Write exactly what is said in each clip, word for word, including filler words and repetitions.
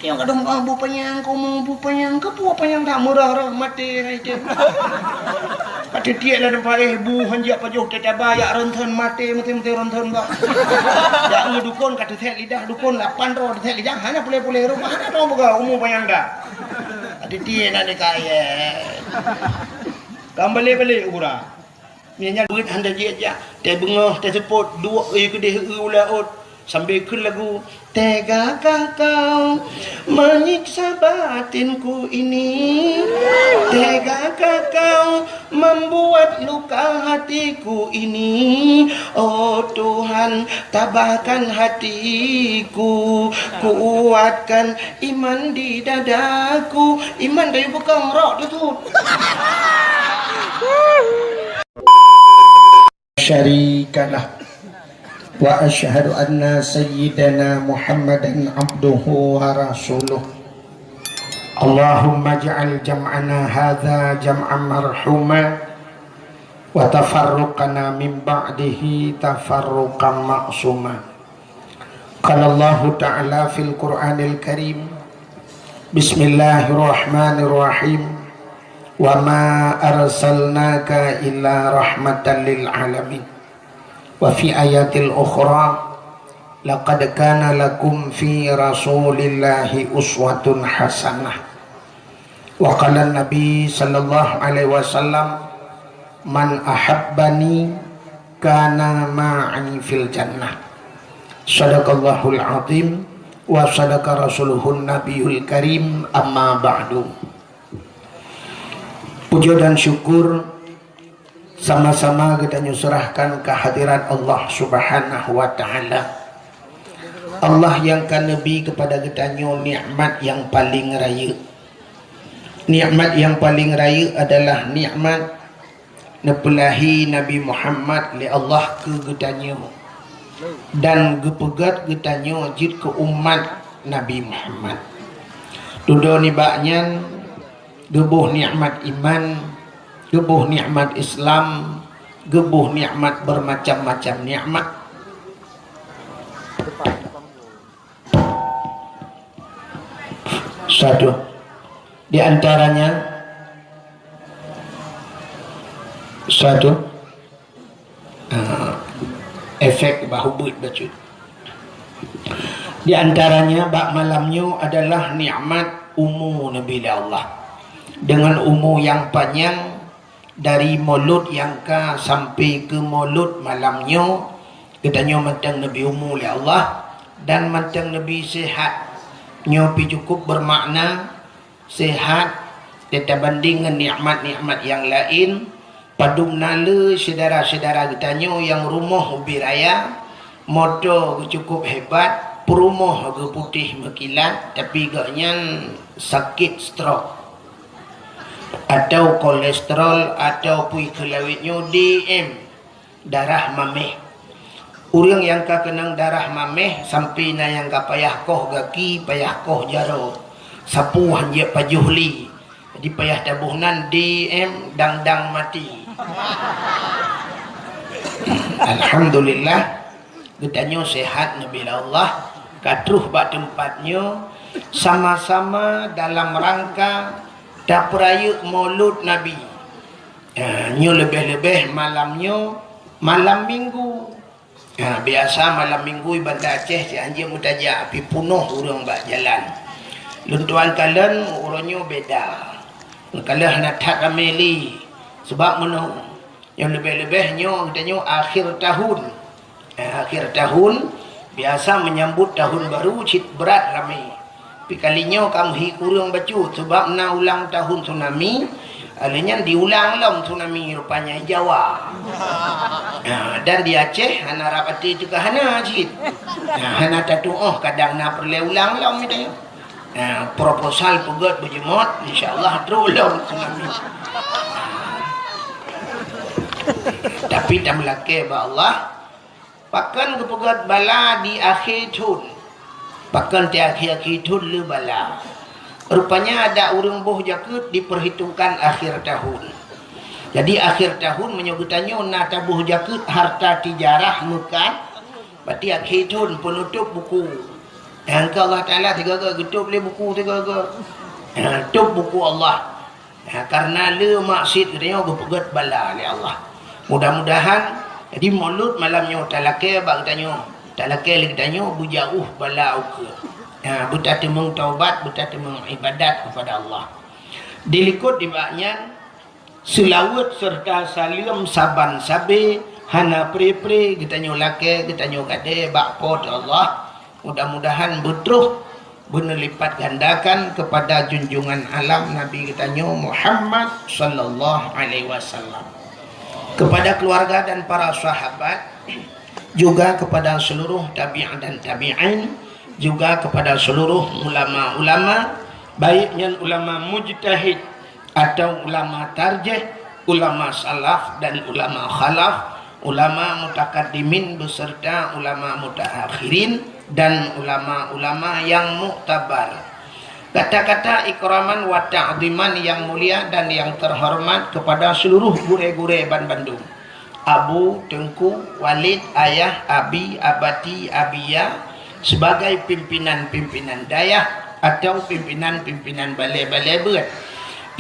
Nyang kadang, "Ah, bu panyang, komo bu panyang, keupeue panyang that meurah-rah maté ngai teuh." Ka teutiek lam teumpat, eh, bu hanjeuet pajoh teuh taba, jak ronson maté, maté-maté ronson bak. Jak ngon dukon ka teusék lidah, dukon lapan droe teusék lidah, hana puléh-puléh rumoh, hana droe buka umu panyang dah. Ka teutiek na di kayèe. Ka balek-balek u gura. Nyan beuet hana jeuet jak, teubeungoh teuseupôt, duek ie keudeh eu u laôt, sambil kheun lagu, "Tega kah kau menyiksa batinku ini? Tega kah kau membuat luka hatiku ini? Oh Tuhan, tabahkan hatiku, kuatkan iman di dadaku." Iman kayu peukong rok teusut. Syarikalah. Wa asyhadu anna sayyidana Muhammadan abduhu wa rasuluh. Allahumma ij'al jam'ana hadza jam'an marhuma wa tafarruqana min ba'dihi tafarruqan ma'suma. Qala Allahu ta'ala fil Qur'anil Karim, "Bismillahirrahmanirrahim. Wa ma arsalnaka illa rahmatan lil alamin." Wa fi ayatil ukhra, "Laqad kana lakum fi Rasulillahi uswatun hasanah." Wa qala Nabi sallallahu alaihi wasallam, "Man ahabbani kana ma'i fil jannah." Sadaqallahul azim wa sadaqa rasuluhun nabiyul karim, amma ba'du. Puja dan syukur sama-sama geutanyoe serahkan kehadirat Allah Subhanahu wa Ta'ala. Allah nyang ka neubri keupada geutanyoe nikmat nyang paleng rayeuk. Nikmat nyang paleng rayeuk adalah nikmat neupeulahé Nabi Muhammad lé Allah keu geutanyoe dan geupeugét geutanyoe jeuet keu umat Nabi Muhammad. Dudoe nibak nyan, geuboh nikmat iman, geuboh nikmat Islam, geuboh nikmat bermacam-macam nikmat. Satu. Di antaranya, satu, ah, efek bah ubit bacut. Di antaranya, bak malam nyoe adalah nikmat umu Nabi lé Allah. Dengan umu nyang panyang, dari mulod nyang ka sampai keu mulod malam nyoe, geutanyoe mantong neubri umu lé Allah dan mantong neubri sehat. Nyoe pih cukup bermakna, sehat teutabanding ngon nikmat-nikmat nyang laén. Padum na le syedara-syedara geutanyoe nyang rumoh ubé raya, moto geuh cukup hebat, peurumoh geuh putéh meukilat, tapi gobnyan sakét stroke, atau kolesterol, atau peue kheun lawét nyoe, D M, darah maméh. Ureuëng nyang ka keunong darah maméh, sampai na nyang ka payah koh gaki, payah koh jaroe, sapeue hanjeuet pajoh lé. Jadi payah taboh nan D M dang-dang mati. Alhamdulillah, geutanyoe sehat neubri lé Allah, ka troh bak teumpat nyoe, sama-sama dalam rangka tapeurayeuk Maulud Nabi. Ha, nyoe leubeh-leubeh malam nyoe, malam Minggu. Ha, biasa malam Minggu di Banda Aceh cit hanjeuet meutajak, tapi punoh ureuëng bak jalan. Lôn tuan kalon uroe nyoe beda. Ka lheueh hana that ramé lé. Sabab meunoe, nyoe leubeh-leubeh nyoe geutanyoe akhir tahun. Eh, akhir tahun, biasa menyambut tahun baru cit brat ramé. Tapi kali nyoe ka meuhi kureueng bacut, sabab na ulang tahun tsunami, lheueh nyan diulang lom tsunami rupanya di Jawa. Nah, dan di Aceh hana rab até teuka hana cit. Nah, hana tatuoh kadang na peureulée ulang lom itu. Nah, proposal peugét beujeuet, insya Allah trok lom tsunami. Tapi tameulakée bak Allah, pakon geupeugét bala di akhé thon? Pakon di akhé-akhé thon le bala? Rupanya ada ureuëng boh jakeuet diperhitungkan akhir tahun. Jadi akhir tahun meunyoe geutanyoe na taboh jakeuet harta tijarah meukat, berarti akhé thon penutup buku. Nyang keu Allah Taala sigoe-goe, geutôb lé buku sigoe-goe. Ha, tôb buku Allah. Ha, kareuna le maksiet geutanyoe geupeugét bala lé Allah. Mudah-mudahan, jadi Maulud malam nyoe talakée bak geutanyoe, talakée lé geutanyoe beujauh bala ukeue. Ha, beutateumeung taubat, beutateumeung ibadat kepada Allah. Dilikot nibak nyan, seulaweuet serta saleuem saban sabe hana pre-pre geutanyoe lakée, geutanyoe gadée bak Po teu Allah. Mudah-mudahan beutroh beuneulipat gandakan kepada junjungan alam Nabi geutanyoe Muhammad sallallahu alaihi wasallam, kepada keluarga dan para sahabat, juga kepada seluruh tabi'in dan tabi'in, juga kepada seluruh ulama-ulama, baik nyan ulama mujtahid atau ulama tarjih, ulama salaf dan ulama khalaf, ulama mutakaddimin beserta ulama mutaakhirin, dan ulama-ulama yang muktabar. Kata-kata ikraman wa ta'ziman yang mulia dan yang terhormat kepada seluruh gurée-gurée banbandum. Abu, Teungku, Walid, Ayah, Abi, Abati, Abiya, sebagai pimpinan-pimpinan dayah atau pimpinan-pimpinan balée-balée beuet.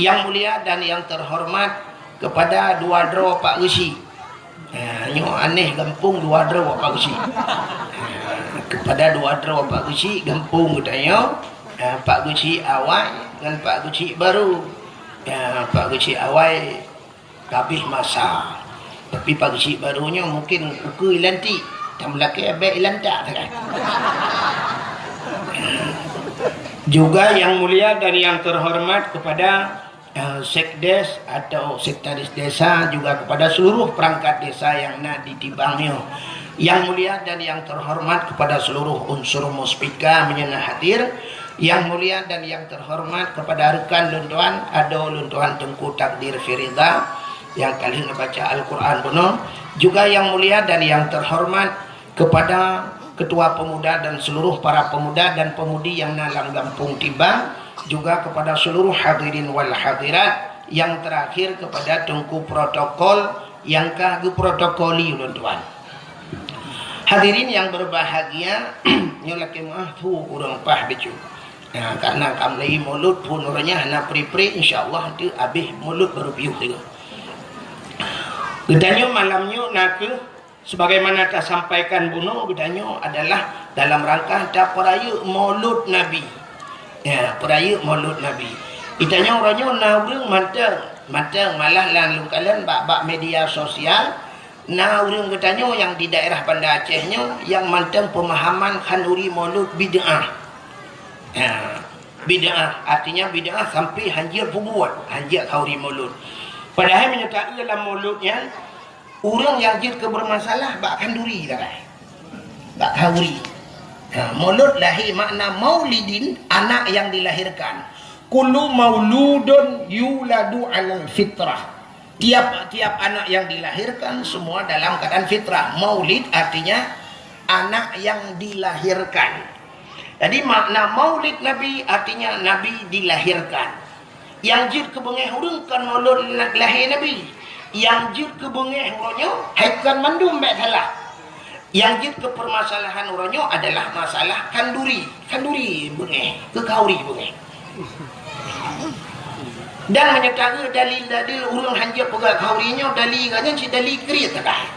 Yang mulia dan yang terhormat kepada dua droe Pak Geuchik. Ha, nyoe aneh gampông dua droe Pak Geuchik. Ha, kepada dua droe Pak Geuchik gampông geutanyoe, ha, Pak Geuchik awai ngon Pak Geuchik barô. Ha, Pak Geuchik awai ka abéh masa. Tapi Pak Geuchik barô nyoe mungkin ukeue ilantik, tameulakée bék ilantak sagai. Juga yang mulia dan yang terhormat kepada, eh, sekdes atau sekretaris desa, juga kepada seluruh perangkat desa yang na di Tibang nyoe. Yang mulia dan yang terhormat kepada seluruh unsur Muspika meunyoe na hadir. Yang mulia dan yang terhormat kepada rekan lôn tuan, adoe lôn tuan Teungku Takdir Firida nyang ka lheueh neubaca Al-Quran bunoe. Juga yang mulia dan yang terhormat kepada Ketua Pemuda dan seluruh para pemuda dan pemudi yang na lam gampông Tibang, juga kepada seluruh hadirin wal hadirat, yang terakhir kepada Teungku Protokol nyang ka geuprotokoli ulôn tuan. Hadirin yang berbahagia, nyoe lakée meuáh thu ureuëng paih bacut. Nah, karena ka mulai Maulud phon uroe nyan hana pri-pri, insya Allah nanti abéh Maulud baru piôh tiga. Geutanyoe malam nyoe na kheueh sebagaimana tasampaikan bunoe geutanyoe adalah dalam rangka tapeurayeuk Maulud Nabi. Ya, peurayeuk Maulud Nabi. Geutanyoe uroe nyoe na ureuëng mantong, mantong malah lam lôn kalon bak, bak media sosial, na ureuëng geutanyoe nyang di daerah Banda Aceh nyoe nyang mantong pemahaman khanduri Maulud bid'ah. Ya, bid'ah, artinya bid'ah sampai hanjeuet peubuet, hanjeuet khanduri Maulud. Padahai meunyoe taeu lam Maulud nyan, ureuëng nyang jeuet keu bermasalah bak khanduri sagai. Bak khanduri. Ha, Maulud lahé makna maulidin, anak yang dilahirkan. Kullu mauludun yuladu alal fitrah. Tiap-tiap anak yang dilahirkan semua dalam keadaan fitrah. Maulid artinya anak yang dilahirkan. Jadi makna maulid Nabi artinya Nabi dilahirkan. Nyang jeuet keu beungéh ureuëng kon Maulud lahé Nabi. Nyang jeuet keu beungéh uroe nyoe hai kon mandum bék salah. Nyang jeuet keu permasalahan uroe nyoe adalah masalah khanduri. Khanduri beungéh, keu khanduri beungéh. Dan meunyoe taeu dalil-dalil ureuëng hanjeuet peugah khanduri nyoe, dalil geuh nyan cit dalil kriet sagai.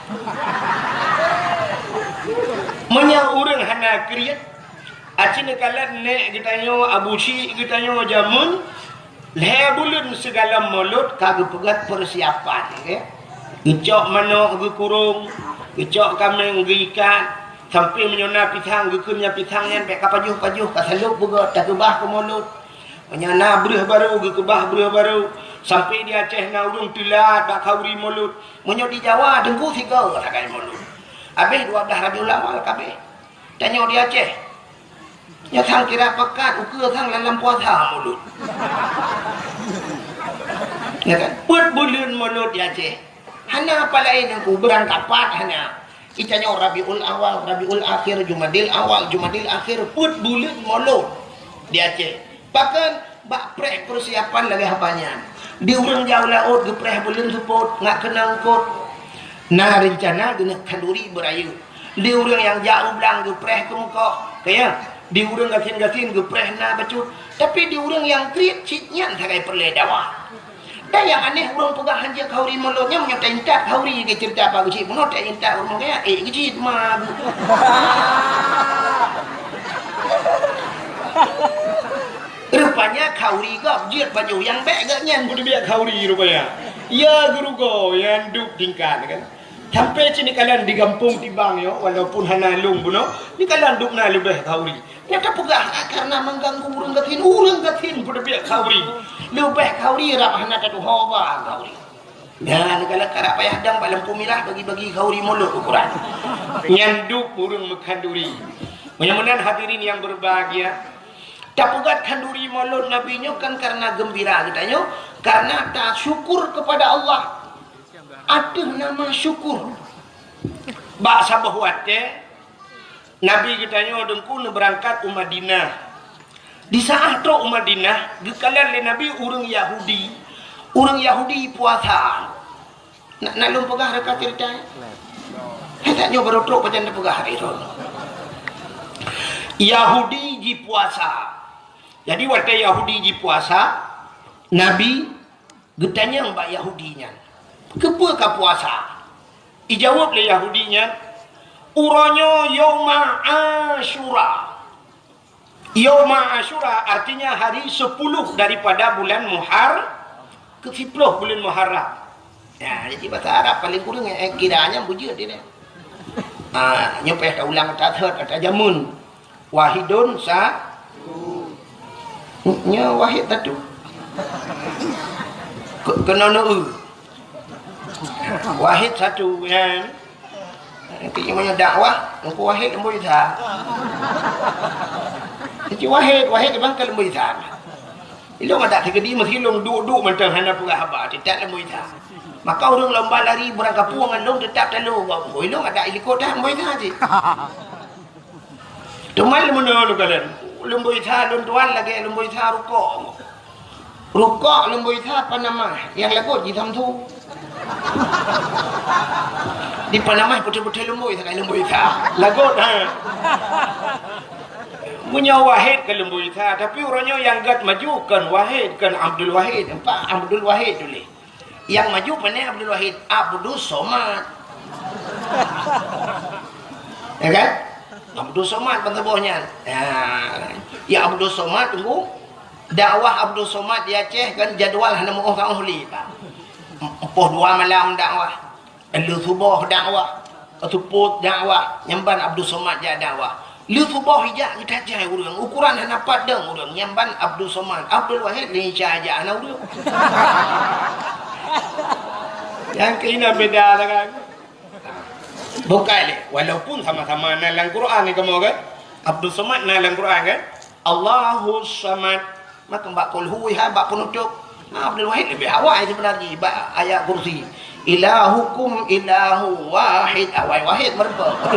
Meunyoe ureuëng hana kriet, aci neukalon nék geutanyoe, abu chik geutanyoe jameun, lhée buleuen sigohlom Maulud ka geupeugét persiapan, ya. Geucok manok geukurong, geucok kaméng geuikat, sampai meunyoe na pisang geukheun nyang pisang nyan bék ka pajoh-pajoh, ka salôb beugét, takeubah keu Maulud. Meunyoe na breueh barô, geukeubah breueh barô. Sampai di Aceh na ureuëng teulat bak khanduri Maulud. Meunyoe di Jawa, teungku sigoe sagai Maulud. Abéh dua blaih Rabiul Awal ka abéh. Tanyoe di Aceh, nyoe sang kira pakat, ukeue sang lam puasa Maulud. Ya kan? Peuet buleuen Maulud di Aceh. Hana apa laén teungku, beurangkapat hana. Itanyoe Rabiul Awal, Rabiul Akhir, Jumadil Awal, Jumadil Akhir, peuet buleuen Maulud di Aceh. Bahkan bak preh persiapan lagée haba nyan. Di ureuëng jak u laôt geupreh buleuen seupôt, ngat keunong eungkôt. Na reuncana geuneuk khanduri beurayeuk. Di ureuëng nyang jak u blang geupreh keu meukoh, kaya. Di ureuëng gasien-gasien geupreh na bacut, tapi di ureuëng nyang kriet cit nyan sagai peureulée dawa. Dan nyang aneh, ureuëng peugah hanjeuet khauri mulod nyan, meunyoe taintat khauri, geuceurita bak geuchik bunoe, taintat ureuëng kaya, eh, geuchik ma. Rupanya khauri gob jeuet bajôh nyang bék geuh nyan, beuteubiet khauri rupanya. Ya geurugoe nyang duek tingkat kan. Sampai cit nikalan di gampông tibang nyoe, walaupun hana lôn bunoe, nikalan duek na leubeh khauri. Nyang tapeugah, ah, karena mengganggu ureuëng gasien, ureuëng gasien beuteubiet khauri. Leubeh khauri rab hana tatuho ba khauri. Nyan nikalan karab payah dang bak lampu mirah bagi-bagi khauri mulod ukuran. Nyan duek ureuëng meukhanduri. Meunyoe meunan hadirin yang berbahagia, tapeugah khanduri mulod Nabi nyoe kan karena gembira geutanyoe, karena tasyukur kepada Allah. Ateueh nama syukur. Bak saboh watée, Nabi geutanyoe Teungku neubeurangkat u Madinah. Di saat trok u Madinah, geukalon lé Nabi ureuëng Yahudi. Ureuëng Yahudi puasa. Nak, nak lôn peugah reuka ceurita? Hai, tak nyoe baru trok pajan neupeugah hari tu. Yahudi jipuasa. Jadi watée Yahudi jipuasa, Nabi geutanyong bak Yahudi nyan, "Keupeue ka puasa?" Ijaweueb lé Yahudi nyan, "Uroe nyoe Yauma Asyura." Yauma Asyura artinya hari sepuluh daripada bulan Muhar-, keu siploh bulan Muharram. Ya, jadi bahasa Arab paling kurang, eh, kiranya bujur dia. Ah, nyoe payah taulang, tathot, tajamun. Wahidun sa-, nyoe wahid satu. Ke-, kena neu. Wahid satu, ya. Nanti meunyoe dakwah, Teungku Wahid leumboi sa. Teungku Wahid, Wahid bang ka leumboi sa. Ilong adak teukeudi meusilong duek-duek mantong hana peugah haba, teutap leumboi sa. Maka ureuëng lomba lari beurangkapeue ngon lôn teutap talo. Ilong adak ilikot dah leumboi sa cit. Teuma leumono lôn kalon, leumboi sa lôn tuan lagée leumboi sa rukok. Rukok leumboi sa Panama, nyang lagot jisamsu. Di Panama putih-putih leumboi sagai leumboi sa. Lagot, ha. Meunyoe Wahid ka leumboi sa, tapi uroe nyoe nyang gét maju kon Wahid, kon Abdul Wahid, empat Abdul Wahid tuléh. Nyang maju pane Abdul Wahid, Abdus Somad. Ya kan? Abdus Somad ban saboh nyan. Ya. Ya Abdus Somad tunggu. Dakwah Abdus Somad di Aceh kan jadwal hana meuoh ka oh li, Pak. Empoh dua malam dakwah. Lheueh suboh dakwah, seupôt dakwah, nyang ban Abdul Somad jak dakwah. Lheueh suboh ijak geutajai ureuëng, ukuran hana pat dong ureuëng, nyang ban Abdul Somad, Abdul Wahid lé Isya jak hana ureuëng. Nyang keunan beda lah kan. Bukai lé, walaupun sama-sama na lam Quran ni kamoe kan. Abdul Somad na lam Quran kan. Allahus Samad. Maka bak kulhu ha bak penutup. Nah, Abdul Wahid lebih awai sebenarnya bak ayat kursi. Ilahukum ilahu wahid, awai wahid meureumpok.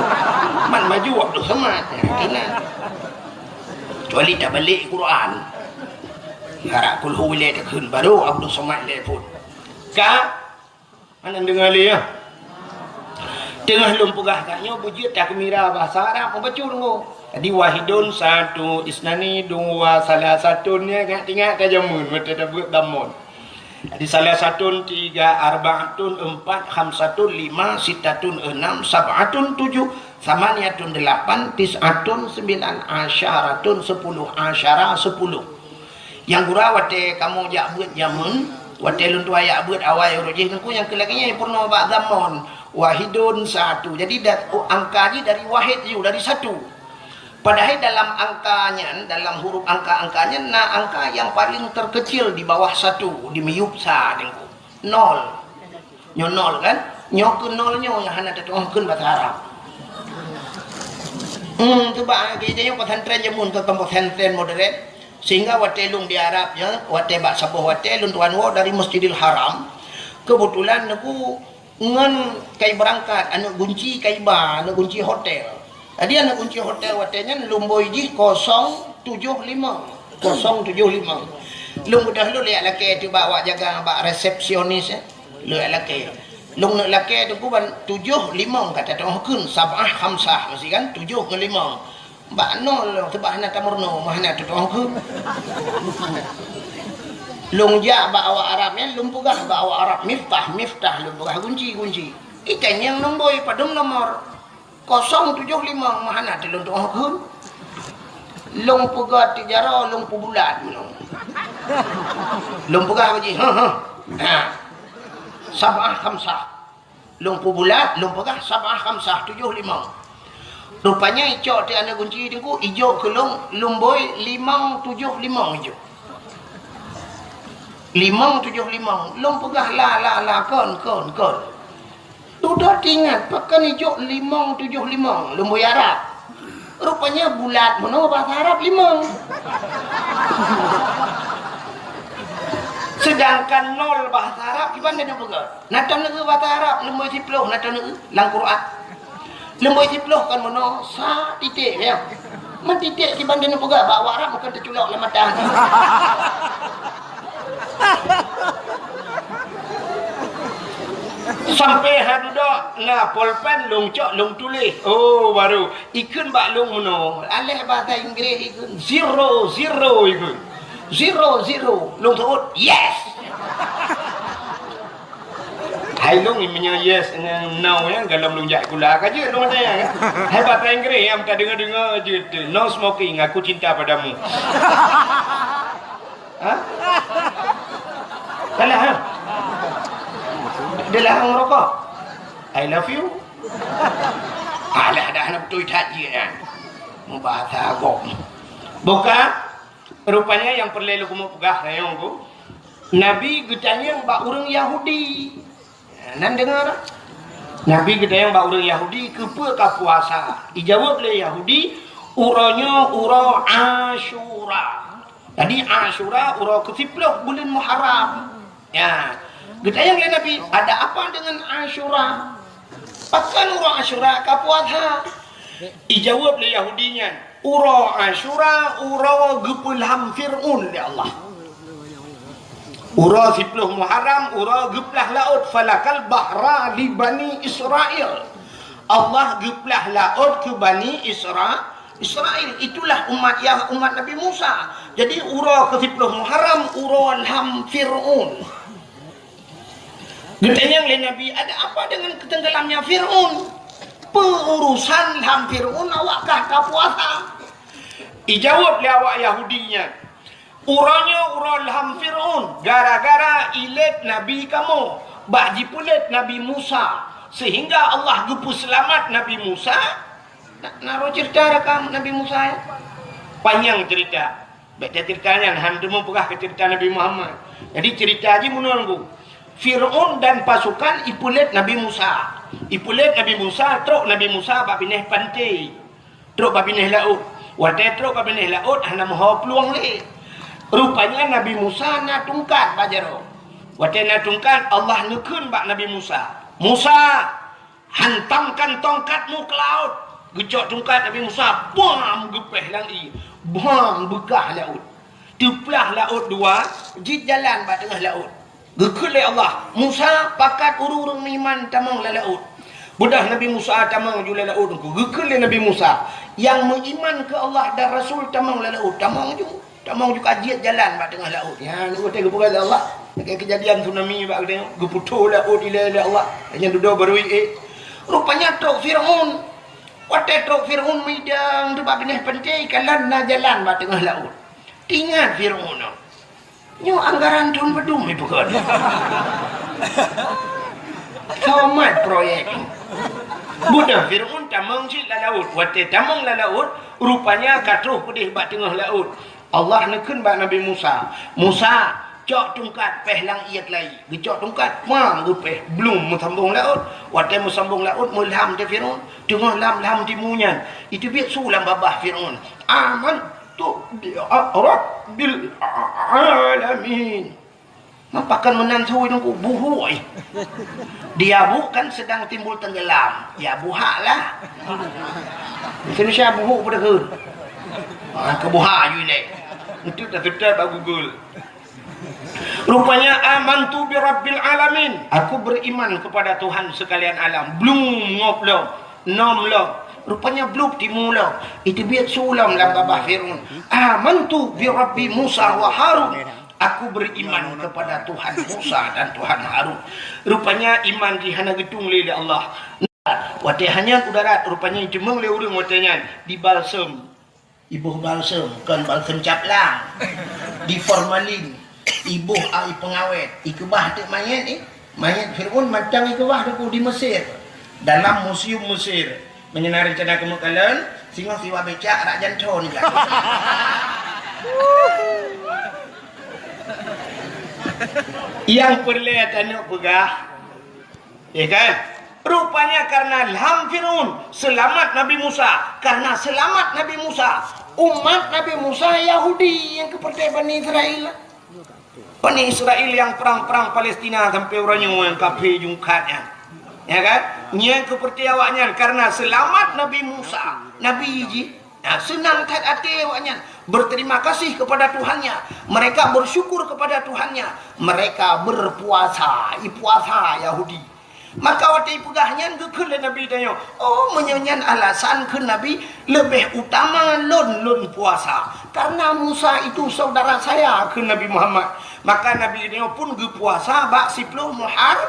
Man maju Abdul Samad. Ya, kena. Kecuali tak balik Quran. Harap kulhu ilée takheun baru Abdul Samad ilée pun. Ka Hana deungoe lé, ya. Teungoh lôn peugah that nyoe beujeuet takeumira bahasa Arab meubacut nyoe. Jadi wahidun satu, isnani dua, salasatun, ya, ingat-ingat ka jameun watée tabeuet dhammon. Jadi salasatun tiga, arbaatun empat, khamsatun lima, sittatun enam, sab'atun tujuh, samaniyatun delapan, tis'atun sembilan, asyaratun sepuluh, asyara sepuluh. Nyang gura watée kamoe jak beuet jameun, watée lôn tuan jak beuet awai uroe jih teungku nyang keu lagée nyan peurunoe bak dhammon, wahidun satu. Jadi da-, angka jih dari wahid ju, dari satu. Padahai dalam angka nyan, dalam huruf angka-angka nyan na angka nyang paling terkecil di bawah satu, di miyueb sa teungku. Nol. Nyoe nol kan? Nyoe keu nol nyoe nyang hana tatu'oh kheun bahasa Arab. Hmm, tu bak geujak nyoe pesantren jameun keu kampung pesantren modern. Sehingga watée lôn di Arab nyoe, watée bak saboh watée lôn tuan woe dari Masjidil Haram. Kebetulan neuk ngon kai beurangkat, aneuk gunci kai ba, aneuk gunci hotel. Jadi aneuk gunci hotel watée nyan lumboi jih kosong tujoh lima. Kosong tujoh lima. Lôn beudôh lôn lé lakée teuh bak awak jaga bak resepsionis, eh. Lôn lakée. Lôn neuk lakée teungku ban tujoh lima ka tatu'oh kheun, sab'ah khamsah meusti kan, tujoh ngon lima. Bak nol lôn, sebab hana tameurunoe, mah hana teutu'oh kheun. Lôn jak bak awak Arab nyan, lôn peugah bak awak Arab, "Miftah, miftah," lôn peugah, "gunci, gunci." Itanyong nombor, padum nomor? "Kosong tujoh limong," mah hana teulôn tu'oh kheun. Lôn peugah tijaroe, lôn peubulat meunoe. Lôn peugah bak jih, "Heh, heh." Ha. "Sab'ah khamsah." Lôn peubulat, lôn peugah, "Sab'ah khamsah, tujoh limong." Rupanya icok teuk aneuk gunci teungku, ijok keu lôn, lôn bôi limong tujoh limong ijok. Limong tujoh limong. Lôn peugah, "La, la, la, kon, kon, kon." Dudoe teuingat, pakon ijok limong tujoh limong, lôn bôi Arab. Rupanya bulat meunoe bahasa Arab limong. Sedangkan nol bahasa Arab kiban neupeugah. Na taneuk bahasa Arab, lôn bôi siploh na taneuk lam Quran. Lôn bôi siploh kon meunoe, sa titik ya. Meutitik kiban neupeugah bak awak Arab, bukan teuculok lam mata. Sampai ha dudoe na polpen lôn cok lôn tuléh. Oh, baru ikheun bak lôn meunoe. Aléh bahasa Inggréh ikheun zero, zero ikheun. Zero, zero. Lôn seuôt, "Yes!" Hai lôn, meunyoe yes ngon no nyan, golom lôn jak sikula ka jeuet lôn masa nyan. Hai bahasa Inggréh nyang tadeungoe-deungoe jeuet, "No smoking, aku cinta padamu." Ha? Salah, ha? Dia larang merokok. "I love you." Alah, dah hana beutôi that jih nyan. Mubahasa agam. Buka. Rupanya nyang peureulée lôn keumeung peugah rayeuk ku. Nabi geutanyong bak ureuëng Yahudi. Nan deungoe? Nabi geutanyong bak ureuëng Yahudi, "Keupeue ka puasa?" Ijaweueb lé Yahudi, "Uroe nyoe uroe Asyura." Jadi Asyura uroe keusiploh buleuen Muharram. Ya. Geutanyong lé Nabi, "Ada apa dengan Asyura? Pakon uroe Asyura ka puasa?" Ijaweueb lé Yahudi nyan, "Uroe Asyura uroe geupeulham Fir'aun lé Allah." Uroe siploh Muharram, uroe geuplah laôt, "Falakal bahra li Bani Israil." Allah geuplah laôt keu Bani Isra-, Israil. Itulah umat Yah-, umat Nabi Musa. Jadi, uroe keusiploh Muharram, uroe lham Fir'aun. Geutanyong lé Nabi, "Ada apa dengan ketenggelamnya Fir'aun? Peu urusan lham Fir'aun awak kah ka puasa?" Ijaweueb lé awak Yahudi nyan, "Uroe nyoe uroe lham Fir'aun, gara-gara ilét nabi kamoe, bak jipeulét Nabi Musa, sehingga Allah geupeuseulamat Nabi Musa." Na, na roh ceurita rakam Nabi Musa, ya? Panyang ceurita. Bèk taceurita nyan, han teumeupeugah keu ceurita Nabi Muhammad. Jadi, ceurita jih meunoe, Teungku. Fir'aun dan pasukan ipeulét Nabi Musa. Ipeulét Nabi Musa, trok Nabi Musa bak binéh panté. Trok bak binéh laôt. Watèe trok bak binéh laôt, hana meuho plueng lé. Rupanya Nabi Musa na tungkat bak jaroe. Watèe na tungkat, Allah neukheun bak Nabi Musa, "Musa, hantamkan tongkatmu ke laut." Geucok tungkat Nabi Musa, bam, geupéh lam ié. Bam, beukah laôt. Teuplah laôt dua, jeuet jalan bak teungoh laôt. Geukheun lé Allah, "Musa, pakat ureuëng-ureuëng meuiman tamong lam laôt." Beudôh Nabi Musa tamong ju lam laôt, Teungku. Geukheun lé Nabi Musa, "Nyang meuiman keu Allah dan Rasul tamong lam laôt." Tamong ju. Tamong ju ka jeuet jalan bak teungoh laôt. Nyan watèe geupeugah lé Allah. Lagèe keujadian tsunami bak geutanyoe, geuputoh laôt ilèe lé Allah. Nyan dudoe barô ié. Rupanya trok Fir'aun. Watèe trok Fir'aun meudang teuk bak binéh panté, kalon na jalan bak teungoh laôt. Teuingat Fir'aun nyoe. Nyoe anggaran thôn padum ipeukon. Somat proyek. Beudôh Fir'aun tamong cit lam laôt. Watèe tamong lam laôt, rupanya ka troh keudéh bak teungoh laôt. Allah neukheun bak Nabi Musa, "Musa, cok tungkat, péh lam ié keulayi." Geucok tungkat, mang, geupéh, blum, meusambong laôt. Watèe meusambong laôt, meulham di Fir'aun, teungoh lam, lham timu nyan. Iteubiet su lam babah Fir'aun, "Amantu bi rabbil alamin." Meupakan meunan su, Teungku, buhuk, eh. Di abu kan sedang timbul tenggelam. Ya, buhak lah. Indonesia buhuk pada ke? Ah, ke buhak ju ilèe. Itu dah tetap bak Google. Rupanya, "Amantu bi rabbil alamin." Aku beriman kepada Tuhan sekalian alam. Blum, ngop lom. Nom lom. Rupanya blub timu lom. Iteubiet su lom lam babah Fir'aun. "Amantu bi Rabbi Musa wa Harun." "Aku beriman kepada Tuhan Musa dan Tuhan Harun." Rupanya iman jih hana geutung lé, lé Allah. Watée hanyot u darat, rupanya jimeueng lé ureuëng watée nyan dibalsem. Iboh balsem, kon balsem caplang. Di formalin, iboh ai peungawét, ikeubah teuk manyét, eh. Manyét Fir'aun mantong ikeubah teuk di Mesir. Dalam museum Mesir. Meunyoe na rencana keumeuk kalon, singoh siwa becak rak janto nibak. Nyang peureulée tanyoe peugah, ya kan? Rupanya karena ilham Fir'aun, seulamat Nabi Musa. Karena seulamat Nabi Musa, umat Nabi Musa Yahudi nyang keupeurtée Bani Israel. Bani Israel nyang prang-prang Palestina sampai uroe nyoe nyang kafé jungkat nyan. Ya kan? Nyang keupeurtée awaknyan karena seulamat Nabi Musa, nabi jih. Nah, seunang that até awaknyan, berterima kasih kepada Tuhannya. Mereka bersyukur kepada Tuhannya. Mereka berpuasa. Ipuasa Yahudi. Maka watée ipeugah nyan geukheun lé Nabi tanyoe, "Oh, meunyoe nyan alasan," kheun Nabi, "leubeh utama lôn, lôn puasa. Karena Musa itu saudara saya," kheun Nabi Muhammad. Maka Nabi tanyoe pun geupuasa bak siploh Muhar-,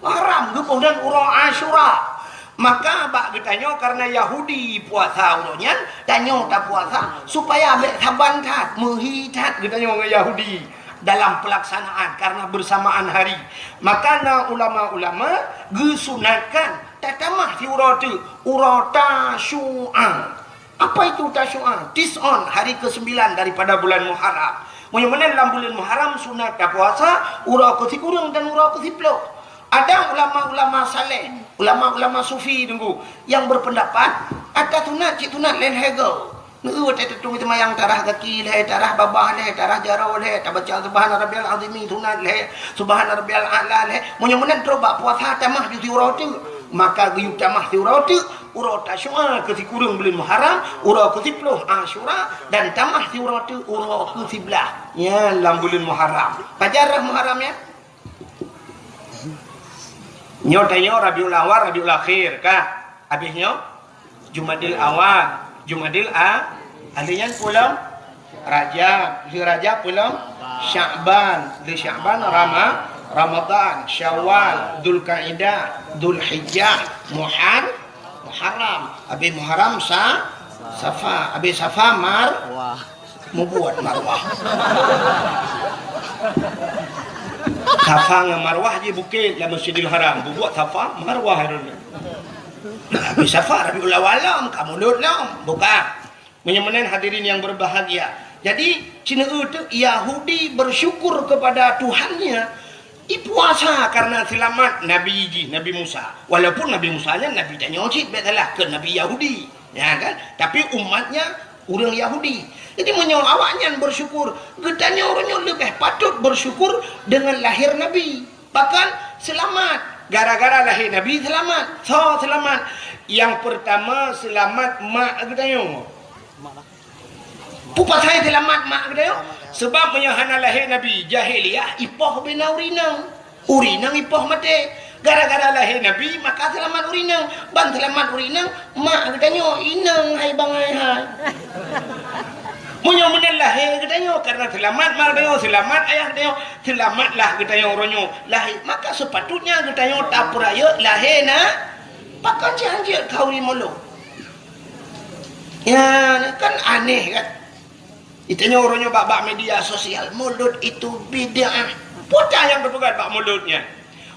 Muharram, geuboh dan uroe Asyura. Maka bak geutanyoe karena Yahudi puasa uroe nyan, tanyoe tapuasa supaya bék saban that, meuhi that geutanyoe ngon Yahudi dalam pelaksanaan karena bersamaan hari. Maka na ulama-ulama geusunatkan tatamah siuroe teuk, uroe Tasyu'a. Apa itu Tasyu'a? Tis'on, hari kesembilan daripada bulan Muharram. Meunyoe meunan lam buleuen Muharram sunat tapuasa uroe keusikureueng dan uroe keusiploh. Ada ulama-ulama saleh, ulama-ulama sufi dulu yang berpendapat ata sunat cit sunat lhèe-lhèe goe. Neu watèe teutung seumayang tarah gaki lhèe, tarah babah lhèe, tarah jaroe lhèe, tabaca subhana rabbiyal azimi sunat lhèe, subhana rabbiyal a'la lhèe. Meunyoe meunan trok bak puasa tamah ju siuroe teuk, maka geuyue tamah siuroe teuk uroe Tasyu'a keu sikureueng buleuen Muharram, uroe keu siploh Asyura, dan tamah siuroe teuk uroe keu siblaih nyan lam buleuen Muharram. Pajan rhah Muharram nyan? Nyoe tanyoe Rabiul Awal, Rabiul Akhir kah? Habéh nyoe Jumadil Awal, Jumadil A, ahli nyan peulom Rajab, lheueh Rajab peulom Sya'ban, lheueh Sya'ban Rama-, Ramadan, Syawal, Dzulkaidah, Dzulhijjah, Muhar-, Muharram, habéh Muharram Sa-, Safa, habéh Safa Mar-, Mubuet Marwah. Safa ngon Marwah jih bukét lam Masjidil Haram. Mubuet Safa, Marwah. Tapi Safa, Rabiul Awal lom, ka Mulud lom. Bukan. Meunyoe meunan hadirin yang berbahagia. Jadi, sineuk teuk Yahudi bersyukur kepada Tuhannya, ipuasa karena seulamat Nabi jih, Nabi Musa. Walaupun Nabi Musa nyan Nabi tanyoe cit, bèk salah, keu Nabi Yahudi. Ya kan? Tapi umatnya ureueng Yahudi. Jadi meunyoe awaknyan bersyukur, geutanyoe uroe nyoe leubeh patut bersyukur dengan lahir Nabi. Bahkan seulamat. Gara-gara lahé Nabi seulamat. Soe seulamat? Nyang peurtama seulamat mak geutanyoe. Peue pasai seulamat mak geutanyoe? Sebab meunyoe hana lahé Nabi, jahiliyah ipoh bina ureueng inong. Ureueng inong ipoh maté. Gara-gara lahé Nabi, maka seulamat ureueng inong. Ban seulamat ureueng inong, mak geutanyoe inong hai bangai hai. Meunyoe meunan lahé geutanyoe, karena seulamat mak geutanyoe, seulamat ayah geutanyoe, seulamatlah geutanyoe uroe nyoe lahé. Maka sepatutnya geutanyoe tapeurayeuk lahé na, pakon cit hanjeuet khauri mulod. Ya, kan aneh kan? Geutanyoe uroe nyoe bak, bak media sosial, mulod itu bid'ah. Peue nyang geupeugah bak mulod nyan?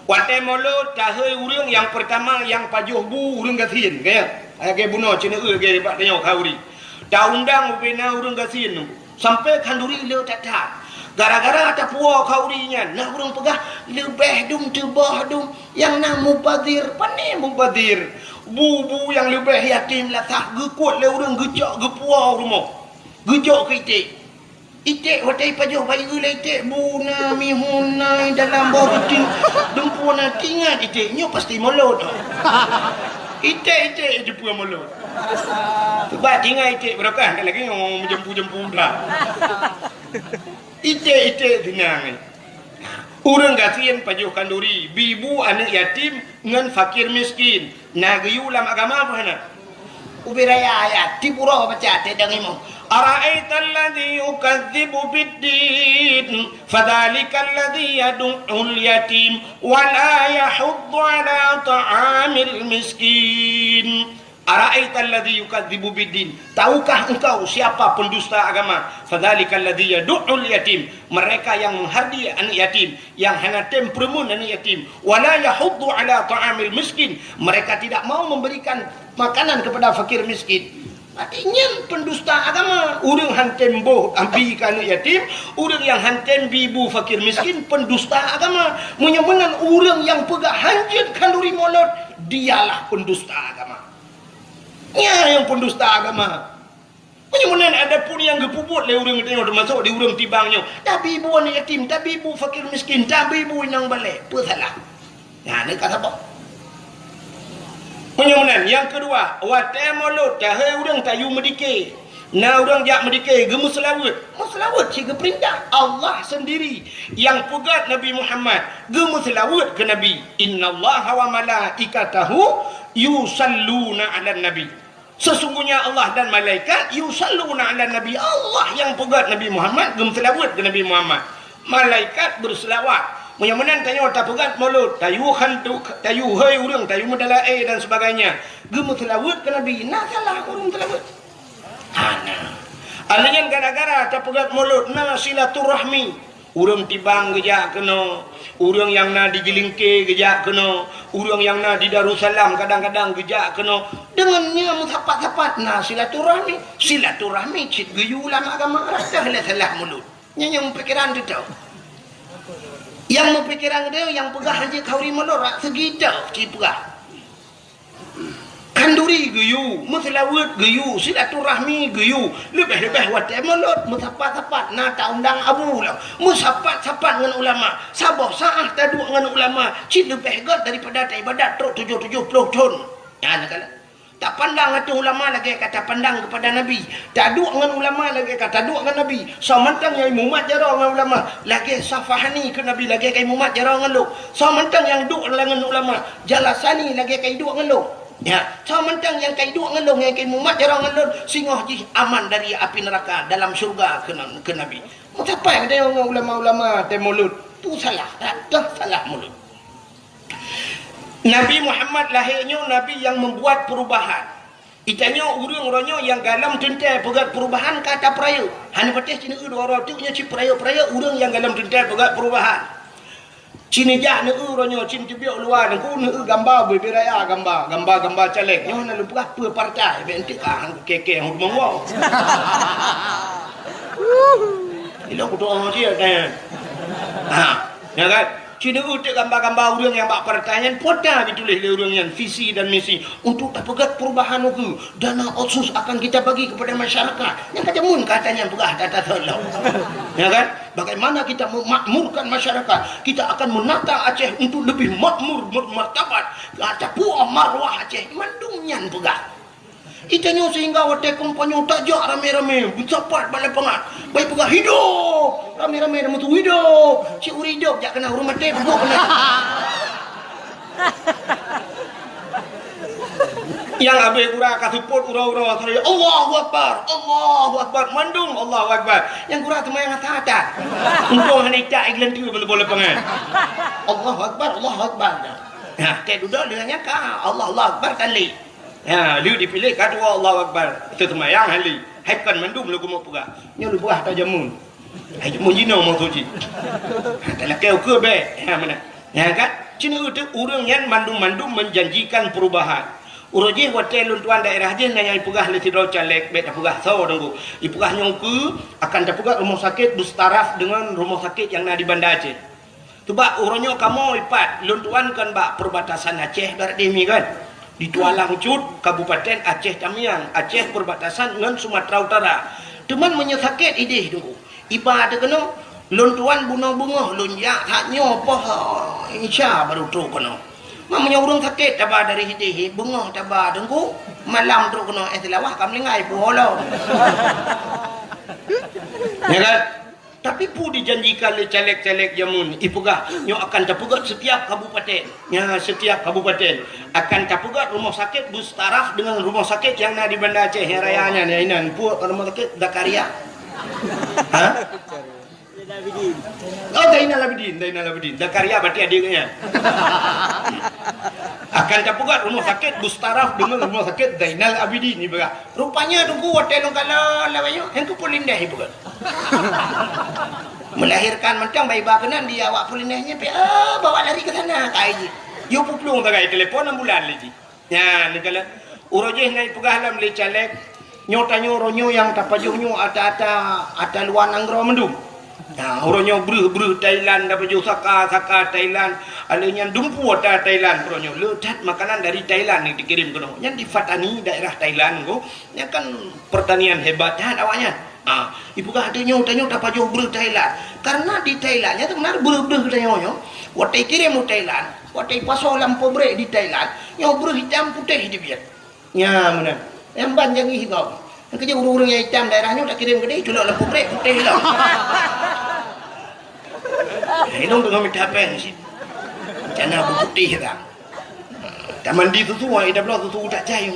Watèe mulod, tahôi ureueng nyang peurtama nyang pajoh bu ureueng gasien, ka nyan? Lagèe bunoe, ceuneuk lagèe bak tanyoe khauri. Taundang ubena ureueng gasien, sampai khanduri le that-that. Gara-gara tapuwoe khauri nyan, na ureueng peugah, leubeh dum teuboh dum, nyang na mubazir. Pane mubazir? Bu-bu nyang leubeh yatim lasah geukuet lé ureueng geucok geupuwoe u rumoh. Geujok keu iték. Iték watèe ipajoh bayeue lé iték, bu na mihun na dalam boh kucing. Dumpeue na, teuingat iték nyoe pasti mulod. Iték-iték jumpeue mulod. Sebab teuingat iték barokah, lagèe nyoe meujumpu-jumpu dah. Iték-iték seunang. Ureueng gasien pajoh khanduri, bi bu aneuk yatim ngon fakir miskin. Na geuyue lam agama peue hana? Ubé raya ayat, tiep uroe baca teuh deungon imum. Ara'aital ladzi yukadzibu biddin, fadzalikal ladzi yadu'ul yatim, wa la yahuddu ala ta'amil miskin. Ara'aital ladzi yukadzibu biddin. Tahukah engkau siapa pendusta agama? Fadzalikal ladzi yadu'ul yatim. Mereka yang menghardi anak yatim, yang hana tem peureumeun anak yatim. Wa la yahuddu ala ta'amil miskin. Mereka tidak mau memberikan makanan kepada fakir miskin. Berarti nyan pendusta agama. Ureuëng han tem boh abi keu anak yatim, ureuëng nyang han tem bi bu fakir miskin, pendusta agama. Meunyoe meunan ureuëng nyang peugah hanjeuet khanduri mulod, dialah pendusta agama. Nyan nyang pendusta agama. Meunyoe meunan, adapun nyang geupeubuet lé ureuëng tanyoe, teumasok di ureuëng Tibang nyoe, tabi bu aneuk yatim, tabi bu fakir miskin, tabi bu inong balek, peue salah? Nyan ka saboh. Meunyoe meunan, nyang keudua, watée mulod, tahei ureuëng tayue meudike. Na ureuëng jak meudike, geumeuseulaweuet. Meuseulaweuet cit geupeurintah. Allah sendiri nyang peugét Nabi Muhammad geumeuseulaweuet keu Nabi. "Innallaha wa malaikatahu yusalluna 'alan nabi." Sesungguhnya Allah dan malaikat yusalluna 'alan nabi. Allah nyang peugét Nabi Muhammad geumeuseulaweuet keu Nabi Muhammad. Malaikat beuseulaweuet. Meunyoe meunan tanyoe tapeugét mulod, tayue khantu, tayue hei ureuëng, tayue meudalaé dan sebagainya. Geumeuseulaweuet keu Nabi, na salah ureuëng seulaweuet? Hana. Alèh nyan gara-gara tapeugét mulod na silaturahmi. Ureuëng Tibang geujak keunoe, ureuëng nyang na di Jeulingke geujak keunoe, ureuëng nyang na di Darussalam kadang-kadang geujak keunoe. Deungon nyan meusapat-sapat na silaturahmi. Silaturahmi cit geuyue ulama agama, rasa lé salah mulod. Nyan nyang meupikiran teuh. Nyang meupikiran teuh, nyang peugah hanjeuet khanduri mulod, rak seugi teuh cit peugah. Khanduri geuyue, meuseulaweuet geuyue, silaturahmi geuyue, leubeh-leubeh watée mulod, meusapat-sapat na taundang abu lom, meusapat-sapat ngon ulama, saboh saát taduek ngon ulama, cit leubeh gét daripada taibadat trok tujoh tujoh ploh thon. Nyan keuh. Tapandang ateueh ulama lagée ka tapandang keupada Nabi. Taduek ngon ulama lagée ka taduek ngon Nabi. Soe mantong nyang imumat jaroe ngon ulama lagée safahani keu Nabi, lagée ka imumat jaroe ngon lôn. Soe mantong nyang duek ngon ulama, jalasani lagée ka iduek ngon lôn. Ya, soe mantong nyang ka iduek ngon lôn, nyang ka imumat jaroe ngon lôn, singoh jih aman dari api neuraka dalam syeuruga keu, keu Nabi. Meusapat geutanyoe ngon ulama-ulama tée mulod, tu salah, dak teuh salah mulod. Nabi Muhammad lahé nyoe nabi nyang meubuat peurubahan. Geutanyoe ureuëng uroe nyoe nyang galom teuntée peugét peurubahan ka tapeurayeuk. Hana patéh cit neueu dua uroe teuk nyoe cit peurayeuk-peurayeuk ureuëng nyang galom teuntée peugét peurubahan. Cit neujak neueu uroe nyoe cit teubiet u luwa Teungku, neueu gamba bubé raya, gamba, gamba-gamba caleg. Nyoe na lôn peugah peue partai, bèk enteuk ka han kukée-kée han kudeungoe. Ilok kutoe cit, kan? Ha, ya kan? Cit neueu teuk gamba-gamba ureuëng nyang bak partai nyan, pota geutuléh lé ureuëng nyan visi dan misi untuk tapeugét perubahan ukeue. Dana otsus akan kita bagi kepada masyarakat. Nyang ka jameun kata nyan peugah data seulo. Ya kan? Bagaimana kita memakmurkan masyarakat? Kita akan menata Aceh untuk lebih makmur, bermartabat. Tapuoh marwah Aceh, mandum nyan peugah. Geutanyoe sehingga watée kampanye tajak ramé-ramé, meusapat bak lapangan. Bai peugah, "Hidup!" Ramé-ramé na meusu, "Hidup!" Cit ureuëng hidup jak keunan, ureuëng maté peubuet keunan. Nyang abéh gura ka seupôt uroe-uroe, "Allahu Akbar, Allahu Akbar," mandum Allahu Akbar. Nyang gura teuma nyang hata-hata. Untông hana itak igleueng teue bak lapangan. "Allahu Akbar, Allahu Akbar." Nah, tée dudoe deungon nyang ka, "Allah, Allahu Akbar," tali. Ha, lheueh dipiléh ka dua Allahu Akbar, teuseumayang hali. Hai kon mandum lôn keumeung peugah. Nyoe lôn peugah ata jameun. Hai jameun jinoe maksud jih. Ha, talakée ukeue bék. Ha, meunan. Nyan kan? Cit neueu teuk ureuëng nyan mandum-mandum menjanjikan perubahan. Uroe jih watée lôn tuan daerah jih na nyang ipeugah lé sidroe caleg, bék tapeugah soe Teungku. Ipeugah nyoe ukeue akan tapeugah rumoh sakét beuseutaraf deungon rumoh sakét nyang na di Banda Aceh. Teuma uroe nyoe kamoe ipat, lôn tuan kon bak perbatasan Aceh, barat demi kan. Di Tualang Cut, Kabupaten Aceh Tamiang, Aceh perbatasan ngon Sumatera Utara. Teuma meunyoe sakét idéh Teungku, iba teuh keunoe, lôn tuan bunoe beungoh lôn jak that nyoe poh Isya baru trok keunoe. Ma meunyoe ureuëng sakét taba dari idéh, beungoh taba Teungku, malam trok keunoe, eh, Seulawah ka meuninggai, puwoe lom. Ya kan? Tapi peue dijanjikan lé caleg-caleg jameun, ipeugah nyoe akan tapeugét setiap kabupaten. Nya, setiap kabupaten akan tapeugét rumoh sakét beustaraf deungon rumoh sakét nyang na di Banda Aceh nyang raya nyan, nyang inan. Peue rumoh sakét Zakaria? Ha? Oh, Zainal Abidin, Zainal Abidin. Zakaria berarti adik nyan. Akan tapeugét rumoh sakét beustaraf deungon rumoh sakét Zainal Abidin ipeugah. Rupanya Teungku watèe lôn kalon lawét nyoe, han keupeue lindeh ipeugah. Melahirkan mantong, bah iba keunan di awak peulindeh nyan, pi, ah, bawa lari ke sana, ka ai jih. Yue peuplueng sagai telepon ambulan lé jih. Nyan, neukalon. Uroe jih na ipeugah lom lé caleg, nyoe tanyoe uroe nyoe nyang tapajoh nyoe ata-ata, ata luwa nanggroe mandum. Nah, uroe nyoe breuh-breuh Thailand, tapajoh saka-saka Thailand, alèh nyan dumpeue ata Thailand uroe nyoe. Le that makanan dari Thailand nyang dikirim keunoe. Nyan di Pattani, daerah Thailand ko. Nyan kan pertanian hebat that awaknyan. Ah, ipeugah tanyoe, tanyoe tapajoh breuh Thailand. Karena di Thailand nyan seubeunarnya breuh-breuh tanyoe nyoe, watèe ikirim u Thailand, watèe ipasoe lam pabrik di Thailand, nyoe breuh itam putéh teubiet. Nya meunan. Nyang ban jangi gob. Nyang keujeuet ureueng-ureueng nyang itam daerah nyoe takirim keudéh, culok lam pabrik, putéh lom. Hai, lôn teungoh mita péng cit. Rencana beuputéh ka. Tamandi susu, ai tabloe susu tak cai.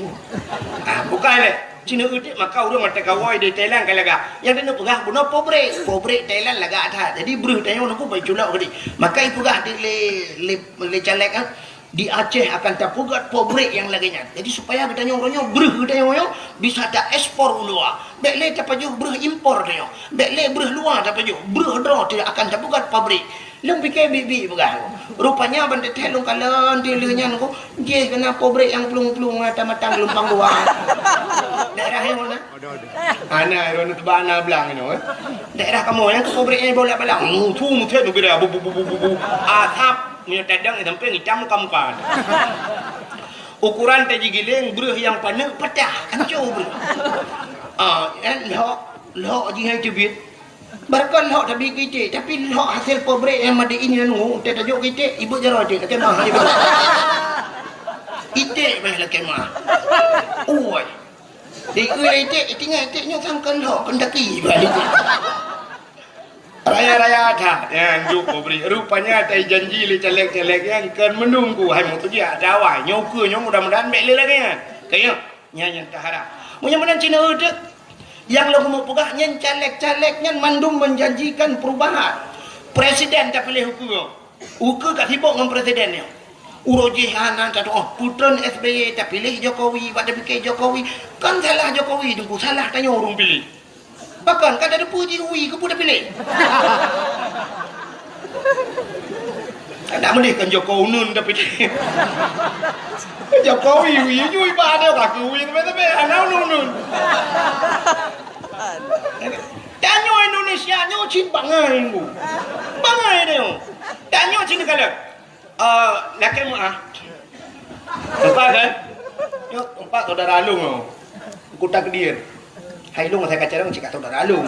Ah, bukai lé. Cina udik maka ureueng mata kawai di Thailand ka lagak. Nyang keuneuk peugah bunoe pabrik. Pabrik Thailand lagak that. Jadi breuh tanyoe nyoe bai culok keudéh. Maka ipeugah di lé, lé, lé caleg, ah, di Aceh akan tapeugét pabrik nyang lagèe nyan. Jadi supaya geutanyoe uroe nyoe breuh geutanyoe nyoe bisa taekspor u luwa. Bèk lé tapajoh breuh impor tanyoe. Bèk lé breuh luwa tapajoh. Breuh droe teuh akan tapeugét pabrik. Lôn pike biet-biet peugah. Rupanya ban teuntèe lôn kalon di lheueh nyan ko, jih keunan pabrik nyang plueng-plueng mata-mata geulumpang dua. Daerah nyang mana? Ana, ureueng teuba ana blang nyoe, eh. Daerah kamoe nyang keu pabrik nyang bolak-balak. Mutu mutet nubira bu, bu, bu, bu, bu, bu. Asap, meunyoe tadang sampai itam muka-muka. Ukuran teuh jigiléng breuh nyang paneuk patah. Hancô breuh. Ah, eh, lhok, lhok jih hai teubiet. Barokon lhok tabi keu iték, tapi lhok hasil pabrik nyang made in nyan, oh, teuh tajok keu iték, ibeut jaroe iték, lakèe mah, ibeut. Iték mah lakèe mah. Ui. Di keu iték, iték nyan iték nyoe kan kon lhok, kon taki, ibeut iték. Raya-raya that, nyan juk pabrik. Rupanya tai janji lé caleg-caleg nyan kon meununggu, hai meutujiak dawai. Nyoe ukeue nyoe mudah-mudahan bèk lé lagèe nyan. Kayém. Nyan nyang taharap. Meunyoe meunan Cina uteuk, nyang lôn keumeung peugah nyan caleg-caleg nyan mandum menjanjikan perubahan. Presiden tapiléh ukeue. Ukeue ka sibok ngon presiden nyoe. Uroe jih hana tatu'oh, putreun S B Y tapiléh Jokowi, bak tapike Jokowi. Kan salah Jokowi, Teungku, salah tanyoe ureueng piléh. Pakon ka tateupeue jih wie keupeue tapiléh? Nak meudeh kan Joko Uneun tapiléh. Jokowi wie nyui ba ada ka keu wie teumé-teumé ana uneun-uneun. Tanyoe Indonesia nyoe cit bangai bu. Bangai nyoe. Tanyoe cit kalon. Eh, lakèe meu'ah. Empat kan? Nyoe empat saudara lôn nyoe. Kuta Kedir. Hai lôn asai kacarang cit ka saudara lôn.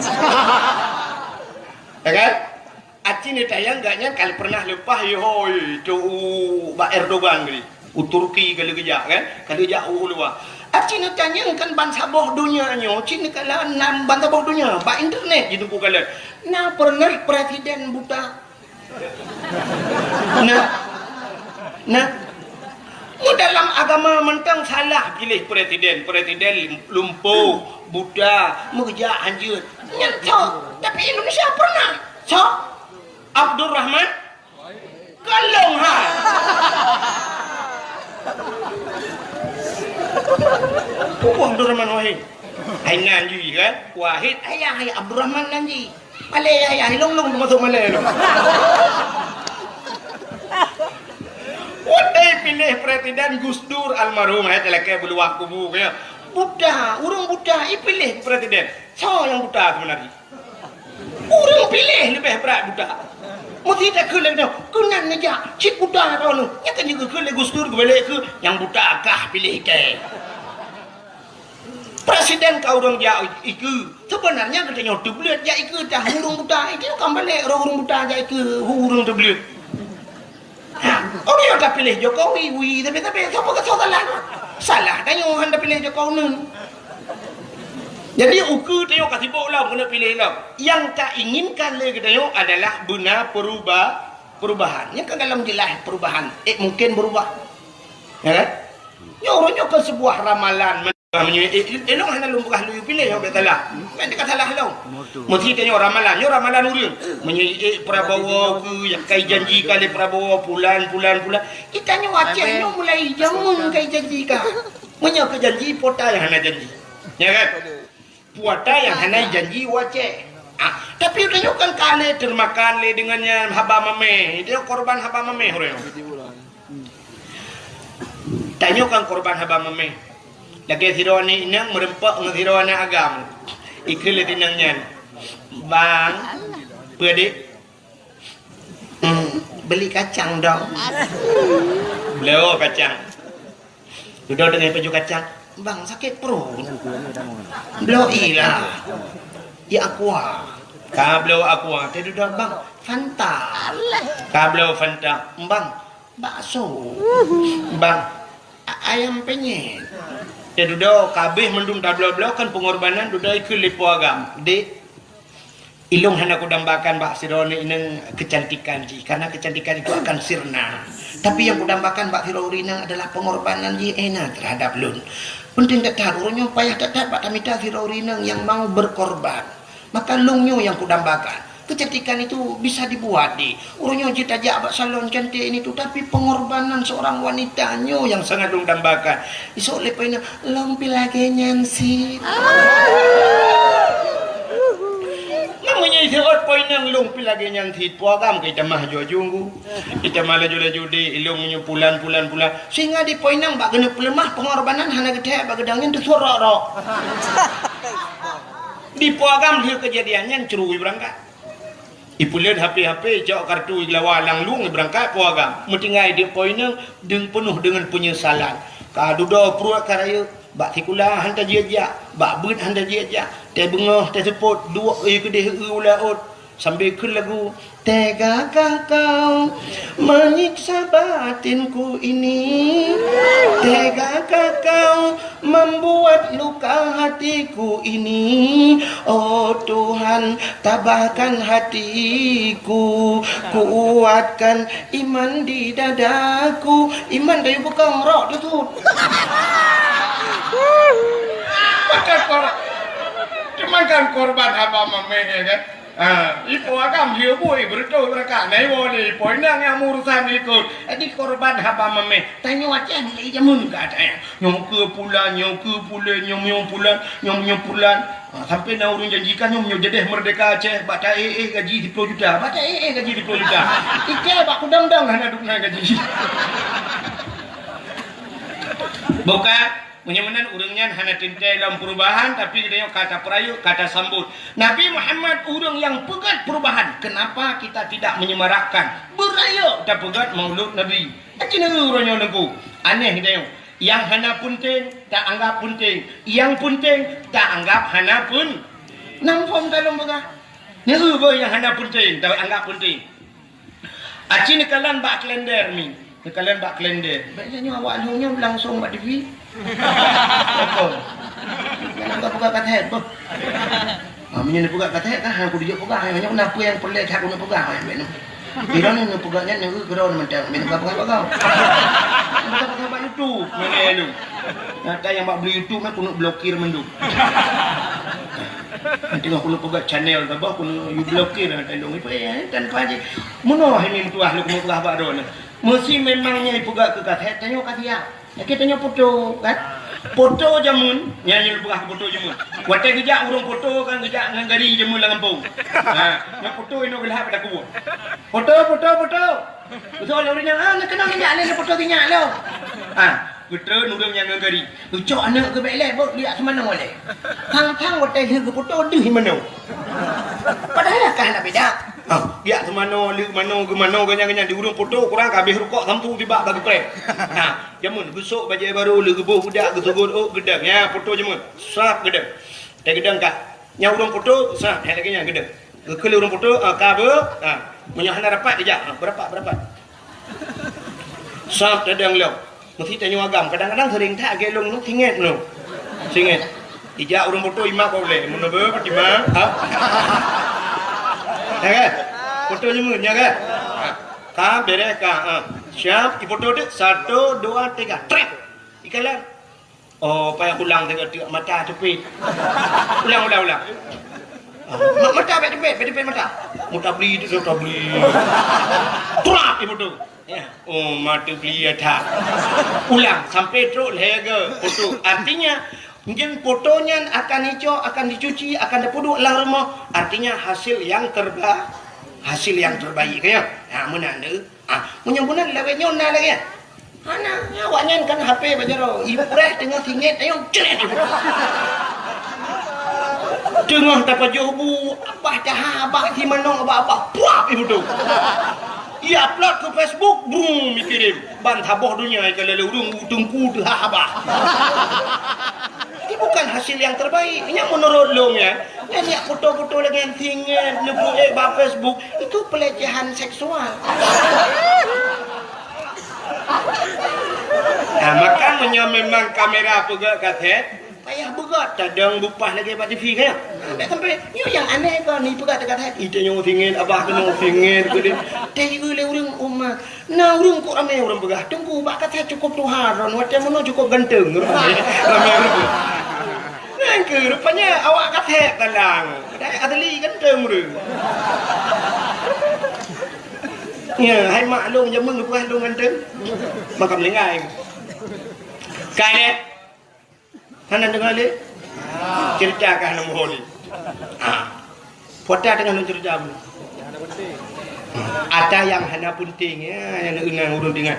Ya kan? Aci neutanyong gobnyan ka pernah leupah, yehoi, tu u bak Erdogan tadi. U Turki ka lheueh geujak kan? Ka lheueh jak u luwa. Aci neutanyong kan bansaboh donya nyoe, cit neukalon nan bansaboh donya, bak internet jiteupeue kalon. Na pernah presiden buta? Nah, nah. Mu dalam agama mantong salah piléh presiden, presiden lumpoh, buta, meukeujak hanjeuet. Nyan soe? Tapi Indonesia pernah. Soe? Abdurrahman? Kalong ha. Pupu Abdurrahman Wahid. Hai nan jih kan? Wahid, ayah, ayah Abdurrahman nan jih. Malèe, ya, ya, ilong-long teumasok malèe tu. Watèe piléh presiden Gus Dur almarhum, hai talakèe beuluwah kubu, ya. Buta, ureueng buta, ipiléh presiden. Soe nyang buta seubeunarnya? Ureueng piléh leubeh brat buta. Meusti takheun lagèe nyoe, keunan neujak, cit buta droeneuh. Nyan kan jikheun lé Gus Dur geubalek keu nyang buta kah piléh kèe. Presiden ka ureueng jak ikeue. Seubeunarnya geutanyoe teubleuet jak ikeue tah ureueng buta. Itu kan balek roh ureueng buta jak ikeue ureueng teubleuet. Ha, ureueng nyang tapiléh Jokowi, wi, tapi, tapi, sapa keu soe salah? Salah tanyoe han tapiléh Jokowi uneun. Jadi, ukeue tanyoe ka sibok lom keuneuk piléh lom. Nyang ta inginkan lé geutanyoe adalah beuna peruba-, perubahan. Nyang ka galom jeulaih perubahan, eh, mungkin berubah. Ya kan? Nyoe uroe nyoe kan sebuah ramalan. Meunyoe, eh, eh, ilong hana lôn peugah lôn piléh, nyoe ka salah. Kan ka salah lom. Mesti tanyoe ramalan, nyoe ramalan ureueng. Meunyoe, eh, Prabowo keu nyang kai janji ka lé Prabowo, pulan, pulan, pulan. Kita nyoe Aceh nyoe mulai jameun kai janji ka. Meunyoe keu janji, po ta nyang hana janji. Ya kan? Po ta nyang hana janji u Aceh. Ah, tapi uroe nyoe kan ka lé teumakan lé deungon nyan haba mamèh. Itu korban haba mamèh uroe nyoe. Tanyoe kan korban haba mamèh. Lagèe sidroe aneuk inong meureumpok ngon sidroe aneuk agam. Ikheun lé inong nyan, "Bang, peue, Dek?" "Hmm, beli kacang dong." Bloe kacang. Dudoe teungoh pajoh kacang. "Bang, sakét pruet." "Bloe ilah. Ya, aqua." Ka bloe aqua, teududoe, "Bang, Fanta." Ka bloe Fanta, "Bang, bakso." "Bang, a-, ayam penyet." Teududoe, ka abéh mandum tabloe-bloe kan pengorbanan, dudoe ikheun lé po agam, "Dek, ilong hana kudambakan bak sidroe inong keucantikan jih, karena keucantikan itu akan sirna. Tapi nyang kudambakan bak sidroe inong adalah pengorbanan jih ena terhadap lôn. Penting that-that, uroe nyoe payah that-that bak tamita sidroe inong nyang mau berkorban. Maka lôn nyoe nyang kudambakan. Keucantikan itu bisa dibuat, Dek. Uroe nyoe jeuet tajak bak salon cantik ini tu, tapi pengorbanan seorang wanita nyoe nyang sangat lôn dambakan." Isok lé po inong, "Lôn pih lagèe nyan cit." Meunyoe iseuôt po inong, "Lôn pih lagèe nyan cit," po agam ka itamah aju-aju, itamah laju-laju, "Dek, ilong nyoe pulan, pulan, pulan." Sehingga di po inong bak keuneuk peuleumah pengorbanan hana geuthèe bak geudong nyan teusuet rok-rok. Di po agam lheueh keujadian nyan cru ibeurangkat. Ipeuleuet H P-H P, icok kartu, igeuwa lam lueng, ibeurangkat po agam. Meutinggai di po inong deung peunoh deungon peunyesalan. Ka dudoe pruet ka rayeuk, bak sikula han tajak-jak, bak beuet han tajak-jak, teuh beungoh, teuh seupôt, duek ie keudeh, eu u laôt, sambil kheun lagu, "Tegakah Kau menyiksa batinku ini? Tegakah Kau membuat luka hatiku ini? Oh Tuhan, tabahkan hatiku, kuatkan iman di dadaku." Iman kayu peukong rok teusut. Maka kor-, cuman kan korban haba mamèh, ya kan? Ha, ipo agam lheueh bui beureutoh beurangkat, na iwoe lé ipo inong nyang meurusan likot. Jadi korban haba mamèh. Tanyoe Aceh mulai jameun ka ada nyan. Nyoe keu pulan, nyoe keu pulan, nyoe, nyoe pulan, nyoe, nyoe pulan. Ha, sampai na ureueng janjikan nyoe, nyoe jadeh merdeka Aceh, bak ta éh-éh gaji siploh juta. Bak ta éh-éh gaji siploh juta. Ikei bak kudang-dang hana duek na gaji. Bukan? Meunyoe meunan ureueng nyan hana teuntèe lom perubahan, tapi geutanyoe ka tapeurayeuk, ka tasambot. Nabi Muhammad ureueng nyang peugöt perubahan. Kenapa kita tidak menyemarakkan? Beurayeuk tapeugöt Maulud Nabi. Aci neu uroe nyoe Teungku. Aneh geutanyoe. Nyang hana peunteng, taanggap peunteng. Nyang peunteng, taanggap hana peun-, nam phon talôn peugah. Neu beuh nyang hana peunteng, taanggap peunteng. Aci neukalon bak kalender mi. Neukalon bak kalender. Bèk nyoe awak lheueh nyoe langsong bak T V. Betul. Jangan ka peugah kata hèt, beuh. Ha, meunyoe neupeugah kata hèt kan, hana kupeujeuet peugah. Nyoe na peue nyang peureulèe that keuneuk peugah, bèk nyoe. Pira ni neupeugah nyan, nyoe keudroe mantong. Bèk neupeugah-peugah bak kau. Neupeugah-peugah bak YouTube. Mana lu? Nyata nyang bak beli YouTube nyan keuneuk blokir mandum. Nanti keuneuk peugah channel tabah, keuneuk you blokir, nyata lu. Ipe, eh, kan paji. Meunoe hai meutuah lôn keuneuk peugah bak droeneuh. Meusé memang nyan ipeugah keu kaset, tanyoe ka siap. Lakèe tanyoe foto, kan? Foto jameun, nyan nyang peugah foto jameun. Watèe geujak ureueng foto kan geujak ngon gari jameun lam gampông. Ha, nyan foto inoe geulhah pada kubu. Foto, foto, foto. Beutôi lé ureueng nyan, ah, neukeunong geujak lé foto geuh nyan lom. Ha, geutreun ureueng nyan ngon gari. Geucok aneuk geuh bèk lé, beuh, liak seumanoe lé. Thang-thang watèe lheueh geufoto deuh manoe. Padahai ka hana beda. Ha, liak seumanoe, lheueh manoe, geumanoe, geuh nyan, geuh nyan, di ureueng foto, kurang ka abéh rukok, sampoe tibak bagi prank. Ha, jameun, geusok bajèe barô, lheueh geuboh budak, geusugot ôk, geudong. Nyan, foto jameun. Srap geudong. Teugeudong ka. Nyan ureueng foto, srap, hai lagèe nyan geudong. Geukheun lé ureueng foto, ah, ka beuh, ah. Meunyoe hana rapat, geujak. Ah, beurapat, beurapat. Srap tadong lom. Meusé tanyoe agam. Kadang-kadang seuring that lagèe lôn nyoe, singèt nyoe. Singèt. Ijak ureuëng foto imak kau boleh. Mun apa, Fatimah? Ha? Ya kan? Foto nyemun, ya kan? Ha. Ka, beres ka. Ha. Siap, ifoto tu. Satu, dua, tiga. Trek! Ikalan. Oh, payah ulang tengok-tengok mata teupit. Ulang, ulang, ulang. Ah, ma-, mata bèk teupit, bèk teupit mata. Mutabli tu, mutabli. Trap, ibu tu. Ya. Oh, mata beli ya tak. Ulang sampai trok lhèe ga foto. Artinya, mungkin foto nyan akan icok, akan dicuci, akan dipeuduek lam rumoh. Artinya, hasil yang terba-, hasil yang terbaik, ya. Ha, meunan tu. Ah, meunyoe meunan lawét nyoe na lagèe nyan. Hana, awak nyan kan H P bak jaroe. Ipreh teungoh singét, ayo, cret. Teungoh tapajoh bu, abah taha, abah si manok, abah, abah, puap, ibu tu. Ia upload ke Facebook, brum, ikirim. Ban saboh dunia, ikalon lé ureuëng, teungku teuhah abah. Ini bukan hasil yang terbaik. Ini menurut lôn ya. Dan ya foto-foto lagi yang singét, neupeuék bak Facebook, itu pelecehan seksual. Nah, maka meunyoe memang kamera peugah kaset, payah beugöt tadong bupah lagèe bak T V kan? Sampai, sampai, nyoe nyang aneh kan, ni peugah teuka kaset. Ite nyoe singét, abah keunoe singét, keudeh. Teu lé ureuëng umat. Na ureuëng kok ramé ureuëng peugah, "Teungku, bak kaset cukôp tuha, ron watèe meunoe cukôp ganteng." Ramé, ramé ureuëng. Nyan keuh, rupanya awak kaset talang. Padahai asli ganteng ureuëng. Ya, hai mak lôn jameun peugah lôn ganteng. Makam linggai. Kai deh. Hana deungoe lé? Cerita ka hana muhôi lé. Ha. Puata teungoh lôn cerita bunoe. Ata nyang hana peunteng, ya, nyang ureuëng deungoe.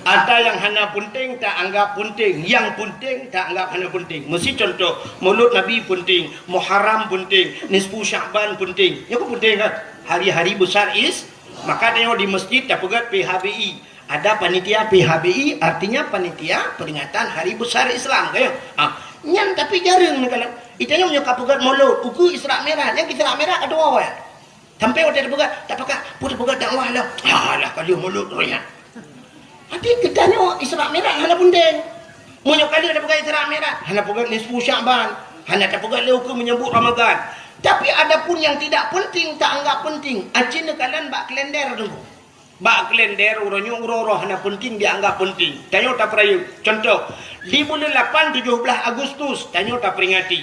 Ata nyang hana peunteng ta anggap peunteng, nyang peunteng ta anggap hana peunteng. Meusi contoh, Maulud Nabi peunteng, Muharram peunteng, Nisfu Sya'ban peunteng. Nyan pun peunteng kan? Hari-hari besar is, maka tengok di masjid tapeugöt P H B I. Ada panitia P H B I, artinya panitia peringatan hari besar Islam, kan? Ah, nyan tapi jareueng neukalon. Itanyong nyoe ka peugöt Maulud, ukeue Isra Mi'raj, nyang Isra Mi'raj ka tuwoe. Sampai watèe tapeugöt, tapakat, peue tapeugöt dakwah lah. Alah, ka lheueh Maulud roh nyan. Tapi geutanyoe Isra Mi'raj hana peunteng. Meunyoe ka lheueh tapeugöt Isra Mi'raj, hana peugöt nisfu Sya'ban, hana tapeugöt lé ukeue menyambut Ramadan. Tapi adapun yang tidak penting, ta anggap penting, aci neukalon bak kalender tu. Bak kalender uroe nyoe uroe-uroe hana peunteng dianggap peunteng. Tanyoe tapeurayeuk. Contoh, di buleuen lapan tujoh blaih Agustus, tanyoe taperingati.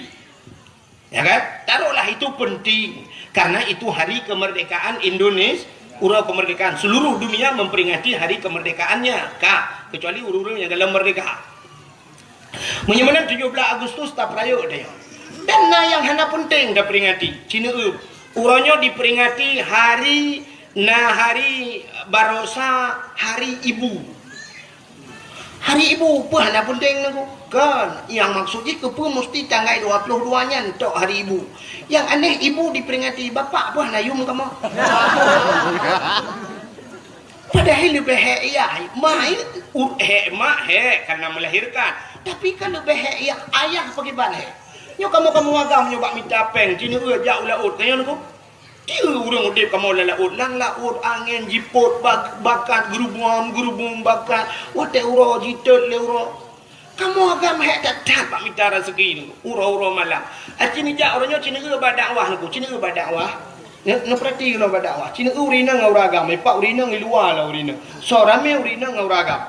Ya kan? Taruhlah itu penting. Karena itu hari kemerdekaan Indonesia, uroe kemerdekaan. Seluruh dunia memperingati hari kemerdekaannya. Ka, kecuali ureuëng-ureuëng nyang galom merdeka. Meunyoe meunan tujoh blaih Agustus tapeurayeuk deh. Dan na nyang hana peunteng taperingati. Cineuk, uroe nyoe diperingati hari, na hari barosa hari ibu. Hari ibu peue hana peunteng nangku? Kan, nyang maksud jih keupeue musti tanggai dua puluh dua nyan tok hari ibu. Nyang aneh ibu diperingati, bapak peue hana yum kamoe? Padahai leubeh hék yah, ma, u-, hék mak hék karena melahirkan. Tapi kan leubeh hék yah ayah pakriban hék. Nyoe kamoe-kamoe agam nyoe bak mita péng, cineuk jak u laôt, ka nyoe nangku. Tiep ureuëng udeb kamoe lam laôt, lam laôt angén jipot bak-, bakat, geurubum-geurubum bakat, watèe uroe jitot lé uroe. Kamoe agam hék that-that bak mita raseuki nangku, uroe-uroe malam. Aci neujak uroe nyoe cineuk bak dakwah nangku, cineuk bak dakwah. Neu-, neupeurati keunoe bak dakwah. Cineuk ureuëng inong ngon ureuëng agam, ipak ureuëng inong i luwa lah ureuëng inong. Soe ramé ureuëng inong ngon ureuëng agam.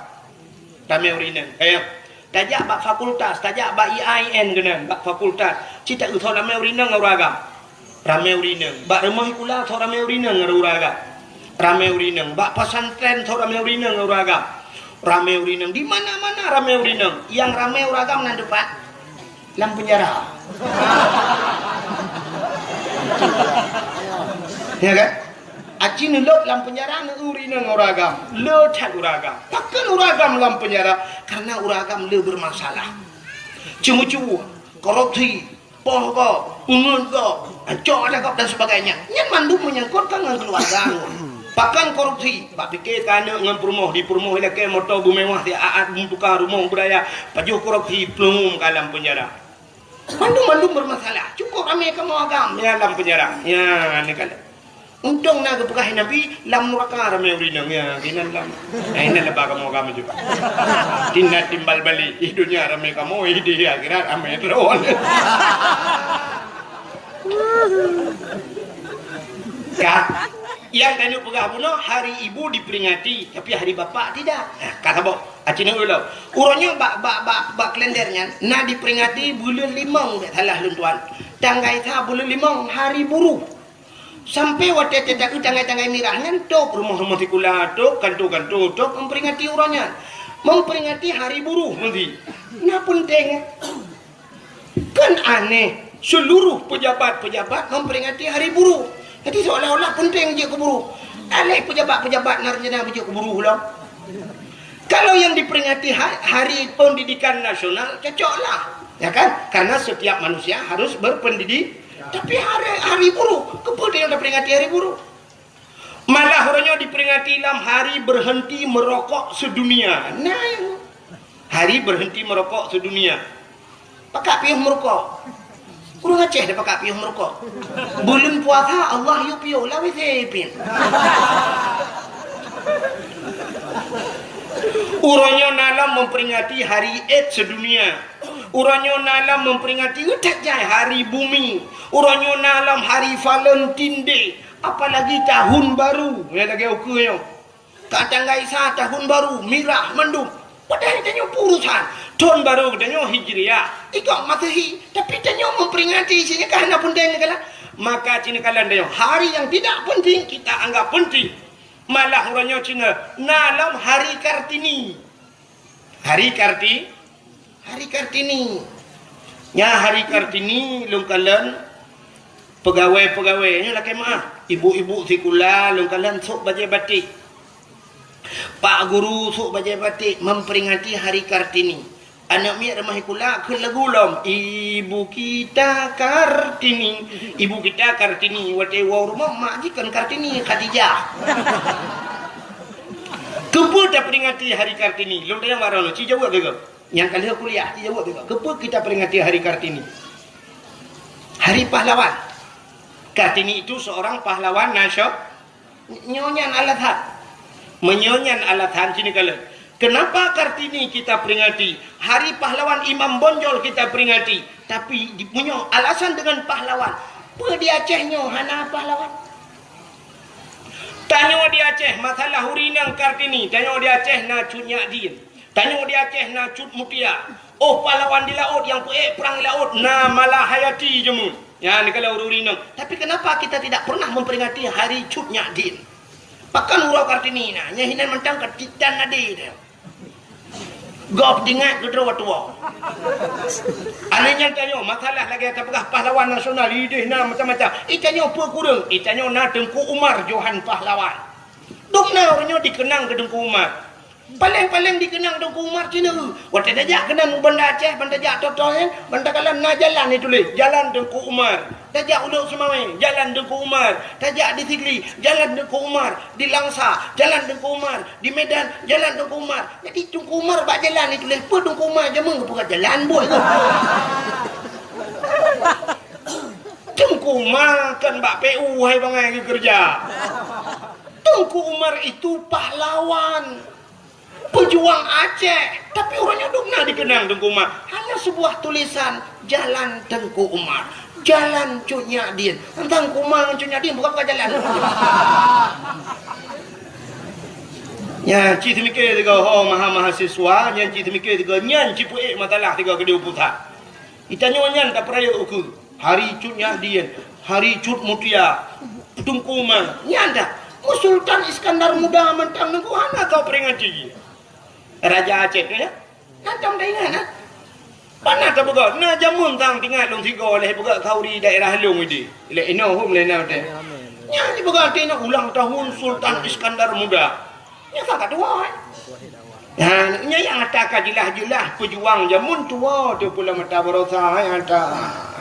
Ramé ureuëng inong. Kayang. Tajak bak fakultas, tajak bak I A I N keunan, bak fakultas. Cit taeu soe ramé ureuëng inong ngon ureuëng agam. Ramé ureuëng inong. Bak rumoh sikula soe ramé ureuëng inong ngon ureuëng agam. Ramé ureuëng inong. Bak pesantren soe ramé ureuëng inong ngon ureuëng agam. Ramé ureuëng inong. Di mana-mana ramé ureuëng inong. Nyang ramé ureuëng agam nan teumpat. Lam penjara. Ya kan? Aci neulôb lam penjara neu ureuëng inong ureuëng agam. Le that ureuëng agam. Pakon ureuëng agam lam penjara? Karena ureuëng agam le bermasalah. Ceumeucue, korupsi, poh gob, peungeut gob, cok ata gob dan sebagainya. Nyan mandum menyangkut ka ngon keluarga. Pakon korupsi? Bak pike ka aneuk ngon peurumoh, di peurumoh ilakée moto beumewah, di aat beutuka rumoh beuraya, pajoh korupsi, plueng ka lam penjara. Mandum-mandum bermasalah. Cukup ramé kamoe agam nyang lam penjara. Ya, ni kan. Untông na geupeugah Nabi, lam nuraka ramé ureueng inong, ya, keunan lam. Nah, inan leubeh kamoe agam jih. Tina timbal balik, di dunia ramé kamoe, di akhirat ramé droe. Ka. Nyang tanyoe peugah bunoe, hari ibu diperingati, tapi hari bapak tidak. Nah, ka saboh. Aci neu ulo. Uroe nyoe bak, bak, bak, bak kalender nyan, na diperingati buleuen limong, bèk salah lôn tuan. Tanggai sa buleuen limong, hari buruh. Sampai watèe teuka tanggai-tanggai mirah nyan, tôp rumoh-rumoh sikula, tôp kanto-kanto, tôp memperingati uroe nyan. Memperingati hari buruh, meusti. Na peunteng. Kan aneh, seluruh pejabat-pejabat memperingati hari buruh. Jadi seolah-olah peunteng jeuet keu buruh. Aléh pejabat-pejabat na rencana beujeuet keu buruh lom. Kalau yang diperingati ha-, Hari Pendidikan Nasional, cocoklah. Ya kan? Karena setiap manusia harus berpendidik. Tapi hari, hari buruh, keupeue tanyoe taperingati hari buruh? Malah uroe nyoe diperingati lam hari berhenti merokok sedunia. Nah, hari berhenti merokok sedunia. Pakak piôh meurukok? Ureueng Aceh dak pakak piôh meurukok? Buleuen puasa Allah yue piôh, lawét sipin. Uroe nyoe na lom memperingati hari AIDS sedunia. Uroe nyoe na lom memperingati, that jai, hari bumi. Uroe nyoe na lom hari Valentine Day. Apalagi tahun baru, ya, lagèe ukeue nyoe. Ka tanggai sa tahun baru, mirah mandum. Padahai tanyoe peue urusan. Thon baru geutanyoe Hijriah, ikôt Masehi. Tapi tanyoe memperingati, cit nyan ka hana peunteng neukalon. Maka cit neukalon tanyoe, hari yang tidak penting kita anggap penting. Malah uroe nyoe cit na lom hari Kartini. Hari Karti-, Hari Kartini. Nyan hari Kartini lôn kalon peugawée-peugawée nyoe lakée meu'ah. Ibu-ibu sikula lôn kalon sôk bajée batik. Pak guru sôk bajée batik memperingati hari Kartini. Aneuk miet rumoh sikula kheun lagu lom, "Ibu kita Kartini, ibu kita Kartini." Watée woe rumoh mak jih kon Kartini, Khadijah. Keupeue taperingati hari Kartini? Lôn tanyong barô lôn, ci jaweueb lé gob. Nyang ka lheueh kuliah, ci jaweueb lé gob. Keupeue kita peringati hari Kartini? Hari Pahlawan. Kartini itu seorang pahlawan nasio-, nyoe nyan alasan. Meunyoe nyan alasan, ci neukalon. Kenapa Kartini kita peringati? Hari Pahlawan Imam Bonjol kita peringati. Tapi di, meunyoe alasan dengan pahlawan, peue di Aceh nyoe hana pahlawan? Tanyoe di Aceh, masalah ureueng inong Kartini, tanyoe di Aceh na Cut Nyak Dien. Tanyoe di Aceh na Cut Mutia. Oh, pahlawan di laôt nyang peuék prang di laôt na Malahayati jameun. Nyan neukalon ureueng inong. Tapi kenapa kita tidak pernah memperingati hari Cut Nyak Dien? Pakon uroe Kartini na, nyan hinan mantong ka titan nadi teuh. Gob teuingat keu droe tuwoe. Aneuëk nyan tanyoe, masalah lagée tapeugah pahlawan nasional, ideh na macam-macam. I tanyoe peue kureueng? I tanyoe na Teungku Umar Johan Pahlawan. Dum na ureuëng nyoe dikeunang keu Teungku Umar. Paleng-paleng dikeunang Teungku Umar cit neu. Watée tajak keunan u Banda Aceh, ban tajak Totoh nyan, ban takalon na jalan ituléh, Jalan Teungku Umar. Tajak u Lhokseumawe, Jalan Teungku Umar. Tajak di Sigli, Jalan Teungku Umar. Di Langsa, Jalan Teungku Umar. Di Medan, Jalan Teungku Umar. Jadi Teungku Umar bak jalan ituléh, peue Teungku Umar jameun geupeugah jalan buet tu. Teungku Umar kan bak P U hai bangai geukeureuja. Teungku Umar itu pahlawan, pejuang Aceh. Tapi ureuëng nyoe dum na dikeunang Teungku Umar. Hanya sebuah tulisan, Jalan Teungku Umar. Jalan Cut Nyak Dien. Teuntang Teungku Umar ngon Cut Nyak Dien bukan, bukan jalan. Nyan, ci teumikir tiga ho maha mahasiswa, nyan ci teumikir tiga, nyan ci peuék masalah tiga keudéh u pusat. I tanyoe nyan tapeurayeuk ukeue. Hari Cut Nyak Dien, Hari Cut Mutia, Teungku Umar. Nyan dah. Mu Sultan Iskandar Muda mantong nunggu hana tau peringati jih. Raja Aceh tu ya. Nyan tam dah ingat, ha? Pana ka peugah, na jameun tang teuingat lôn sigoe lé peugah khauri daerah lôn idi. Lé inoe hom lé na teh. Nyan dipeugah arti na ulang tahun Sultan Iskandar Muda. Nyan ka tuha, eh. Nah, nyan nyang ata ka jeulaih-jeulaih peujuang jameun tuha tu pula mata barosa, eh, ata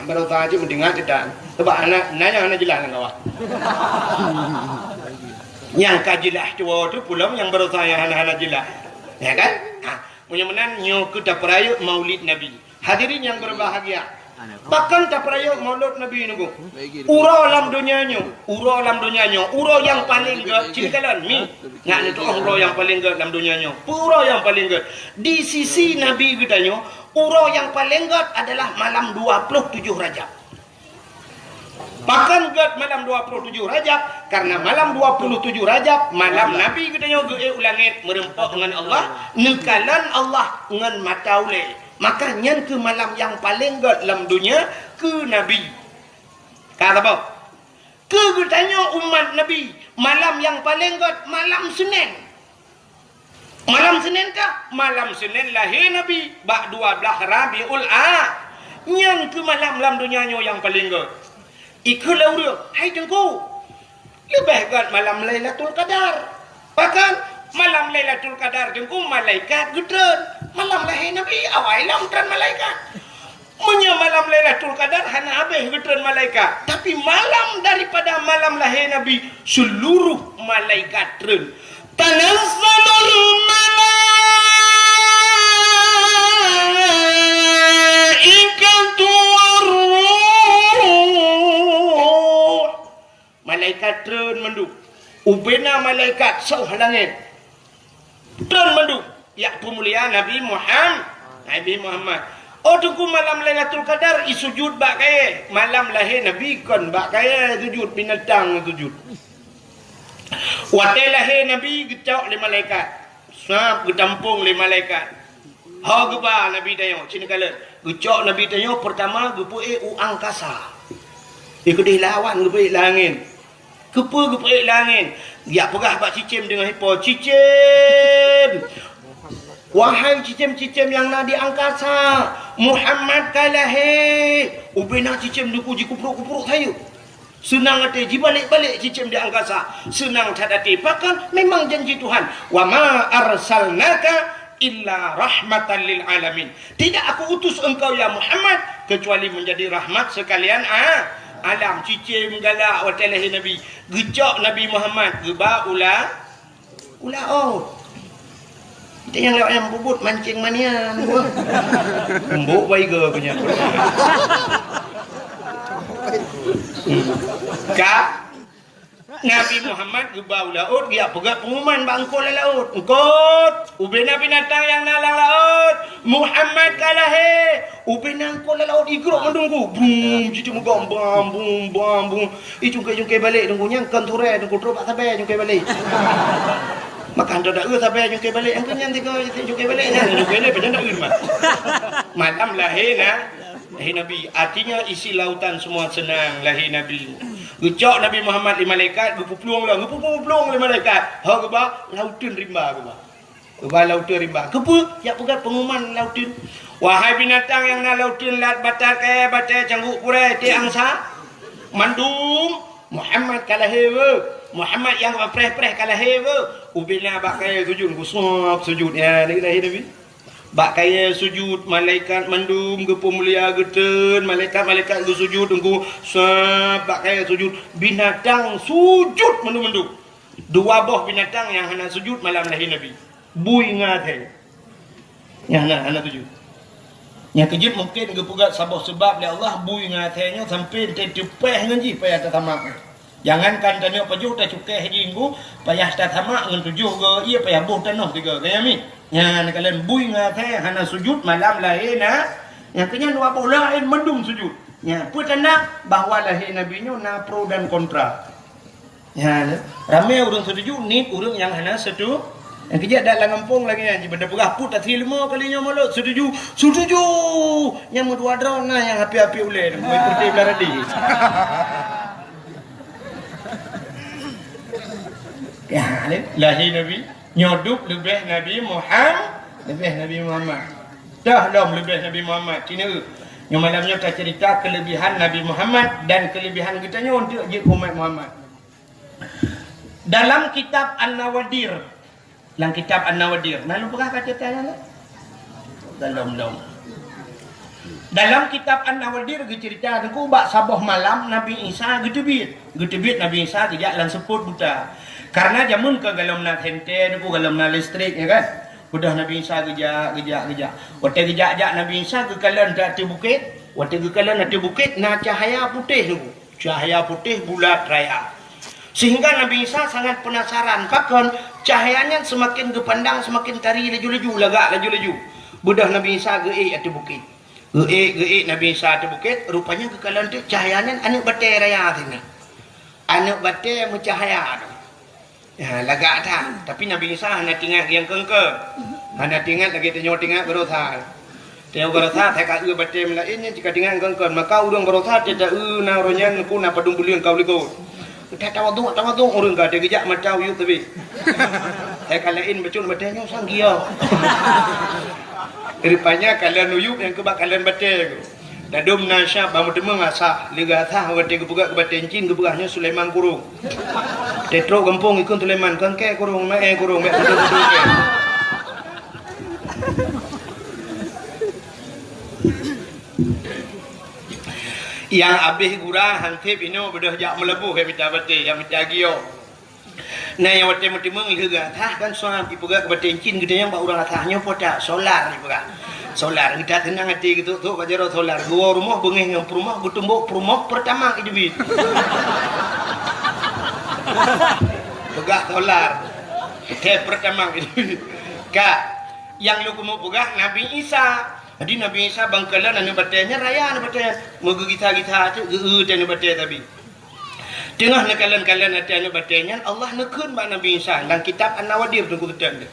barosa je meudeungat kita. Sebab anak nanya hana jeulaih nang kawan. Nyang ka jeulaih tuha tu pula nyang barosa nyang hana-hana jeulaih. Ya kan? Ha. Meunyoe meunan, nyoe keuh tapeurayeuk Maulid Nabi. Hadirin yang berbahagia, Pakon tapeurayeuk Maulud Nabi nyoe? Uroe lam donya nyoe, uroe lam donya nyoe, uroe nyang paleng gét, cit kalon mi. Nyak neutu'oh uroe nyang paleng gét lam donya nyoe. Peue uroe nyang paleng gét? Di sisi Nabi geutanyoe, uroe nyang paleng gét adalah malam dua puluh tujoh Rajab. Pakon gét malam dua puluh tujoh Rajab? Karena malam dua puluh tujoh Rajab, malam Nabi geutanyoe geuék u langét meureumpok ngon Allah, neukalon Allah ngon mata ulée. Maka nyan keuh malam nyang paleng gét lam donya keu Nabi. Ka saboh. Keu geutanyoe umat Nabi, malam nyang paleng gét malam Senin. Malam Senin kah? Malam Senin lahé Nabi bak dua blaih Rabiul A. Nyan keuh malam lam donya nyoe nyang paleng gét. Ikheun lé ureuëng, "Hai Teungku, leubeh gét malam Lailatul Qadar." Pakon? Malam Lailatul Qadar Teungku malaikat geutreun. Malam lahé Nabi awai lom treun malaikat. Meunyoe malam Lailatul Qadar hana habéh geutreun malaikat, tapi malam daripada malam lahé Nabi, seluruh malaikat treun. Tanazzalul malaikatu warruh. Malaikat treun mandum. Ubena malaikat soh langét. Treun mandum. Jak peumulia Nabi Muham-, Nabi Muhammad. Oh Teungku, malam Lailatul Qadar i sujud bak kayée. Malam lahé Nabi kon bak kayée sujud, binatang sujud. Watée lahé Nabi geucok lé malaikat. Sab geutampong lé malaikat. Ho geuba Nabi tanyoe, cit kalon. Geucok Nabi tanyoe peurtama geupeuék u angkasa. Di keudeh lawan geupeuék lam angén. Keupeue geupeuék lam angén? Jak peugah bak cicém deungon ipo, "Cicém! Wahai cicém-cicém nyang na di angkasa, Muhammad ka lahé!" Ubena cicém Teungku jikuprok-kuprok sayeuep. Seunang até jibalek-balek cicém di angkasa. Seunang that até. Pakon? Memang janji Tuhan. "Wa ma arsalnaka illa rahmatan lil alamin." Tidak Aku utus engkau, ya Muhammad, kecuali menjadi rahmat sekalian a-, alam. Cicém galak watée lahé Nabi. Geucok Nabi Muhammad, geuba u la-, u laôt. Kita nyang lewat nyang bubut mancing manian. Embok baiga punya. Ka Nabi Muhammad geuba u laôt, geujak peugah pengumuman bak eungkôt lam laôt. "Eungkôt, ubena binatang nyang na lam laôt, Muhammad ka lahé." Ubena eungkôt lam laôt igrok mandum ku. Brum, jiteumeugob bam, bum, bam, bum. Icungkai-cungkai balek Teungku, nyang kon turée Teungku, trok bak sabai cungkai balek. Maka hantom da eu sabai cungkai balek, nyang keu nyan tiga cungkai balek nyan, cungkai balek pajan da eu mah. Malam lahé na, lahé Nabi. Artinya isi lautan semua senang lahé Nabi. Geucok Nabi Muhammad lé malaikat, geupeuplueng lom, geupeuplueng lé malaikat. Ho geuba, lauteun rimba geuba. Geuba lauteun rimba. Keupeue? Jak peugah pengumuman lauteun. Wahai binatang nyang na lauteun, lat, batat, kayée, batée, cangguk, purée, tiek, angsa, mandum, Muhammad ka lahé weuh. Muhammad nyang preh-preh ka lahé weuh. Ubena bak kayée sujud, geusuab sujud. Ya, ni lahé Nabi. Bak kayée sujud, malaikat mandum geupeumulia geutreun, malaikat-malaikat geusujud, Teungku, sab bak kayée sujud, binatang sujud mandum-mandum. Dua boh binatang nyang hana sujud malam lahé Nabi. Bui ngon asèe. Nyang hana, hana sujud. Nyang keujeuet mungken geupeugah saboh seubab lé Allah, bui ngon asèe nyoe sampoe teupeue ngon jih payah tasamak. Jangankan tanyoe pajoh tacukéh jih Teungku, payah tasamak ngon tujoh go ié, payah boh tanoh tiga. Ka nyan mi? Nyan kalon bui ngon asèe hana sujud malam lahé na. Nyang keu nyan dua boh laén mandum sujud. Nyan peue tanda bahwa lahé Nabi nyoe na pro dan kontra. Nyan, ramé ureueng setuju, nit ureueng nyang hana setu-, nyang keujeuet dak lam gampông lagèe nyan, jiban tapeugah put asri leumo kali nyoe mulod, setuju, setuju! Nyang meudua droe na nyang api-api ulèe, meuikoti beuradi. Ya, lahé Nabi, nyoe dub leubeh Nabi Muham-, leubeh Nabi Muhammad. Dah lom leubeh Nabi Muhammad, ci neu. Nyoe malam nyoe taceurita keuleubehan Nabi Muhammad dan keuleubehan geutanyoe untuk jeuet umat Muhammad. Dalam kitab An-Nawadir, lam kitab An-Nawadir, na lôn peugah ka ceurita nyan? Belum, belum. Dalam kitab An-Nawadir geuceurita Teungku bak saboh malam Nabi Isa geuteubiet. Geuteubiet Nabi Isa geujak lam seupôt buta. Karena jameun ka golom na senter Teungku, golom na listrik, ya kan? Udah Nabi Isa geujak, geujak, geujak. Watèe geujak-jak Nabi Isa geukalon ateueh bukét, Watée geukalon ateueh bukét na cahya putéh nyoe, cahya putéh bulat raya. Sehingga Nabi Isa sangat penasaran, pakon cahya nyan seumaken geupandang seumaken tari laju-laju, lagak laju-laju. Beudôh Nabi Isa geuék ateueh bukét. Geuék, geuék Nabi Isa ateueh bukét, rupanya geukalon teuk cahya nyan aneuëk batée raya sinan. Aneuëk batée meucahya tu. Ya, lagak that. Tapi Nabi Isa hana teuingat nyang keungkeuen. Hana teuingat lagée tanyoe teuingat baroesa. Tanyoe baroesa, hai ka eu batée meulaén nyan cit ka teuingat keungkeuen. Maka ureuëng baroesa teuta eu na uroe nyan pun na padum buleuen ka u likot. Teuta tawaduk, tawaduk ureuëng ka teugeujak mata uyueb teubiet. Hai ka laén bacut batée nyoe sang giok. Rupanya kalon uyueb nyang keuba kalon batée. Dadum na syab bak meuteumé asah, lé geuasah watée geupeugah keu batée cin geupeugah nyoe Sulaiman kurong. Teutrok gampông ikun Sulaiman, kangkée kurong, maé kurong, bék kudu-kudu kée. Nyang abéh gura hanseb inoe beudôh jak meulaboh, jak mita batée, jak mita giok. Na nyang watée meuteumé lheueh geuasah kan suam ipeugah keu batée cin geutanyoe bak ureuëng asah nyoe po that solar ipeugah. Solar geutak teunang até geutuk-tuk bak jaroe solar geuwoe rumoh beungéh ngon peurumoh geutumbok peurumoh peurtama iteubiet. Peugah solar. Teh peurtama iteubiet. Ka nyang lôn keumeung peugah Nabi Isa. Jadi Nabi Isa bangkalon aneuëk batée nyan raya aneuëk batée nyan. Meugeugisa-gisa teuk geu-eu teuh aneuëk batée tabi. Teungoh neukalon-kalon ateueh aneuëk batée nyan, Allah neukheun bak Nabi Isa lam kitab An-Nawadir teungku teuteun.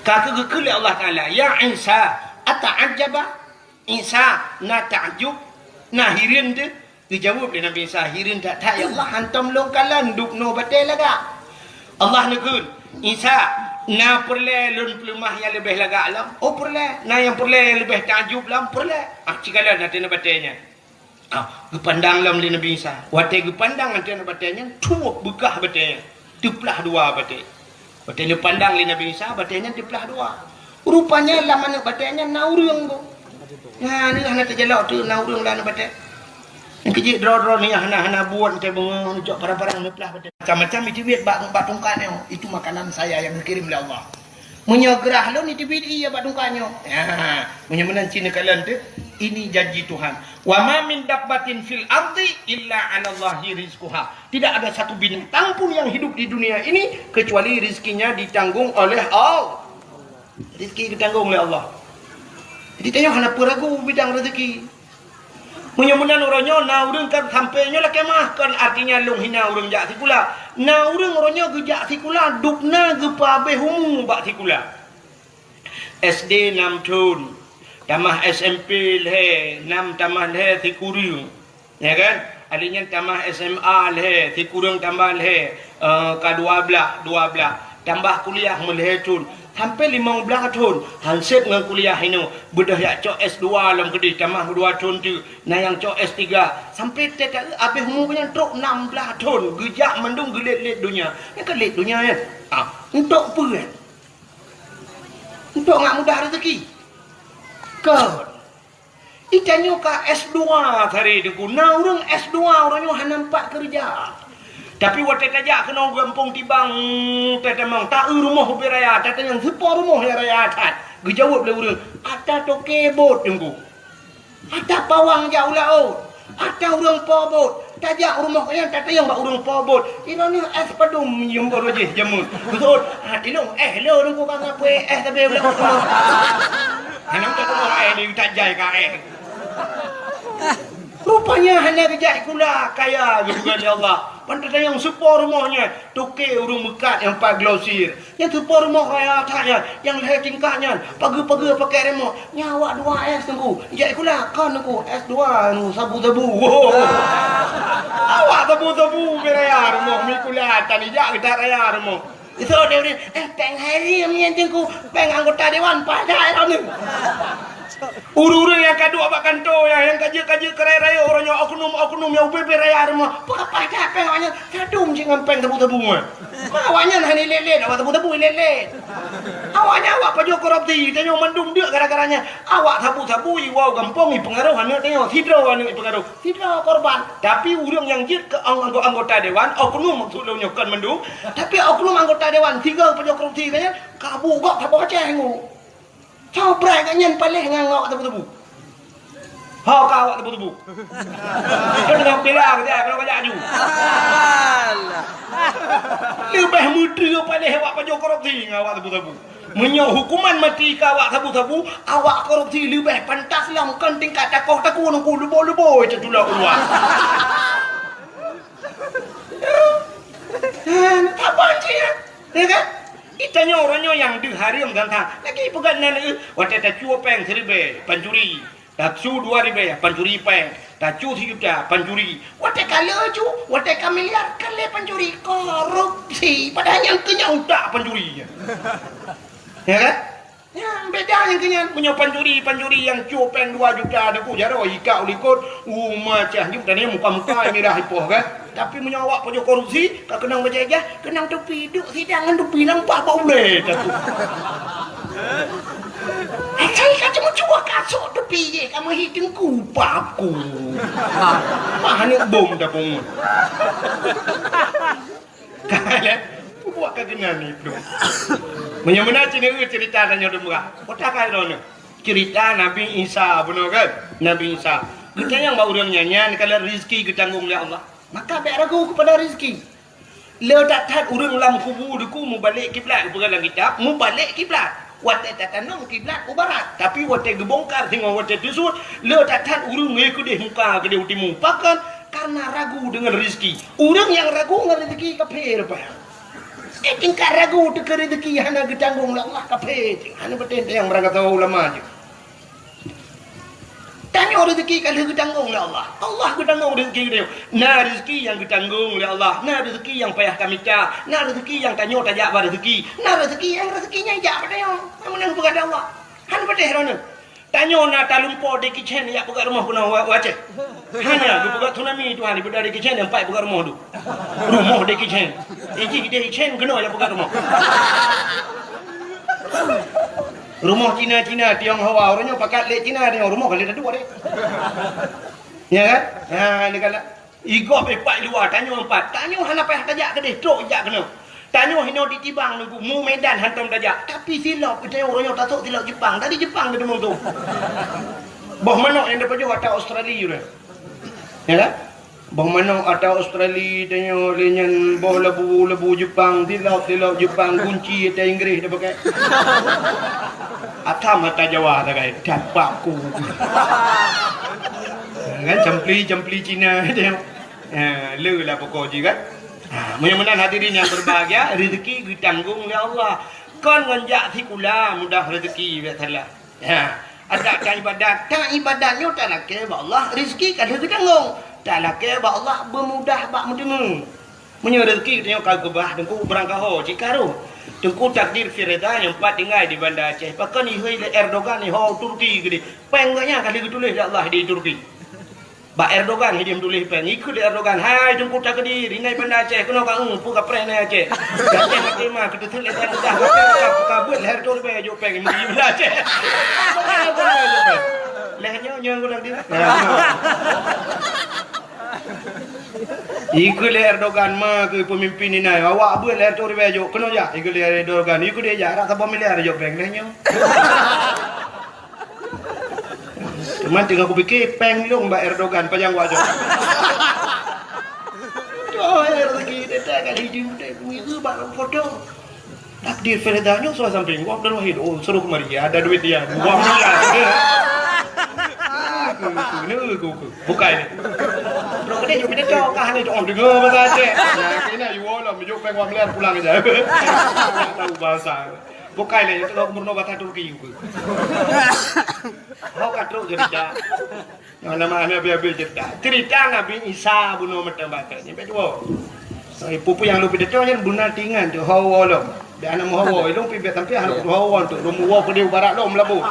Ka keuh geukheun lé Allah Taala, "Ya Isa, ata'ajjaba?" Isa na takjub, na hireuen teuh? Geujaweueb lé Nabi Isa, "Hireuen that-that ya Allah, hantom lôn kalon dubnoe batée lagak." Allah neukheun, "Isa, na peureulée lôn peuleumah nyang leubeh lagak lom?" "Oh peureulée." "Na nyang peureulée nyang leubeh takjub lom?" "Peureulée." Ah, cikalon ateueh aneuëk batée nyan. Ah, geupandang lom lé Nabi Isa. Watée geupandang ateueh aneuëk batée nyan, tuwob beukah batée nyan. Teuplah dua batée. Watée neupandang lé Nabi Isa, batée nyan teuplah dua. Rupanya lam aneuëk batée nyan na ureuëng tu. Nah, ni hana teujalok tu na ureuëng lam aneuëk batée. Nyang keujeuet droe-droe ni hana, hana buet teuh beungoh neucok parang-parang neuplah batée. Macam-macam iteubiet bak, bak tungkat nyoe. Itu makanan saya yang dikirim oleh Allah. Meunyoe grah lôn iteubiet ie bak tungkat nyoe. Ha, meunyoe meunan cit neukalon teuh, ini janji Tuhan. "Wa ma min dabbatin fil ardi illa 'alallahi rizquha." Tidak ada satu binatang pun yang hidup di dunia ini kecuali rizkinya ditanggung oleh Allah. Rizki ditanggung oleh Allah. Jadi tanyoe hana peue ragu bidang rezeki. Meunyoe meunan uroe nyoe na ureuëng kan sampoe nyoe lakée meuah, kon artinya lôn hina ureuëng jak sikula. Na ureuëng uroe nyoe geujak sikula, dubna geupeuabéh umu bak sikula. S D nam thon, tamah S M P lhée, nam tamah lhée sikureueng. Ya kan? Akhé nyan tamah S M A lhée, sikureueng tambah lhée, eh, ka dua blaih, dua blaih. Tambah kuliah meulhée thon. Sampoe limong blaih thon, hanseb ngon kuliah inoe. Beudôh jak cok S dua lom keudeh, tamah dua thon teuk. Na nyang cok S tiga. Sampoe teuka abéh umu nyan trok nam blaih thon. Geujak mandum geulét-lét donya. Nyan ka lét donya nyan. Ah, untuk peue nyan? Untuk ngat mudah rezeki. Kon. Itanyoe ka S dua tadi teungku. Na ureuëng S dua, ureuëng nyoe hana nampak keureuja. Tapi watée tajak keunoe gampông Tibang, tatamong, ta-eu rumoh ubé raya, tatanyong, "Soe po rumoh nyang raya that?" Geujaweueb lé ureuëng, "Ata toke bot teungku. Ata pawang jak u laôt. Ata ureuëng po bot." Tajak u rumoh nyan, tatanyong bak ureuëng po bot, "Inoe nyoe éh padum nyum baroe jih jameun?" Geuseuôt, "Ah, tilông éh lôn teungku ka ngapui éh sabe u laôt teuma." Hana meutuah teuma éh lé tajai ka éh. Rupanya hana geujak sikula, kaya geupeugah lé Allah. Ban tatanyong soe po rumoh nyan, toke ureuëng meukat nyang pat glosir. Nyan soe po rumoh raya that nyan, nyang lhée tingkat nyan, pageue-pageue pakèk remoh. Nyan awak dua S teungku, jak sikula kon teungku, S dua nu sabu-sabu. Awak sabu-sabu ubé raya rumoh, mi sikula tan ijak geutak raya rumoh. Itu dia, dia, eh, péng hai riem nyan teungku, péng anggota dewan paih that droeneuh. Ureuëng-ureuëng nyang ka duek bak kantô nyan, nyang ka jeuet-ka jeuet keu rayeuk-rayeuk, uroe nyoe oknum-oknum nyang ubé-ubé raya rumoh, peue ka paih that péng awaknyan, sadum cit ngon péng sabu-sabu nyan. Ma awaknyan hana ilét-lét, awak sabu-sabu ilét-lét. Awaknyan awak pajoh korupsi, tanyoe mandum deuk gara-gara nyan. Awak sabu-sabu iwoe gampông ipeungaroh aneuëk tanyoe, sidroe aneuëk ipeungaroh. Sidroe korban. Tapi ureuëng nyang jeuet keu ang-, anggo-, anggota dewan, oknum maksud lôn nyoe kon mandum, tapi oknum anggota dewan, sigoe pajoh korupsi nyan, ka bu gob saboh Aceh nyoe. Soe brat gobnyan paléh ngon awak sabu-sabu. Ho ka awak sabu-sabu. Keu teungoh bela keu jak, keu jak aju. Leubeh meudeuh paléh awak pajoh korupsi ngon awak sabu-sabu. Meunyoe hukuman maté keu awak sabu-sabu, awak korupsi leubeh pantas lom kon tingkat takoh takue nungku leubo-leubo teuh tulak u luwa. Hana saban cit, ya kan? Geutanyoe uroe nyoe nyang deuh hareuem gata. Lagèe peugah nan, eh, watèe tacue péng siribèe, pancuri. Tacue dua ribèe, pancuri péng. Tacue sijuta, pancuri. Watèe ka lheuh ju, watèe ka miliar, ka lheuh pancuri. Korupsi. Padahai nyang keu nyan utak pancuri. Ya kan? Nyan beda nyang keu nyan. Meunyoe pancuri, pancuri nyang cue péng dua juta, Teungku, jaroe ika u likot, uma cah nyoe, dan nyan muka-muka mirah ipoh kan. Tapi meunyoe awak pajoh korupsi, ka keunong bajèe ijazah, keunong tupi, duek sidang ngon tupi lam paih bak ulèe, Teungku. Asai ka cuma cuba kasok tupi jih, ka meuhi teungku paku. Mah aneuk bom dah pungut. Ka lheuh, buat ka keunan ni, Bro. Meunyoe meunan cit, nyoe ceurita tanyoe dum bra. Kota ka droeneuh. Ceurita Nabi Isa, bunoe kan? Nabi Isa. Geutanyong bak ureueng nyan, nyan kalon rezeki geutanggong lé Allah. Maka bèk ragu keupada rezeki. Le that-that ureueng lam kubu Teungku mubalek kiblat, geupeugah lam kitab, mubalek kiblat. Watèe tatanom kiblat u barat, tapi watèe geubongkar singoh watèe teusut, le that-that ureueng ngon keudeh muka keudeh u timu. Pakon? Karena ragu deungon rezeki. Ureueng nyang ragu ngon rezeki kafé rupa nyan. Eh, tingkat ragu teuh keu rezeki hana geutanggong lé Allah, kafé teuh. Hana patéh nyang barangkasoe ulama jih. Tanyoe rezeki ka lheueh geutanggong lé Allah. Allah geutanggong rezeki geutanyoe. Na rezeki nyang geutanggong lé Allah, na rezeki nyang payah tamita, na rezeki nyang tanyoe tajak bak rezeki, na rezeki nyang rezeki nyan jak bak tanyoe. Nyang meunan geupeugah lé Allah. Hana patéh droeneuh. Tanyoe na talumpo Jackie Chan jak peugah rumoh keunoe u, u Aceh. Hana, geupeugah tsunami Tuhan, daripada Jackie Chan nyang pat peugah rumoh tu. Rumoh Jackie Chan. Iji Jackie Chan keunoe jak peugah rumoh. Rumoh Cina-Cina, Tionghoa, ureueng nyoe pakat lé Cina, Tiong rumoh ka lé taduek deh. Ya kan? Ha, ni kan. Igob ipat luwa, tanyoe empat. Tanyoe hana payah tajak keudeh, trok jak keunoe. Tanyoe hinoe di Tibang Teungku, mu Medan hantom tajak. Tapi silop, tanyoe uroe nyoe tasok silop Jepang. Dari Jepang teumeung tu. Boh manok nyang tapajoh ata Australia uroe. Ya kan? Boh manok ata Australia, tanyoe lé nyan boh labu, labu Jepang, silop, silop Jepang, gunci ata Inggris tapakai. Atam ata Jawa takai, dapat ku. Kan campli, campli Cina tanyoe. Ha, le lah pokok jih kan. Ha, meunyoe meunan hadirin nyang berbahagia, rezeki geutanggong lé Allah. Kon ngon jak sikula mudah rezeki, biasalah. Ha, adak ka ibadat, ka ibadat nyoe talakèe bak Allah, rezeki ka lheueh geutanggong. Talakèe bak Allah beumudah bak meuteumé. Meunyoe rezeki geutanyoe ka geubah, Teungku, beurangkaho cit ka rôh. Teungku, takdir firida nyang pat tinggai di Banda Aceh. Pakon ihôi lé Erdogan iho Turki keudeh. Péng geuh nyan ka lheueh geutuléh lé Allah di Turki. Bak Erdogan hidéh meutuléh péng. Ikheun lé Erdogan, "Hai Teungku Takdir, inan Banda Aceh keunoe ka, eu, peue kapreh inan Aceh." Aceh maté ma, keuteuteuk lé Erdogan, ka, ka beuet lhèe reutôh ribèe jok péng, meugi Banda Aceh. Lhèe nyoe, nyoe geulang dia. Ikheun lé Erdogan ma keu peumimpin inan, awak beuet lhèe reutôh ribèe jok, keunoe jak. Ikheun lé Erdogan, ikheun dia jak, rata saboh miliar jok péng, lhèe nyoe. Cuman teungoh kupike, péng lôn bak Erdogan, pajan wajok. Doh, rezeki teutai ka laju, teutai kuihu bak foto. Takdir firida nyoe suah sampéng, wah, Abdul Wahid, oh, suruh kemari, ada duit dia, dua miliar. Bukai ni. Bro, kena jumpa dia, kah ni, oh, dengar bahasa Aceh. Nah, kena, you all, you peng wah miliar pulang aja. Tak tahu bahasa. Bukai lé, nyoe teungoh gubernur bata Turki. Hok ka trok cerita. Nyang nama hana habéh-habéh cerita. Cerita Nabi Isa bunoe meuteumé batai. Nyang kedua. Ipu-pu nyang lôn pidato nyan beuna tingan tu hawa lom. Dak hana meuhawa, ilong pi bet sampai hana hawa tu. Lôn muwa keudeh barat lom labu.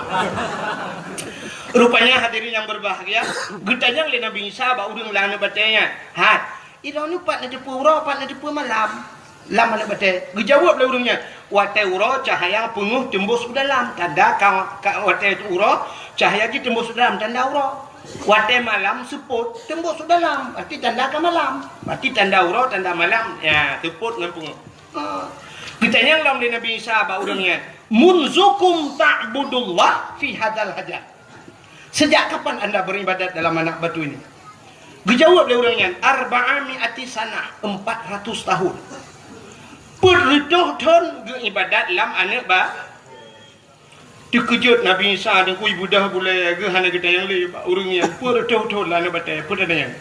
Rupanya hadirin yang berbahagia, geutanyong lé Nabi Isa bak ureueng lam aneuk batée nyan. Hat, Ilong nyoe pat neuteupeue uroe, pat neuteupeue malam lam aneuk batée. Geujaweueb lé ureueng nyan, "Watée uroe cahya peungeuh teumbôh u dalam, tanda ka, ka, watée uroe cahya jih teumbôh u dalam, tanda uroe. Watée malam seupôt teumbôh u dalam, berarti tanda ka malam. Berarti tanda uroe, tanda malam, ya, seupôt ngon peungeuh." Ha. Geutanyong lom lé Nabi Isa bak ureueng nyan, "Munzukum ta'budullah fi hadzal hajar?" "Sejak kapan anda beribadat dalam anak batu ini?" Geujaweueb lé ureuëng nyan, "Arba'a mi'ati sanah, empat ratus tahun." Peuet reutôh thon geuibadat lam aneuk ba-, Teukeujot Nabi Isa deungon ibudah bulée geuh hana geutanyong lé bak ureuëng nyan, peuet reutôh thon lam aneuk batée, peue tanyong?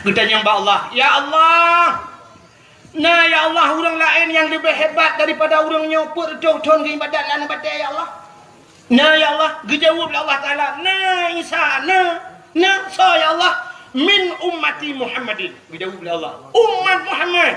Geutanyong bak Allah, "Ya Allah, na ya Allah ureuëng laén nyang leubeh hebat daripada ureuëng nyoe peuet reutôh thon geuibadat lam aneuk batée ya Allah?" "Na ya Allah," geujaweueb lé Allah Taala, "Na Isa, na, na, soe ya Allah?" "Min ummati Muhammadin," geujaweueb lé Allah, "umat Muhammad."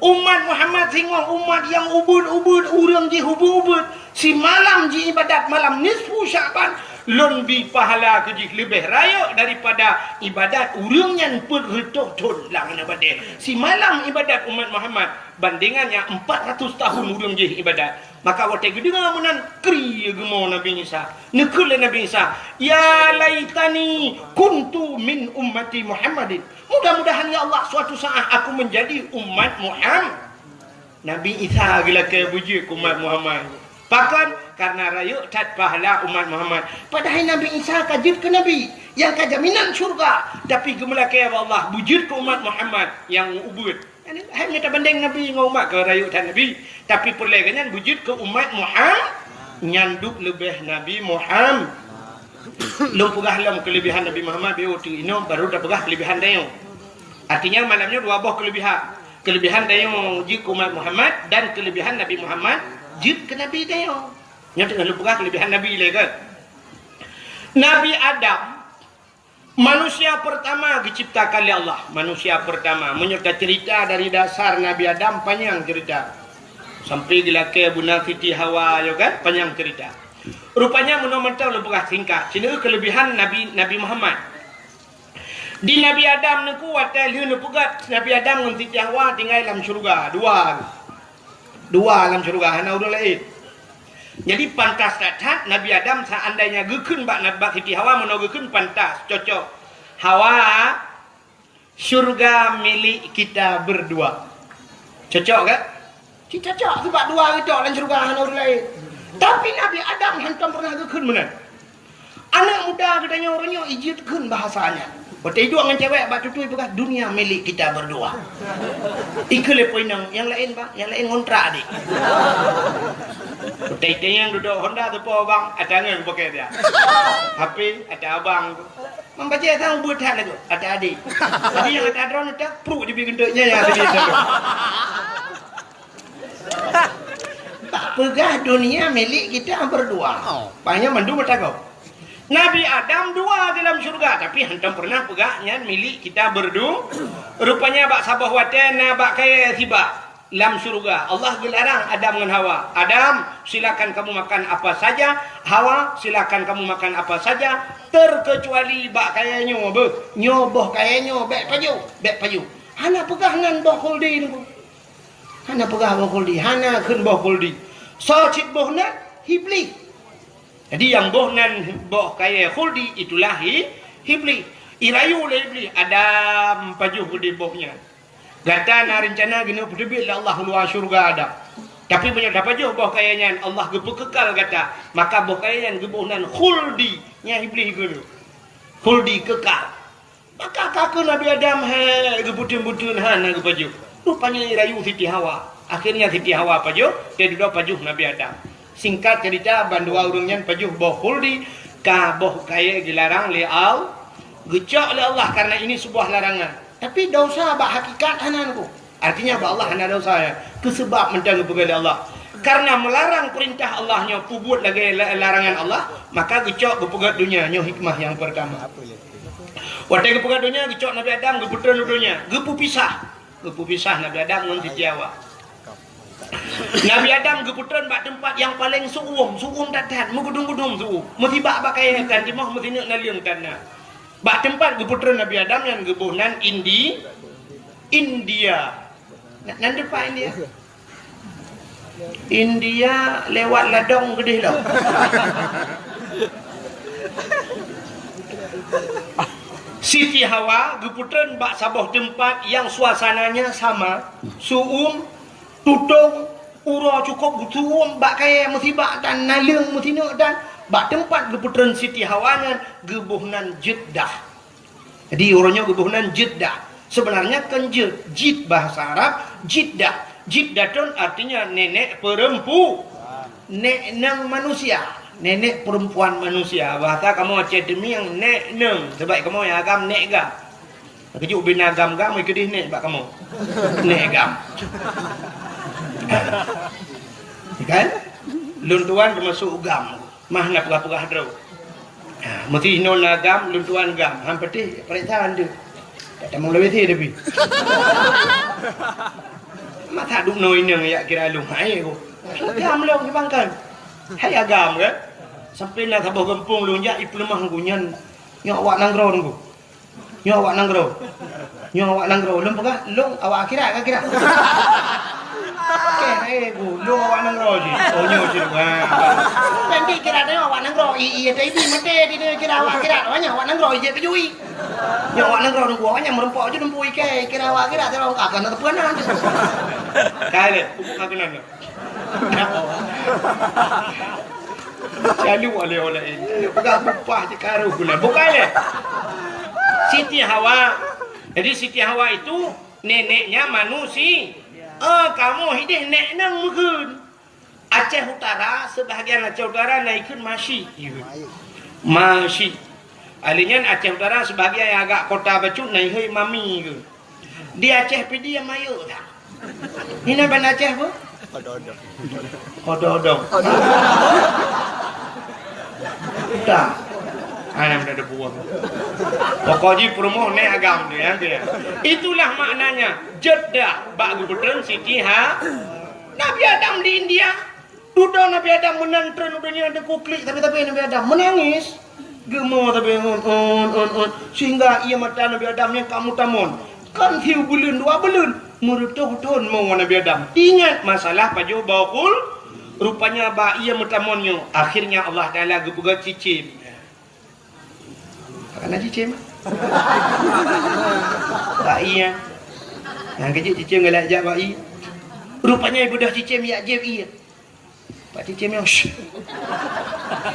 Umat Muhammad singoh umat nyang ubeuet-ubeuet, ureuëng jih ubeuet-ubeuet. Simalam jiibadat malam nisfu Sya'ban, lôn bi pahala keu jih leubeh rayeuk daripada ibadat ureuëng nyan peuet reutôh thon lam aneuk batée. Simalam ibadat umat Muhammad, bandengan nyang empat ratus tahun ureuëng jih ibadat. Maka watée geudeungoe meunan, kri geumo Nabi Isa. Neukheun lé Nabi Isa, "Ya laitani kuntu min ummati Muhammadin." Mudah-mudahan, ya Allah, suatu saat aku menjadi umat Muhammad. Nabi Isa geulakée beujeuet keu umat Muhammad. Pakon? Karena rayeuk that pahala umat Muhammad. Padahai Nabi Isa ka jeuet keu nabi, nyang ka jaminan syurga, tapi geumeulakée bak Allah beujeuet keu umat Muhammad nyang ubeuet. Hai mita bandeng nabi ngon umat ka rayeuk that nabi, tapi peureulée geuh nyan beujeuet keu umat Muhammad, nyan duek leubeh Nabi Muhammad. Lôn peugah lom keuleubihan Nabi Muhammad, beu teuk inoe baru tapeugah keuleubihan tanyoe. Artinya malam nyoe dua boh keuleubihan. Keuleubihan tanyoe jeuet keu umat Muhammad dan keuleubihan Nabi Muhammad jeuet keu nabi tanyoe. Nyoe teungoh lôn peugah keuleubihan nabi lé kan. Nabi Adam, manusia pertama geuciptakan lé Allah. Manusia pertama. Meunyoe taceurita dari dasar Nabi Adam, panyang ceurita. Sampai geulakée beuna Siti Hawa, yo kan? Panyang ceurita. Rupanya meunoe mantong lôn peugah singkat. Sineuk keuleubihan Nabi, Nabi Muhammad. Di Nabi Adam neuku watée lheueh neupeugét Nabi Adam ngon Siti Hawa tinggai lam syeuruga. Dua. Dua lam syeuruga, hana ureuëng laén. Jadi pantas that-that Nabi Adam seandainya geukheun bak, bak Siti Hawa, meunoe geukheun pantas, cocok. "Hawa, syurga milik kita berdua." Cocok kan? Cit cocok, sebab dua geutok lam syeuruga hana ureuëng laén. Tapi Nabi Adam hantom pernah geukheun meunan. Aneuk muda geutanyoe uroe nyoe ijeuet kheun bahasa nyan. Watée iduek ngon cewek bak tutui peugah, "Dunia milik kita berdua." Ikheun lé po inong, "Nyang laén, Bang, nyang laén ngontrak adik." Watée itanyong dudoe Honda teupo, Bang, ata ngon pakai dia. H P ata abang tu. Membacée sang buet that lagu, ata adik. Jadi nyang ata droe nyoe tak pruk jibi geunteuk nyan nyang tadi. Bak peugah dunia milik kita berdua. Oh. Banyak mandum meutakok. Nabi Adam dua di dalam syurga, tapi hantom pernah peugah nyan milik kita berdu-, rupanya bak saboh watée na bak kayée sibak lam syurga. Allah geularang Adam ngon Hawa. "Adam, silakan kamu makan apa saja. Hawa, silakan kamu makan apa saja. Terkecuali bak kayée nyoe, beuh. Nyoe boh kayée nyoe, bék pajoh, bék pajoh." Hana peugah nan boh khuldi nunggu. Hana peugah boh khuldi, hana kheun boh khuldi. Soe cit boh nan? Iblih. Jadi nyang boh nan boh kayée khuldi itulah i-, Iblih. Irayu lé Iblih, "Adam, pajoh udeb boh nyan. Gata na reuncana keuneuk peuteubiet lé Allah u luwa syeuruga Adam. Tapi meunyoe tapajoh boh kayée nyan, Allah geupeukekal gata." Maka boh kayée nyan geuboh nan khuldi, nyan Iblih keuneuk. Khuldi kekal. Maka ka keu Nabi Adam hai geubutuen-butuen hana geupajoh. Rupanya irayu Siti Hawa. Akhirnya Siti Hawa pajoh, teududoe pajoh Nabi Adam. Singkat cerita, bandua ureuëng nyan pajoh boh khuldi, ka boh kayée geularang lé Al-, geucok lé Allah karena ini sebuah larangan. Tapi dosa bak hakikat hana nunggu. Artinya bak Allah hana dosa ya. Keusebab mantong geupeugah lé Allah. Karena melarang perintah Allah nyoe peubuet lagée la-, larangan Allah, maka geucok geupeugét donya nyoe hikmah nyang pertama. Watée geupeugét donya, geucok Nabi Adam geupeutreun u donya, geupeupisah. Geupeupisah Nabi Adam ngon Siti Hawa. Nabi Adam geupeutreun bak teumpat nyang paleng su'um, su'um that-that, meugudum-gudum su'um. Meusibak bak kayée tan timoh, meusineuk naleueng tan na. Bak teumpat geupeutreun Nabi Adam nyan geuboh nan Indi-, India. Na-, nan teumpat India. India lewat ladong geudeh lom. Siti Hawa geupeutreun bak saboh teumpat nyang suasananya sama, su'um, tutong, uroe cukôp geusu'um bak kayée meusibak dan naleueng meusineuk dan Bak teumpat geupeutreun Siti Hawa nyan geuboh nan Jeddah. Jadi, uroe nyoe geuboh nan Jeddah. Seubeunarnya kon jeuet, jid bahasa Arab, Jiddah. Jiddatun artinya nenek perempu-, nek neng manusia, nenek perempuan manusia. Bahasa kamoe Aceh Teumieng, nek neng. Sabab kamoe nyang agam nek gam. Keujeuet bina gam-gam, keudeh nek bak kamoe. Nek gam. Kan? Lôn tuan teumasuk gam. Mah na peugah-peugah droe. Ha, meusti inoe na gam, lôn tuan gam. Han patéh, pareksa han deuh. Tak tamong lawét he tapi. Masa duek noe inong yak kira lôn hai ko. Gam lôn di bangkan. Hai agam kan? Sampai na saboh gampông lôn jak ipeuleumah ngku nyan. Nyoe awak nanggroe ngku. Nyoe awak nanggroe. Nyoe awak nanggroe. Lôn peugah, lôn awak akhirat ka kira. Oke, eh, bu, lôn awak nanggroe jih. Oh, nyoe jih. Ha. Nanti kira tengok awak nanggroe. I, i, i, i, mate di dia kira awak akhirat. Awak nyan awak nanggroe, ijak keujui. Nyoe awak nanggroe nunggu awak nyan meureumpok je dumpu ikai. Kira awak akhirat, terus akan ada peunan. Kali, bukan kenal. Lalu oleh-oleh ini. Peugah bupah di karu guna. Bukan leh. Siti Hawa. Jadi Siti Hawa itu neneknya manusia. Eh, kamoe hideh nek nang meukeun. Aceh Utara, sebahagian Aceh Utara na ikheun Masyik. Masyik. Ahli nyan Aceh Utara sebahagian nyang agak kota bacut na ikheun Mami ke. Di Aceh Pidie mayuk dah. Hina ban Aceh pun? Odong-odong. Odong-odong. Dah. Hana benda ada buah. Pokok jih peurumoh nek agam tu, ya, tu, ya. Itulah maknanya Jeddah bak geupeutreun Siti Ha-, Nabi Adam di India. Dudoe Nabi Adam meunan treun u donya, teukuklik sabe-sabe Nabi Adam meunangis. Geumo sabe, un, un, un, un, sehingga ié mata Nabi Adam nyan ka meutamon. Kan siubeuleueng dua beuleueng, meureutoh thon mo Nabi Adam. Ingat masalah pajoh boh khul, rupanya bak ié meutamon nyoe, akhirnya Allah Taala geupeugah cicém. Karena cicém. Bak ié. Nyang keujeuet cicém galak jak bak ié. Rupanya ibeudôh cicém yak jieb ié. Pak cicém nyoe.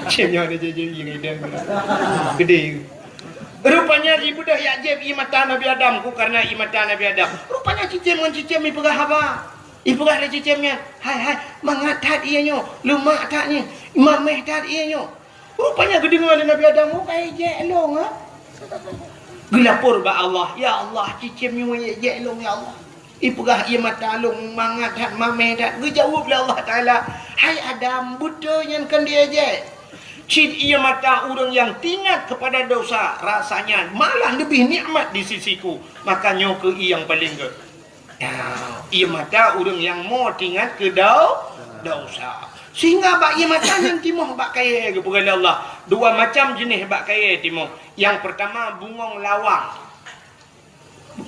Cicém nyoe ada cicém ngieng idang. Gede. Rupanya ibeudôh yak jieb ié mata Nabi Adam, ku karena ié mata Nabi Adam. Rupanya cicém ngon cicém ipeugah haba. Ipeugah lé cicém nyan, "Hai, hai, mangat that ié nyoe, lumak that nyoe, mameh that ié nyoe." Rupanya geudeungoe lé Nabi Adam, "Oh, ka ijek lôn, ha?" Geulapor bak Allah, "Ya Allah, cicém nyoe ijek lôn, ya Allah." Ipeugah ié mata lôn mangat that, mameh that. Geujaweueb lé Allah Taala, "Hai Adam, beutôi nyan kon diejek. Cit ié mata ureuëng nyang teuingat kepada dosa, rasanya malah leubeh nikmat di sisi-Ku. Maka nyoe keuh ié nyang paleng gét." Ya, ié mata ureuëng nyang mo teuingat keu dau-, dosa. Sehingga bak ié mata nyan timoh bak kayée geupeugah lé Allah. Dua macam jeuneh bak kayée timoh. Nyang peurtama bungong lawang.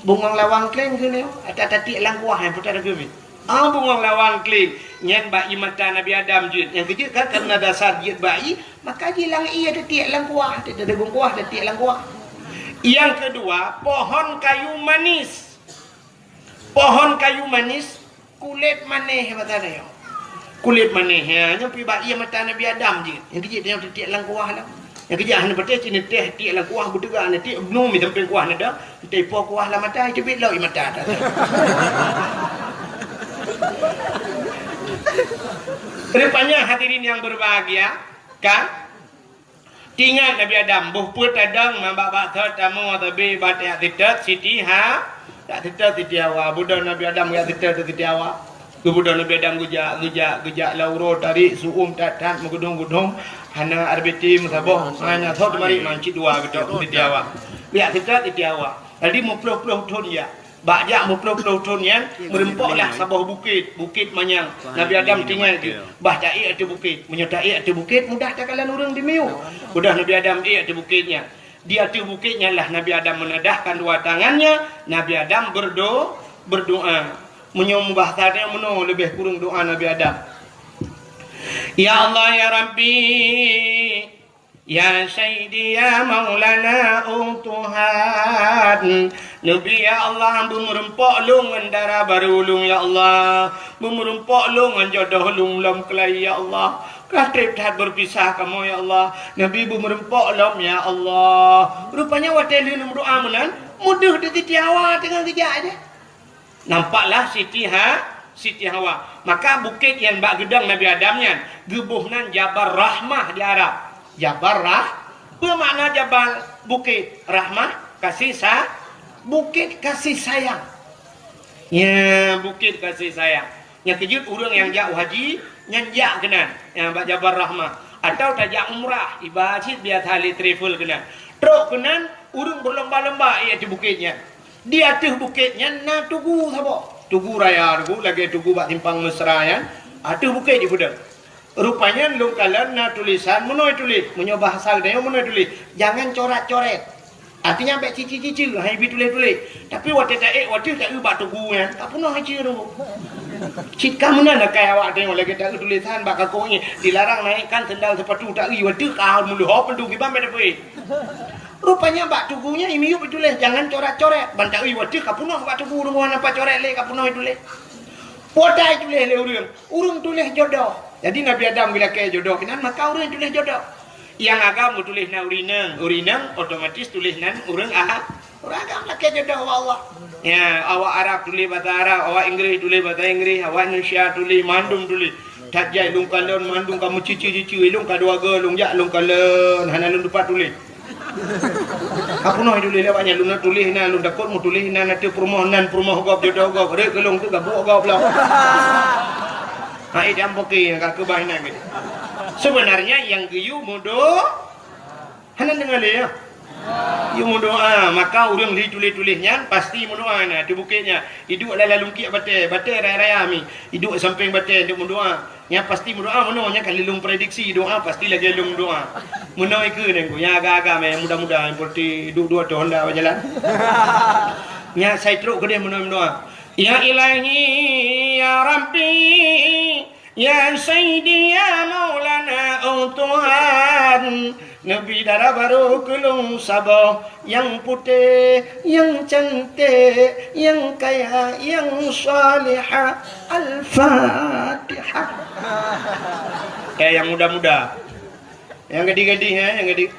Bungong lawang kleng keuh nyoe, ata tatiek lam kuah nyang putar keuh. Ah, bungong lawang kleng. Nyan bak ié mata Nabi Adam jeuet. Nyang keujeuet kan karena dasar jeuet bak ié, maka jilang ié tatiek lam kuah. Tatiek lam kuah, tatiek lam kuah. Nyang keudua, pohon kayu manis. Pohon kayu manis, kulét manéh mata nyoe. Kulét manéh, ya, nyoe pi bak ié mata Nabi Adam jih. Nyang keujeuet nyoe tatiek lam kuah lah. Nyang keujeuet hana patéh cit neuteh tiek lam kuah beuteuga neutiek, bnu mi sampéng kuah neudong, neuteh po kuah lam mata, iteubiet lom ié mata. Rupanya hadirin yang berbahagia, kan? Teuingat Nabi Adam, boh peuet tadong, mambak-bak thot, tamu, tabi, bak jak seutôt Siti Ha-, jak seutôt Siti Hawa. Beudôh Nabi Adam jak seutôt Siti Hawa. Geubeudôh Nabi Adam geujak, geujak, geujak lam uroe tarék, su'um that-that, meugeudong-geudong, hana R B T meusaboh, hana thot marit man cit dua geutôt Siti Hawa. Jak seutôt Siti Hawa. Jadi meuploh-ploh thon jak. Bak jak meuploh-ploh thon nyan, meureumpok lah saboh bukét, Bukét Manyang. Nabi Adam tinggai di, bah taék ateueh bukét. Meunyoe taék ateueh bukét, mudah takalon ureuëng di miyueb. Udah Nabi Adam ék ateueh bukét nyan. Di ateueh bukét nyan lah Nabi Adam menadahkan dua tangannya, Nabi Adam berdo-, berdoa. Meunyoe mubahasa nyan meunoe leubeh kureueng doa Nabi Adam. Ya Allah, ya Rabbi, Ya Sayyidi, ya Maulana, oh Tuhan. Neubi, ya Allah, beumeureumpok lôn ngon dara barô lôn, ya Allah. Beumeureumpok lôn ngon jodoh lôn lom keulayi, ya Allah. Ka treb that beupisah kamoe, ya Allah. Neubi, beumeureumpok lom, ya Allah. Rupanya watée lheueh meudoa meunan, meudeuh di Siti Hawa teungoh geujak aja. Nampaklah Siti Ha-, Siti Hawa. Maka bukét nyang bak geudong Nabi Adam nyan geuboh nan Jabal Rahmah di Arab. Jabal Rah-, peue makna jabal? Bukét. Rahmah, kasih sa-, bukét kasih sayang. Ya, bukét kasih sayang. Nyang keujeuet ureuëng nyang jak u haji, nyan jak keunan, nyang bak Jabal Rahmah. Atau tajak umrah, iba cit biasa lé travel keunan. Trok keunan, ureuëng beulomba-lomba ék ateueh bukét nyan. Di ateueh bukét nyan na tugu saboh. Tugu raya tugu, lagée tugu bak simpang Mesra nyan, ateueh bukét jipeudong. Rupanya lôn kalon na tulisan meunoe tuléh, meunyoe bahasa geutanyoe meunoe tuléh, "Jangan corat-coret." Artinya bék cici-cici, hai bi tuléh-tuléh. Tapi watée taék, watée taeu bak tugu nyan, ka peunoh ici tu. Cit ka meunan akai awak tanyoe lagée taeu tulisan bak kakong nyan, dilarang naikkan sendal sepatu taeu, watée ka meuleuhop tu kiban bék tapeuék. Rupanya bak tugu nyan imiyup tuléh, "Jangan coret-coret." Ban taeu watée ka peunoh bak tugu rumoh nampak coret lé ka peunoh tuléh. Potai tuléh lé ureuëng. Ureuëng tuléh jodoh. Jadi Nabi Adam geulakée jodoh keunan, maka ureuëng tuléh jodoh. Nyang agam geutuléh nan ureuëng inong, ureuëng inong otomatis tuléh nan ureuëng a-, ureuëng agam lakée jodoh ubak Allah. Ya, awak Arab tuléh bahasa Arab, awak Inggris tuléh bahasa Inggris, awak Indonesia tuléh, mandum tuléh. That jai lôn kalon mandum ka meucici-cici, lôn ka dua go lôn jak lôn kalon, hana lôn tupat tuléh. Ka peunoh tuléh lé awak nyan, lôn tuléh na, lôn takot meutuléh na, na teuh peurumoh nan, peurumoh gob, jodoh gob, rhot keu lôn teuh gabuek gob lom. Hai dam poke ka keubah inan geuh. Sebenarnya nyang geuyue meudo-, hana deungoe lé, ya? Yue meudoa, maka ureuëng li tuléh-tuléh nyan pasti meudoa na, di bukét nyan. Iduek lam lalungkiek batée, batée raya-raya mi. Iduek sampéng batée, iduek meudoa. Nyan pasti meudoa meunoe, nyan ka lheueh lôn prediksi doa pasti lagée lôn doa. Meunoe ikeue nyan ku, nyang agam-agam, nyang muda-muda, nyang peureute duek-duek ateueh honda bak jalan. Nyan sai trok keudeh meunoe meudoa. Ya Ilahi, ya Rabbi, ya Sayyidi, ya Maulana, oh Tuhan. Neubi dara barô keu lôn saboh, nyang putéh, nyang canték, nyang kaya, nyang salihah. Al-Fatihah. Eh, nyang muda-muda. Nyang gadih-gadih, eh, nyang gadih.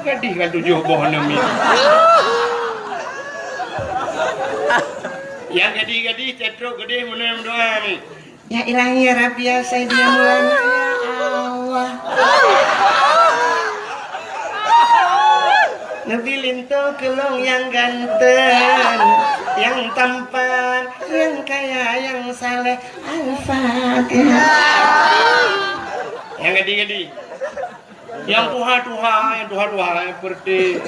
Gadih kan tujoh boh aneuk miet. Nyang gadih-gadih, cetrok gadih, meunoe meudoa ni. Ya Ilahi, ya Rabbi, ya Sayyidi, ya Maulana, ya Allah. Neubi linto keu lôn nyang ganteng, nyang tampan, nyang kaya, nyang saleh. Al-Fatihah. Nyang gadih-gadih. Nyang tuha-tuha, nyang tuha-tuha, nyang peureute.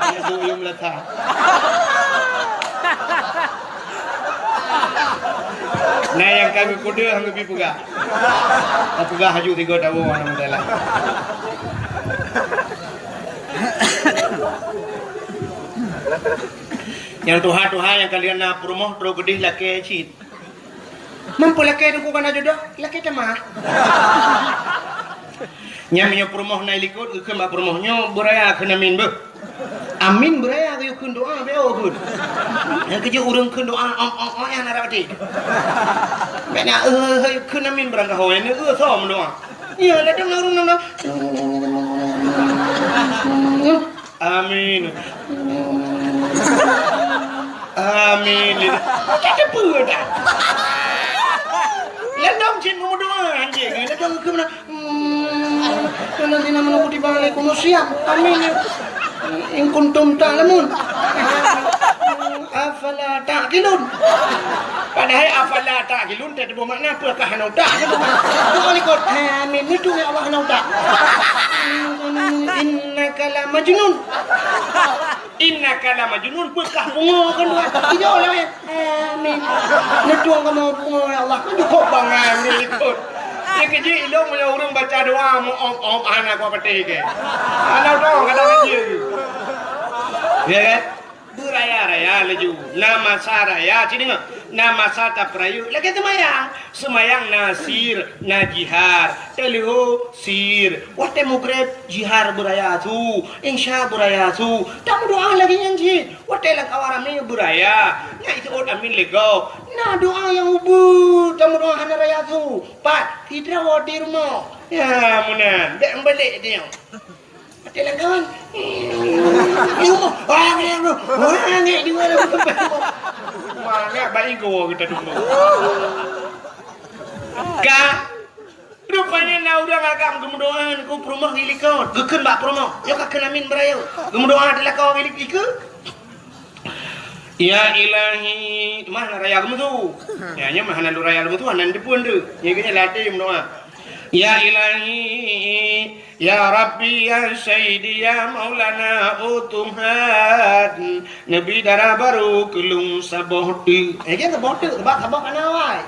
Nyang duyum lata. Nah, nyang ka geukudeuh, han geubi peugah. Ka peugah haju tiga tahun, alhamdulillah. Nyang tuha-tuha nyang ka lheueh na peurumoh, trok keudeh lakée cit. Mampu lakée teungku kana jodoh, lakée tamah. Nyan meunyoe peurumoh na likot, geukheun bak peurumoh nyoe beuraya kheun amin beuh. Amin beuraya geuyue kheun doa beu kheun. Nyang keujeuet ureuëng kheun doa ong ong ong nyan na rati. Bék na eh kheun amin beurangkaho, nyan eh som doa. Iya, ladang na ureuëng na. Amin. Amin. Ka teupeue dah. Ladang cit meumeudoa anjing. Ladang keu mana? Hmm. Alladzina amanu kutiba alaikumus siyam. Amin. In kuntum ta'lamun. Afala ta'qilun. Padahai afala ta'qilun teuh teuboh makna peue kah hana utak. Doa likot. Amin. Itu ya Allah hana utak. Innaka la majnun. Innaka la majnun, peue kah pungo kan dua. Tidak lah ya. Amin. Neutong kamoe pungo ya Allah. Cukup bangai ureuëng likot. Dia kejik ilong punya ureuëng baca doa mu om om hana kuat petik ke. Hana tahu kata kerja. Ya kan? Beuraya-raya laju, na masa raya, ci deungoe, na masa tapeurayeuk lagèe seumayang. Seumayang na sir, na jihar, teuleuho sir, watèe mugreb jihar beuraya su, insya beuraya su, tameudoa lagèe nyan cit. Watèe lam kawan ramè beuraya, na iseuôt amin lé gob, na doa nyang ubeut, tameudoa hana raya su. Pat, sidroe di rumoh. Ya, meunan, bèk meubalek tanyoe. Watèe lam kawan. Di rumoh. Wah, ngek, wah, ngek, di luwa dah. Wah, ngek, baik gua kita dulu. Ka, rupanya na ureueng agam geumeudoa ngon peurumoh di likot. Geukheun bak peurumoh. Nyoe ka kheun amin beuraya. Geumeudoa di lakoe di likot. Ya Ilahi, mah na raya geumeusu. Ya, nyoe mah hana lôn raya geumeusu, hana neuteupeue tu. Nyoe geuhnyan latèe meudoa. Ya Ilahi, ya Rabbi, ya Sayyidi, ya Maulana, oh Tuhan, neubi dara barô keu lôn saboh teuk. Eh, jangan saboh teuk, sebab saboh kana awai.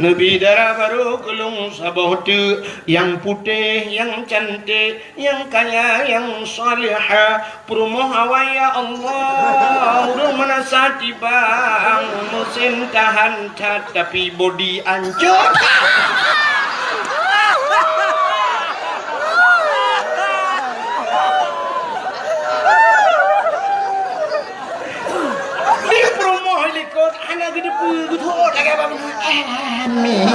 Neubi dara barô keu lôn saboh teuk, nyang putéh, nyang cantik, nyang kaya, nyang salihah, peurumoh awai, ya Allah. Ureueng meunasah tibang, meusén tahan that, tapi bodi ancô. Di peurumoh likot hana geuteupeue, geuthot lagèe apa? Amin.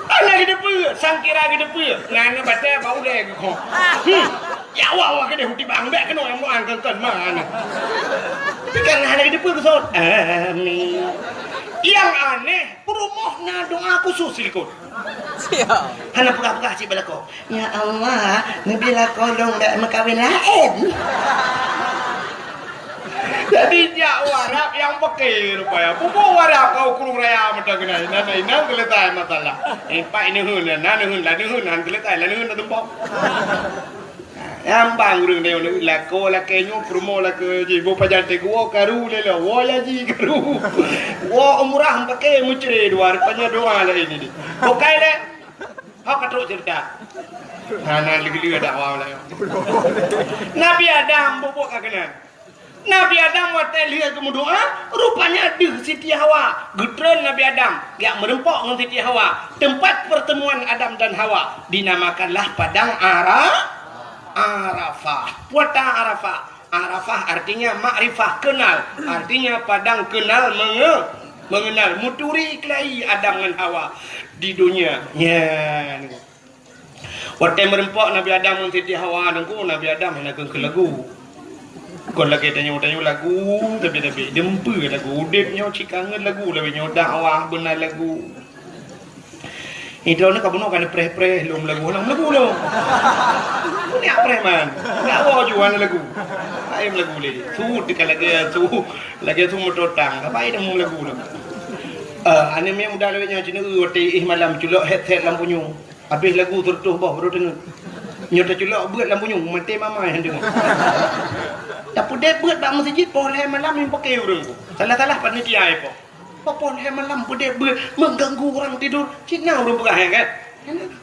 Hana geuteupeue, sangkira geuteupeue. Nyan batèe bak ulèe geukhok. Hmm. Ya Allah, Allah keudéh u tibang, bèk keunoe nyang meudoa kön-kön ma nyan. Tapi kan hana geuteupeue geusot. Amin. Nyang aneh, peurumoh na doa khusus silikot. Siap. Hana peugah-peugah cit bak lakoe. Ya Allah, neubi lakoe lôn bèk meukawen laén. Jadi jak u Arab nyang peuke rupaya. Pupuk u Arab ka u Krueng Raya mantong keunan. Inan, inan seuleusai masalah. Eh, pat neuheun, na neuheun, la neuheun, han seuleusai, la neuheun, na tumpok. Nyang bang ureueng nyoe lakoe lakèe nyoe, peurumoh lakèe jih, boh pajan teuh geuwoe karu lé lom, woe ya jih karu. Woe umrah meupaké meucre dua, rupanya doa laén ini. Bukai lé. Hok ka trok ceurita. Hana lé-lé dakwah laén. Nabi Adam bubuk ka keunan. Nabi Adam watèe lheueh geumeudoa, rupanya deuh Siti Hawa. Geutreun Nabi Adam, geujak meureumpok ngon Siti Hawa. Teumpat peurteumuan Adam dan Hawa dinamakanlah Padang Ara-, Arafah. Peue ta Arafah? Arafah artinya makrifah, kenal. Artinya padang kenal menge-, mengenal. Meuturi keulayi Adam ngon Hawa di donya. Nyan. Watèe meureumpok Nabi Adam ngon Siti Hawa nangku, Nabi Adam hana kheun keu lagu. Kon lagèe tanyoe, tanyoe lagu, tapi, tapi, deumpeu lagu. Udép nyoe cit kangen lagu, lagèe nyoe dakwah beuna lagu. Idroe nyoe ka bunoe ka neupreh-preh lom lagu, hana meulagu lom. Nyak preh man. Dakwah ju hana lagu. Laén lagu lé. Su teuka lagèe su, lagèe su meutotang. Ka baé dah meulagu lom. Eh, aneuk miet muda lawét nyoe cit neu, watèe éh malam culok headset lam punyueng. Habéh lagu seureutôh boh baru deungoe. Nyoe teuculok beuet lam punyueng, maté mamai han deungoe. Tapeudép beuet bak meuseujid poh lhèe malam nyang paké ureueng ku. Salah-salah panitia ipoh. Poh lhèe malam peudép beuet mengganggu orang tidur. Cit na ureueng peugah, ya kan?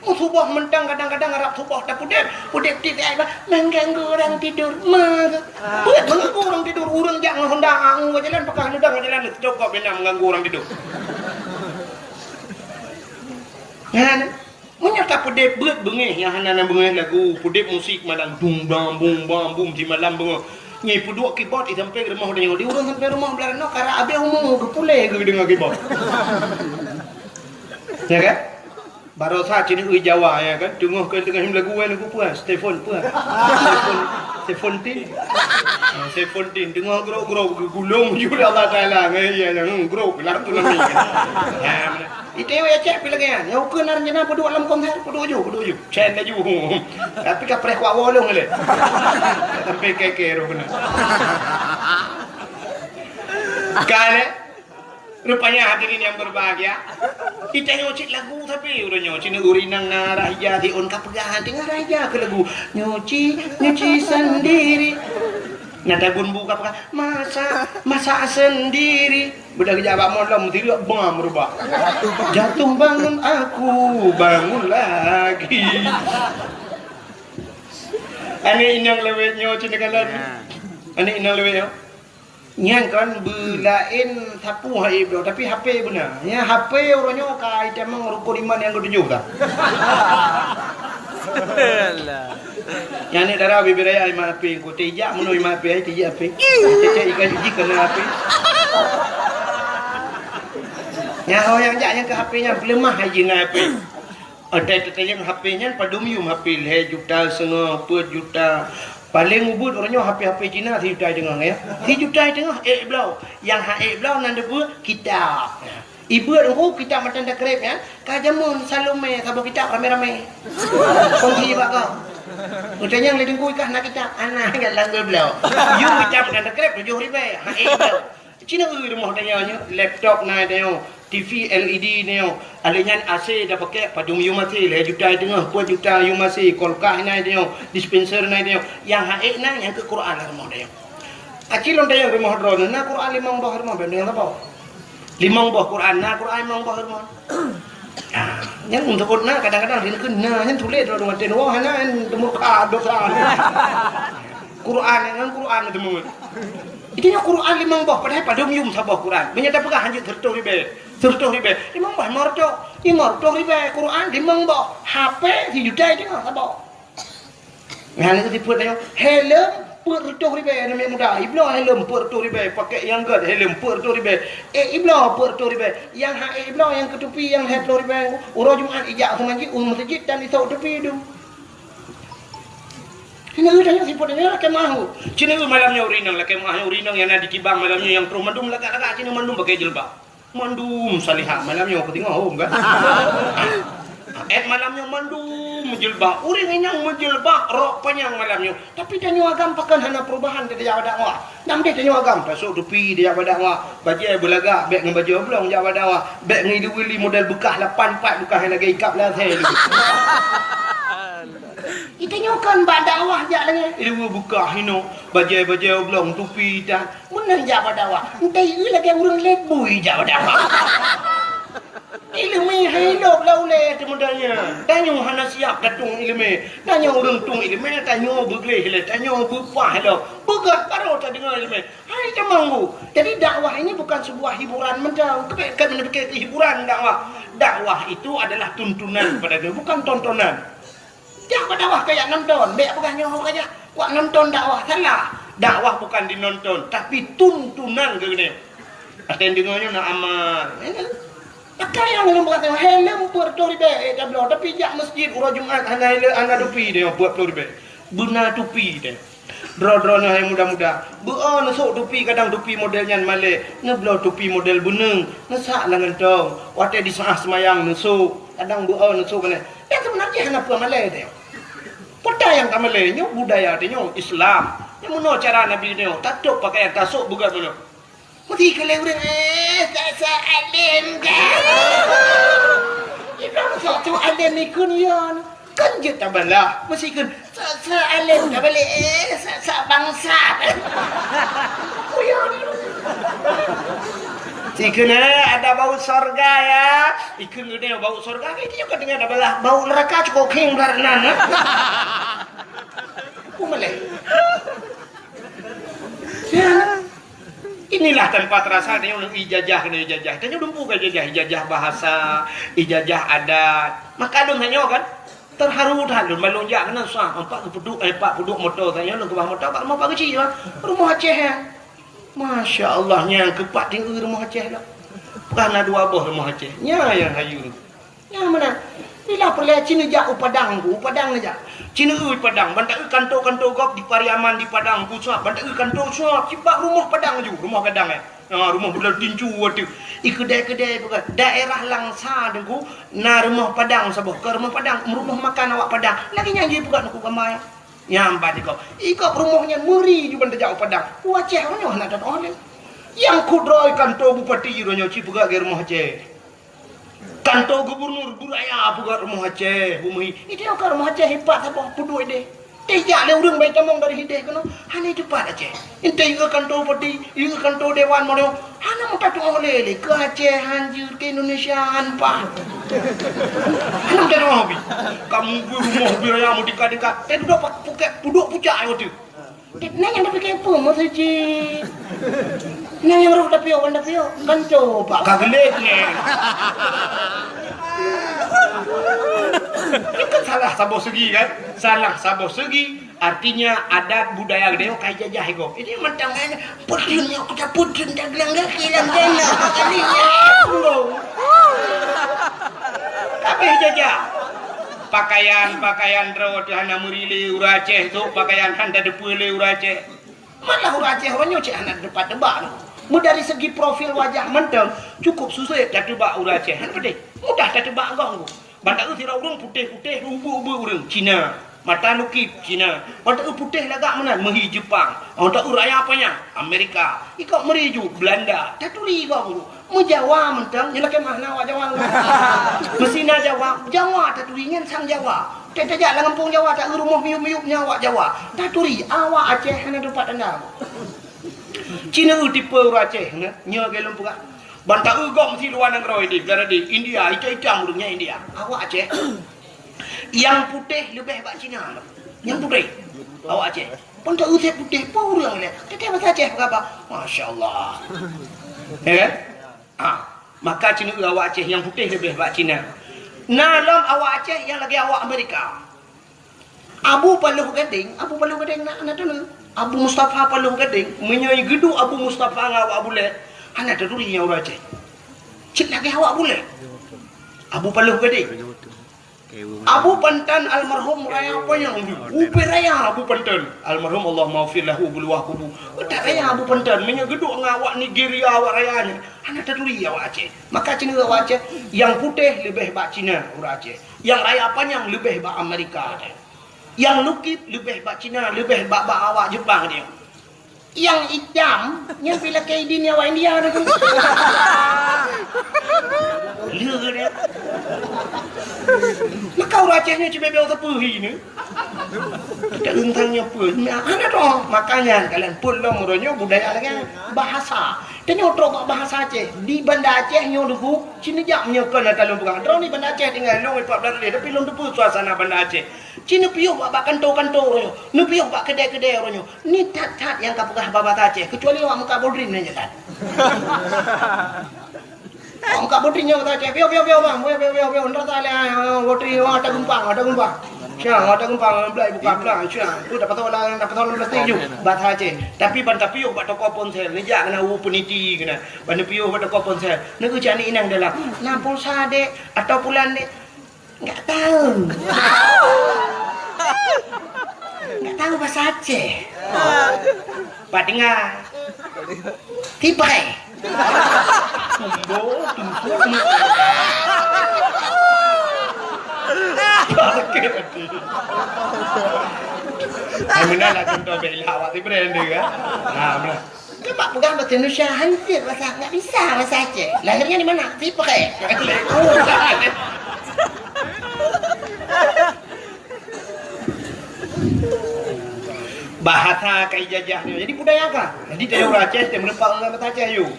Suboh mantong kadang-kadang arab suboh tapeudép, peudép tieb ai bah mengganggu orang tidur. Me-, beuet mengganggu orang tidur. Ureueng jak ngon honda angu ka jalan, pakah nudang ka jalan, teucokop bina mengganggu orang tidur. Kan? Meunyoe tapeudép beuet beungéh nyang hana na beungéh lagu, peudép musik malam dung dang bung bang bum simalam beungoh. Nyan peuduek keyboard i sampéng rumoh tanyoe. Di ureueng sampéng rumoh blah nyoe karap abéh umu geupuléh geudeungoe keyboard. Ya kan? Barosa cit neu Jawa ya kan? Teungoh keu teungoh lagu wan lagu peue? Stefon peue? Stefon, Stefon Tin. Ah, Stefon Tin teungoh grok-grok geugulong ju lé Allah Taala ngon iya nyang grok lam tsunami kan. Ya, Itewéh cék pi lagèe nyan. Nyang ukeue na rencana peuduek lam konser, peuduek ju, peuduek ju. Cen laju. Tapi ka preh kuak wolong lé. Sampai keke roh kena. Kan, eh? Rupanya hadirin yang berbahagia, kita nyoe cit lagu tapi ureueng nyoe cit ureueng inong na raja siôn ka peugah hati ngon raja keu lagu. Nyuci, nyuci sendiri. Na tabun bu ka peugah, masak, masak sendiri. Beudah geujak bak malam, tileuk bang meurubah. Jatuh bangun aku, bangun lagi. Aneuk inong lawét nyoe cit neukalon. Ya. Aneuk inong lewat nyoe. Nyan kan beulaén sapu hai bloe, tapi H P beuna. Nyan H P uroe nyoe ka itamong rukun iman nyang ketujoh dah. Alah. Nyan aneuk dara bibir raya iman H P, engko tijak meunoe iman H P, ai tijak H P. Cecek ikan jiji kena H P. Nyan ho nyang jak nyang ke H P nyan peuleumah hai jih ngon H P. Atai teutanyong H P nyan padum yum H P lhèe juta seungoh, peuet juta. Paleng ubit uroe nyoe H P-H P Cina sijuta teungoh ya. Sijuta teungoh ék bloe. Nyang han ék bloe nan deubeuet kitab. Ibeuet engku kitab matan takrib nyan, ka jameun Salome saboh kitab ramé-ramé. Kongsi bak kau. Utanyong lé teungku ikah na kitab, ana nyan langgur bloe. Yum kitab matan takrib tujoh ribèe, han ék bloe. Cina eu rumoh tanyoe nyoe, laptop na tanyoe, T V L E D na tanyoe, alèh nyan A C tapakèk padum yum A C, lhèe juta teungoh, peuet juta yum A C, kulkas na tanyoe, dispenser na tanyoe, nyang han ék na nyang keu Quran lam rumoh tanyoe. Aci lôn tanyong rumoh droeneuh, na Quran limong boh rumoh, bèk deungon saboh. Limong boh Quran, na Quran limong boh rumoh. Ah, nyan untuk na kadang-kadang rinkeun na, nyan tuléh droeneuh watèe nyoe hana nyan teumurka dosa. Quran nyan Quran teumeuet. Itu nyoe Quran limong boh, padahai padum yum saboh Quran. Meunyoe tapeugah hanjeuet seureutôh ribèe, seureutôh ribèe, limong boh lima reutôh, lima reutôh ribèe Quran limong boh, H P sijuta teungoh saboh. Nyan lagèe sifeuet nyoe, helm peuet reutôh ribèe aneuk muda, ibloe helm peuet reutôh ribèe, pakèk nyang gèt helm peuet reutôh ribèe, ék ibloe peuet reutôh ribèe, nyang han ék ibloe nyang keu tupi nyang lhèe plôh ribèe, uroe Jumat ijak u masjid, u masjid dan isôk tupi dum. Cina eu tanyoe sifeuet nyoe lakèe meu'ah. Cina eu malam nyoe ureueng inong lakèe meu'ah nyoe ureueng inong nyang na di Kibang malam nyoe nyang troh mandum lagak-lagak cina mandum pakai jilbab. Mandum salihah malam nyoe keu teungoh hom kan. Èt malam nyoe mandum meujilbab. Ureueng inong meujilbab rok panyang malam nyoe. Tapi tanyoe agam pakon hana perubahan tajak bak dakwah. Nam deh tanyoe agam tasôk tupi tajak bak dakwah. Bajèe beulagak bèk ngon bajèe oblong jak bak dakwah. Bèk ngon ilu-ilu model beukah lapan pat beukah nyang lagèe ikab lam asèe. Itanyoe kon bak dakwah jak lagèe ileue beukah inoe, bajèe-bajèe oblong tupi tan. Meunan jak bak dakwah, entah ieu lagèe ureueng lé bui jak bak dakwah. Ileumèe hai lom lam ulèe teumeudanya. Tanyoe hana siap tatong ileumèe. Tanyoe ureueng tong ileumèe, tanyoe beugleh lé, tanyoe beupah lom. Beugöt baroe tadeungoe ileumèe. Hai jamong bu. Jadi dakwah ini bukan sebuah hiburan mantong. Keubiet kami neupike hiburan dakwah. Dakwah itu adalah tuntunan pada kami, bukan tontonan. Jak bak dakwah kajak nonton, bèk peugah nyoe kajak wak nonton dakwah, salah. Dakwah bukan dinonton, tapi tuntunan keu geutanyoe. Até deungoe nyoe na amal. Pakai nyang lôn peugah nyoe, helm peuet reutôh ribèe, eh, tabloe, tapi jak masjid uroe Jumat hana helm, hana tupi deh, peuet ploh ribèe. Beuna tupi deh. Droe-droe nyoe hai muda-muda, beu-o neusôk tupi kadang tupi model nyan malèe, neubloe tupi model beuneung, neusak lam gantong, watèe di saat seumayang neusôk, kadang beu-o neusôk malèe. Nyang seubeuna jih hana peue malèe teuh. Peue nyang ka malèe nyoe budaya teuh nyoe Islam. Nyang meunoe cara Nabi nyoe, tatôp pakaian, tasôk beugöt meunoe. Meusti keu lé ureueng, eh, sa-sa além ka. Ibrahim sok tu além ikun yon. Kan jeuet tabalah, meusti keu sa-sa além ka balek, eh, sa-sa bangsat. Kuyon. Sikheun, eh, ada bau sorga ya. Ikheun geude bau sorga, itu juga dengan ada balah bau neraka cukup king belah nan. Kumaleh. Ya. Inilah tanpa terasa dia ijazah kena ijazah. Tanya dumpu ke ijazah, ijazah bahasa, ijazah adat. Maka dong tanya kan? Terharu that lôn, ban lôn jak keunan susah. Empat geupeuduk, eh, empat peuduk moto tanyoe lôn keubah moto bak rumoh Pak Geuchik, bah. Rumoh Aceh, ya. Masya Allah, nyang keupat tinggi rumoh Aceh lah. Bukan na dua boh rumoh Aceh. Nya nyang hayu. Nyang mana? Bila peureulèe cina jak u Padang, u Padang na jak. Cina u Padang, ban taeu kanto-kanto gob di Pariaman di Padang, pusat, ban taeu kanto suap, sibak rumoh Padang ju, rumoh gadang, eh. Ha, rumoh beudôh tincu watèe. I keudè-keudè peugah, daerah Langsa Teungku, na rumoh Padang saboh, ka rumoh Padang, rumoh makan awak Padang. Lagèe nyan jih peugah Teungku gama nyan. Nyan ban ikôt. Ikôt rumoh nyan meuri ju ban tajak u Padang. U Aceh uroe nyoe hana that oleh. Nyang kudroe kanto bupati uroe nyoe ci peugah lagèe rumoh Aceh. Kanto gubernur, buraya peugah rumoh Aceh, bumeuhi. Itu ka rumoh Aceh ipat saboh peuduek deh. Teuh jak lé ureueng bai tamong dari hideh keunoe, hana teupat Aceh. Entah ieu kanto bupati, ieu kanto dewan mono, hana meutatong oleh lé keu Aceh hanjeuet keu Indonesia han pah. Hana meutatong hobi. Kamu bui rumoh bui raya meutika-tika, teuh dudoe pak puket, dudoe pucak ayô teuh. Nah, nyang tapiké peue meuseujid? Nah, nyang roh tapiôh, kan tapiôh. Kan coba ka geulék nyan. Itu kan salah saboh segi, kan? Salah saboh segi, artinya adat budaya geutanyoe ka jajah iko. Jadi mantong nyan, peudeueng nyoe, kita peudeueng dagang kaki lam jana, kali nyan. Tapi jajah. Pakaian-pakaian droe teuh hana meuri lé ureueng Aceh, sôk pakaian han tadeupeu lé ureueng Aceh. Malah ureueng Aceh uroe nyoe cit hana teupat teubak. Meudari segi profil wajah mantong, cukup susah tateuba ureueng Aceh. Hana peudeh. Mudah tateuba gong. Ban taeu sidroe ureueng putéh-putéh, ubeu-ubeu ureueng Cina. Mata lukip Cina. Ban taeu putéh lagak meunan, meuhi Jepang. Ban taeu raya panyang Amerika. Ikok meuri ju Belanda. Taturi gong. Meujawa mantong, nyoe lakée meuhana awak Jawa. Meusina Jawa, Jawa taturi nyan sang Jawa. Teuh tajak lam gampông Jawa, taeu rumoh miyup-miyup nyan awak Jawa. Taturi awak Aceh hana teupat tanda. Cina eu tipe ureueng Aceh nyoe, nyoe lagée lôn peugah. Ban taeu gom si luwa nanggroe di, di India, itam-itam ureueng nyan India. Awak Aceh. Nyang putéh leubeh bak Cina. Nyang putéh. Awak Aceh. Pun tak usah putéh pun ureueng lé. Teuka bahasa Aceh peugah, masya Allah. Ya kan? Ah, maka Cina awak Aceh nyang putéh leubeh bak Cina. Na lom awak Aceh nyang lagée awak Amerika. Abu Paloh Gadeng, Abu Paloh Gadeng na, na teuneuk. Abu Mustafa Paloh Gadeng, meunyoe geuduek Abu Mustafa ngon awak Bule, hana taturi nyang ureueng Aceh. Cit lagée awak Bule. Abu Paloh Gadeng. Abu Pantan almarhum raya panyang, ubé raya Abu Pantan. Almarhum Allah maghfir lahu, beuluwah kubu. Utak raya Abu Pantan, meunyoe geuduek ngon awak Nigeria, awak raya nyan, hana taturi awak Aceh. Maka Cina awak Aceh, nyang putéh leubeh bak Cina ureueng Aceh. Nyang raya panyang leubeh bak Amerika. Nyang lukip leubeh bak Cina, leubeh bak, bak awak Jepang dia. Nyang itam, nyang pih lakée idin awak India tu. Lé dia. Maka ureueng Aceh nyoe cibeu-beu teupeu hi ni. Kita rentang nyoe pun. Nah, hana tu. Makanya kalian pun lom uroe nyoe budaya lagée bahasa. Tanyoe trok bak bahasa Aceh. Di Banda Aceh nyoe duku, cina jak meunyoe kon ata lôn peugah. Droe ni Banda Aceh tinggai lôn empat belas lé, tapi lôn teupeu suasana Banda Aceh. Cina piôh bak, bak kanto-kanto uroe nyoe. Neupiôh bak keudè-keudè uroe nyoe. Ni that-that nyang ka peugah bahasa Aceh, kecuali awak muka bodrin nyan that. Awak muka bodrin nyoe bahasa Aceh, piôh, piôh, piôh, bang, piôh, piôh, piôh, piôh, ndak salah, ah, bodrin, oh, ada geumpang, ada geumpang. Sya, ada geumpang, belai buka pelang, sya. Tu dapat tahu lah, dapat tahu plastik ju. Bahasa Aceh. Tapi ban tapiôh bak toko ponsel, ni jak kena u peniti kena. Ban piôh bak toko ponsel. Neu cak ni inang dalam. Nah, pulsa dek, atau pulan dek. Enggak tahu. Enggak tahu bahasa Aceh. Pak dengar. Tipai. Tumbo, tumbo, tumbo. Sakit hati. Hai, meunan lah contoh bela awak si brand dia, kan? Ha, meunan. Kan bak peugah bahasa Indonesia, hancur bahasa, enggak bisa bahasa Aceh. Lahirnya di mana? Tipai. Bahasa ka ijajah nyoe. Jadi budaya ka. Jadi dari ureueng Aceh, dia meureumpok ngon bahasa Aceh, yuk.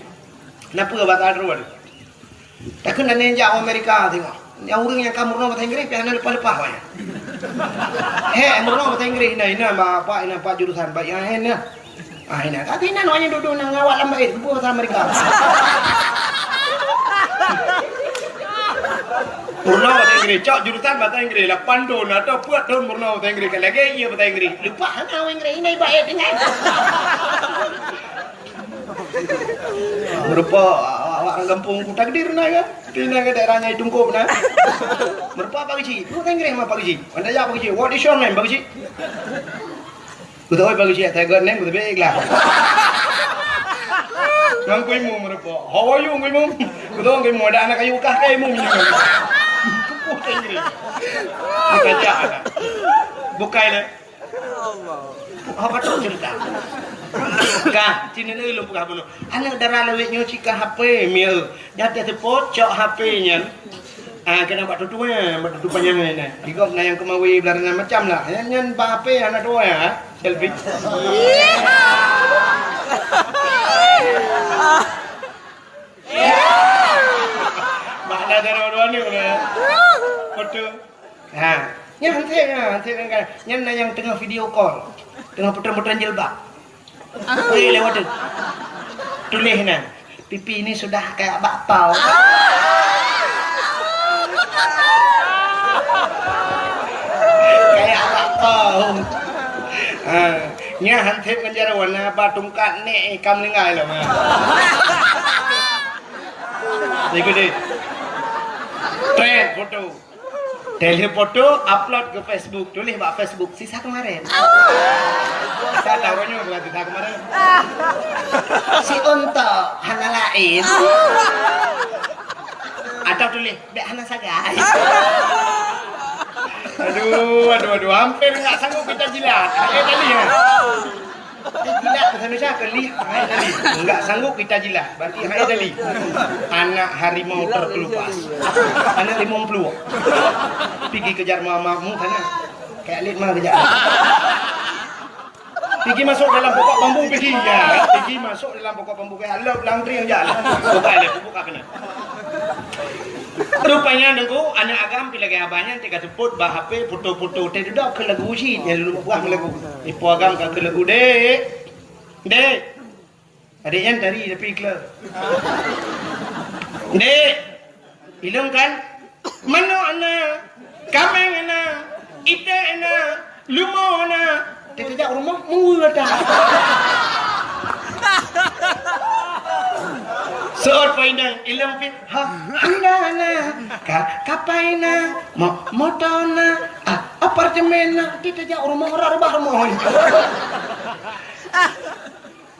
Kenapa bahasa Arab? Takheun na jak u Amerika tengok. Nyang ureueng nyang ka meurunoe bahasa Inggris, pih hana leupah-leupah awak nyan. Hek meurunoe bahasa Inggris, inan, inan, Pak, inan, Pak jurusan, Pak, inan, inan. Ah, inan. Tapi inan awak nyan dudoe na ngon awak lam bait, geubeuet bahasa Amerika. Meurunoe bahasa Inggris, cok jurusan bahasa Inggris, lapan thon atau peuet thon meurunoe bahasa Inggris, ka lagée iya bahasa Inggris. Leupah hana bahasa Inggris, inan bait, inan. Meureumpok awak, awak gampông Kuta Gede na kan? Di na ke daerah Nyai Tungkop na. Meureumpok Pak Geuchik. Bahasa Inggris mah Pak Geuchik. Anda ya Pak Geuchik. What is your name, Pak Geuchik? Kutu oi Pak Geuchik, saya got name, kutu baik lah. Ngan kui mu meureumpok. How are you, kui mu? Kutu kui mu, ada anak kayu kah kai mu? Bahasa Inggris. Bukan cak. Bukai lah. Apa tu cerita? Kah, sini ni lôn peugah bunoe. Aneuk dara lawét nyoe cit ka H P, mieu. Nyang teuseupôt cok H P nyan. Ah, kena bak tutu, eh, bak tutu panyang ni, ni. Digop na nyang keumawe belarenan macam lah. Nyan, nyan bak H P aneuk dua ya, selfie. Bak na dara dua ni, eh. Foto. Ha, nyan hanse, ha, hanse kan. Nyan na nyang teungoh video call. Teungoh putron-putron jilbab. Weh, lewat tu. Tuléh nan, "Pipi ini sudah kayak bakpao." Kayak bakpao. Ha, nyan han sép ngon jaroe, na ba tungkat nek, eh, ka meuninggai lom, ha. Ikut deh. Trend foto. Tuléh foto, upload ke Facebook. Tuléh bak Facebook, "Sisa kemarin." Sisa tahun nyoe bukan sisa kemarin. Si untok, hana lain. Atau tuléh, "Bèk hana sagai." Aduh, aduh, aduh. Hampir nggak sanggup kita jilat. Eh, tadi ya. Eh, jilat bahasa Indonesia ke lih? Hai tadi. Enggak sanggup kita jilat. Berarti hai tadi. Anak harimau terkelupas. Anak harimau peluk. Pigi kejar mamamu sana. Kayak lit mah kejar. Pigi masuk dalam pokok bambu, pigi. Ya, pigi masuk dalam pokok bambu. Kayak lop langkring aja lah. Buka le, buka kena. Rupanya, Teungku, aneuk agam pi lagèe abah nyan, teuka seupôt bak H P foto-foto, teududoe keu lagu cit, nyan lôn peugah lagu. Ipo agam ka keu lagu, "Dek, dek." Adék nyan tari tapi kleu. "Dek, ilôn kan, manok na, kaméng na, iték na, leumo na." Teukeujak u rumoh, meuweue that. Seuôt po inong, ilôn pih, ha, anda na, ka, kapai na, mo, moto na, a, apartemen na, teukeujak u rumoh, rot reubah rumoh.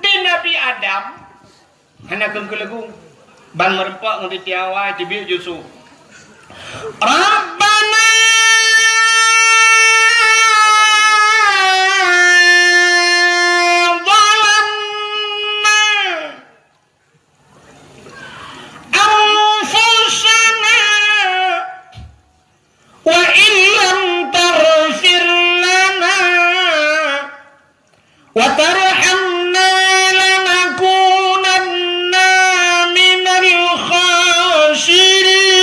Di Nabi Adam, hana keuneuk keu lagu. Ban meureumpok ngon Siti Hawa, teubiet Yusuf. Rabbana zalamna anfusana wa illam taghfir lana wa tarhamna lanakunanna minal khasirin.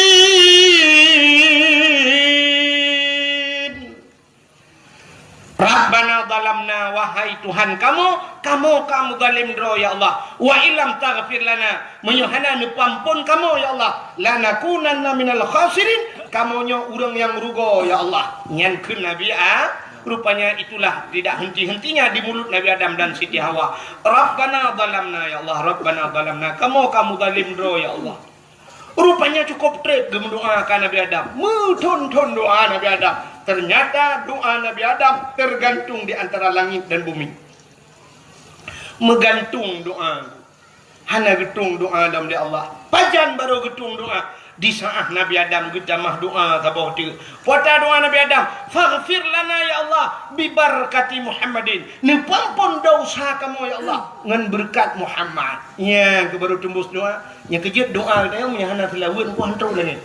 Rabbana zalamna, wahai Tuhan kamoe, kamoe ka meuzalim droe, ya Allah. Wa illam taghfir lana, meunyoe hana neupeuamphon kamoe, ya Allah, lanakunanna minal khasirin, kamoe nyoe ureuëng nyang rugoe, ya Allah. Nyan kheun Nabi A-, rupanya itulah tidak henti-hentinya di mulut Nabi Adam dan Siti Hawa. Rabbana zalamna, ya Allah, Rabbana zalamna, kamoe ka meuzalim droe, ya Allah. Rupanya cukup treb geumeudoa ka Nabi Adam. Meuthon-thon doa Nabi Adam. Ternyata doa Nabi Adam tergantung di antara langit dan bumi. Meugantung doa. Hana geutueng doa lom lé Allah. Pajan barô geutueng doa? Di saát Nabi Adam geutamah doa saboh teuk. Peue doa Nabi Adam? "Faghfir lana ya Allah, bibarakati Muhammadin." Neupeuamphon desya kamoe ya Allah ngon beureukat Muhammad. Nyan keuh barô teumbus doa. Nyang keujeuet doa geutanyoe meunyoe hana seulaweuet, nyan han trôh langét.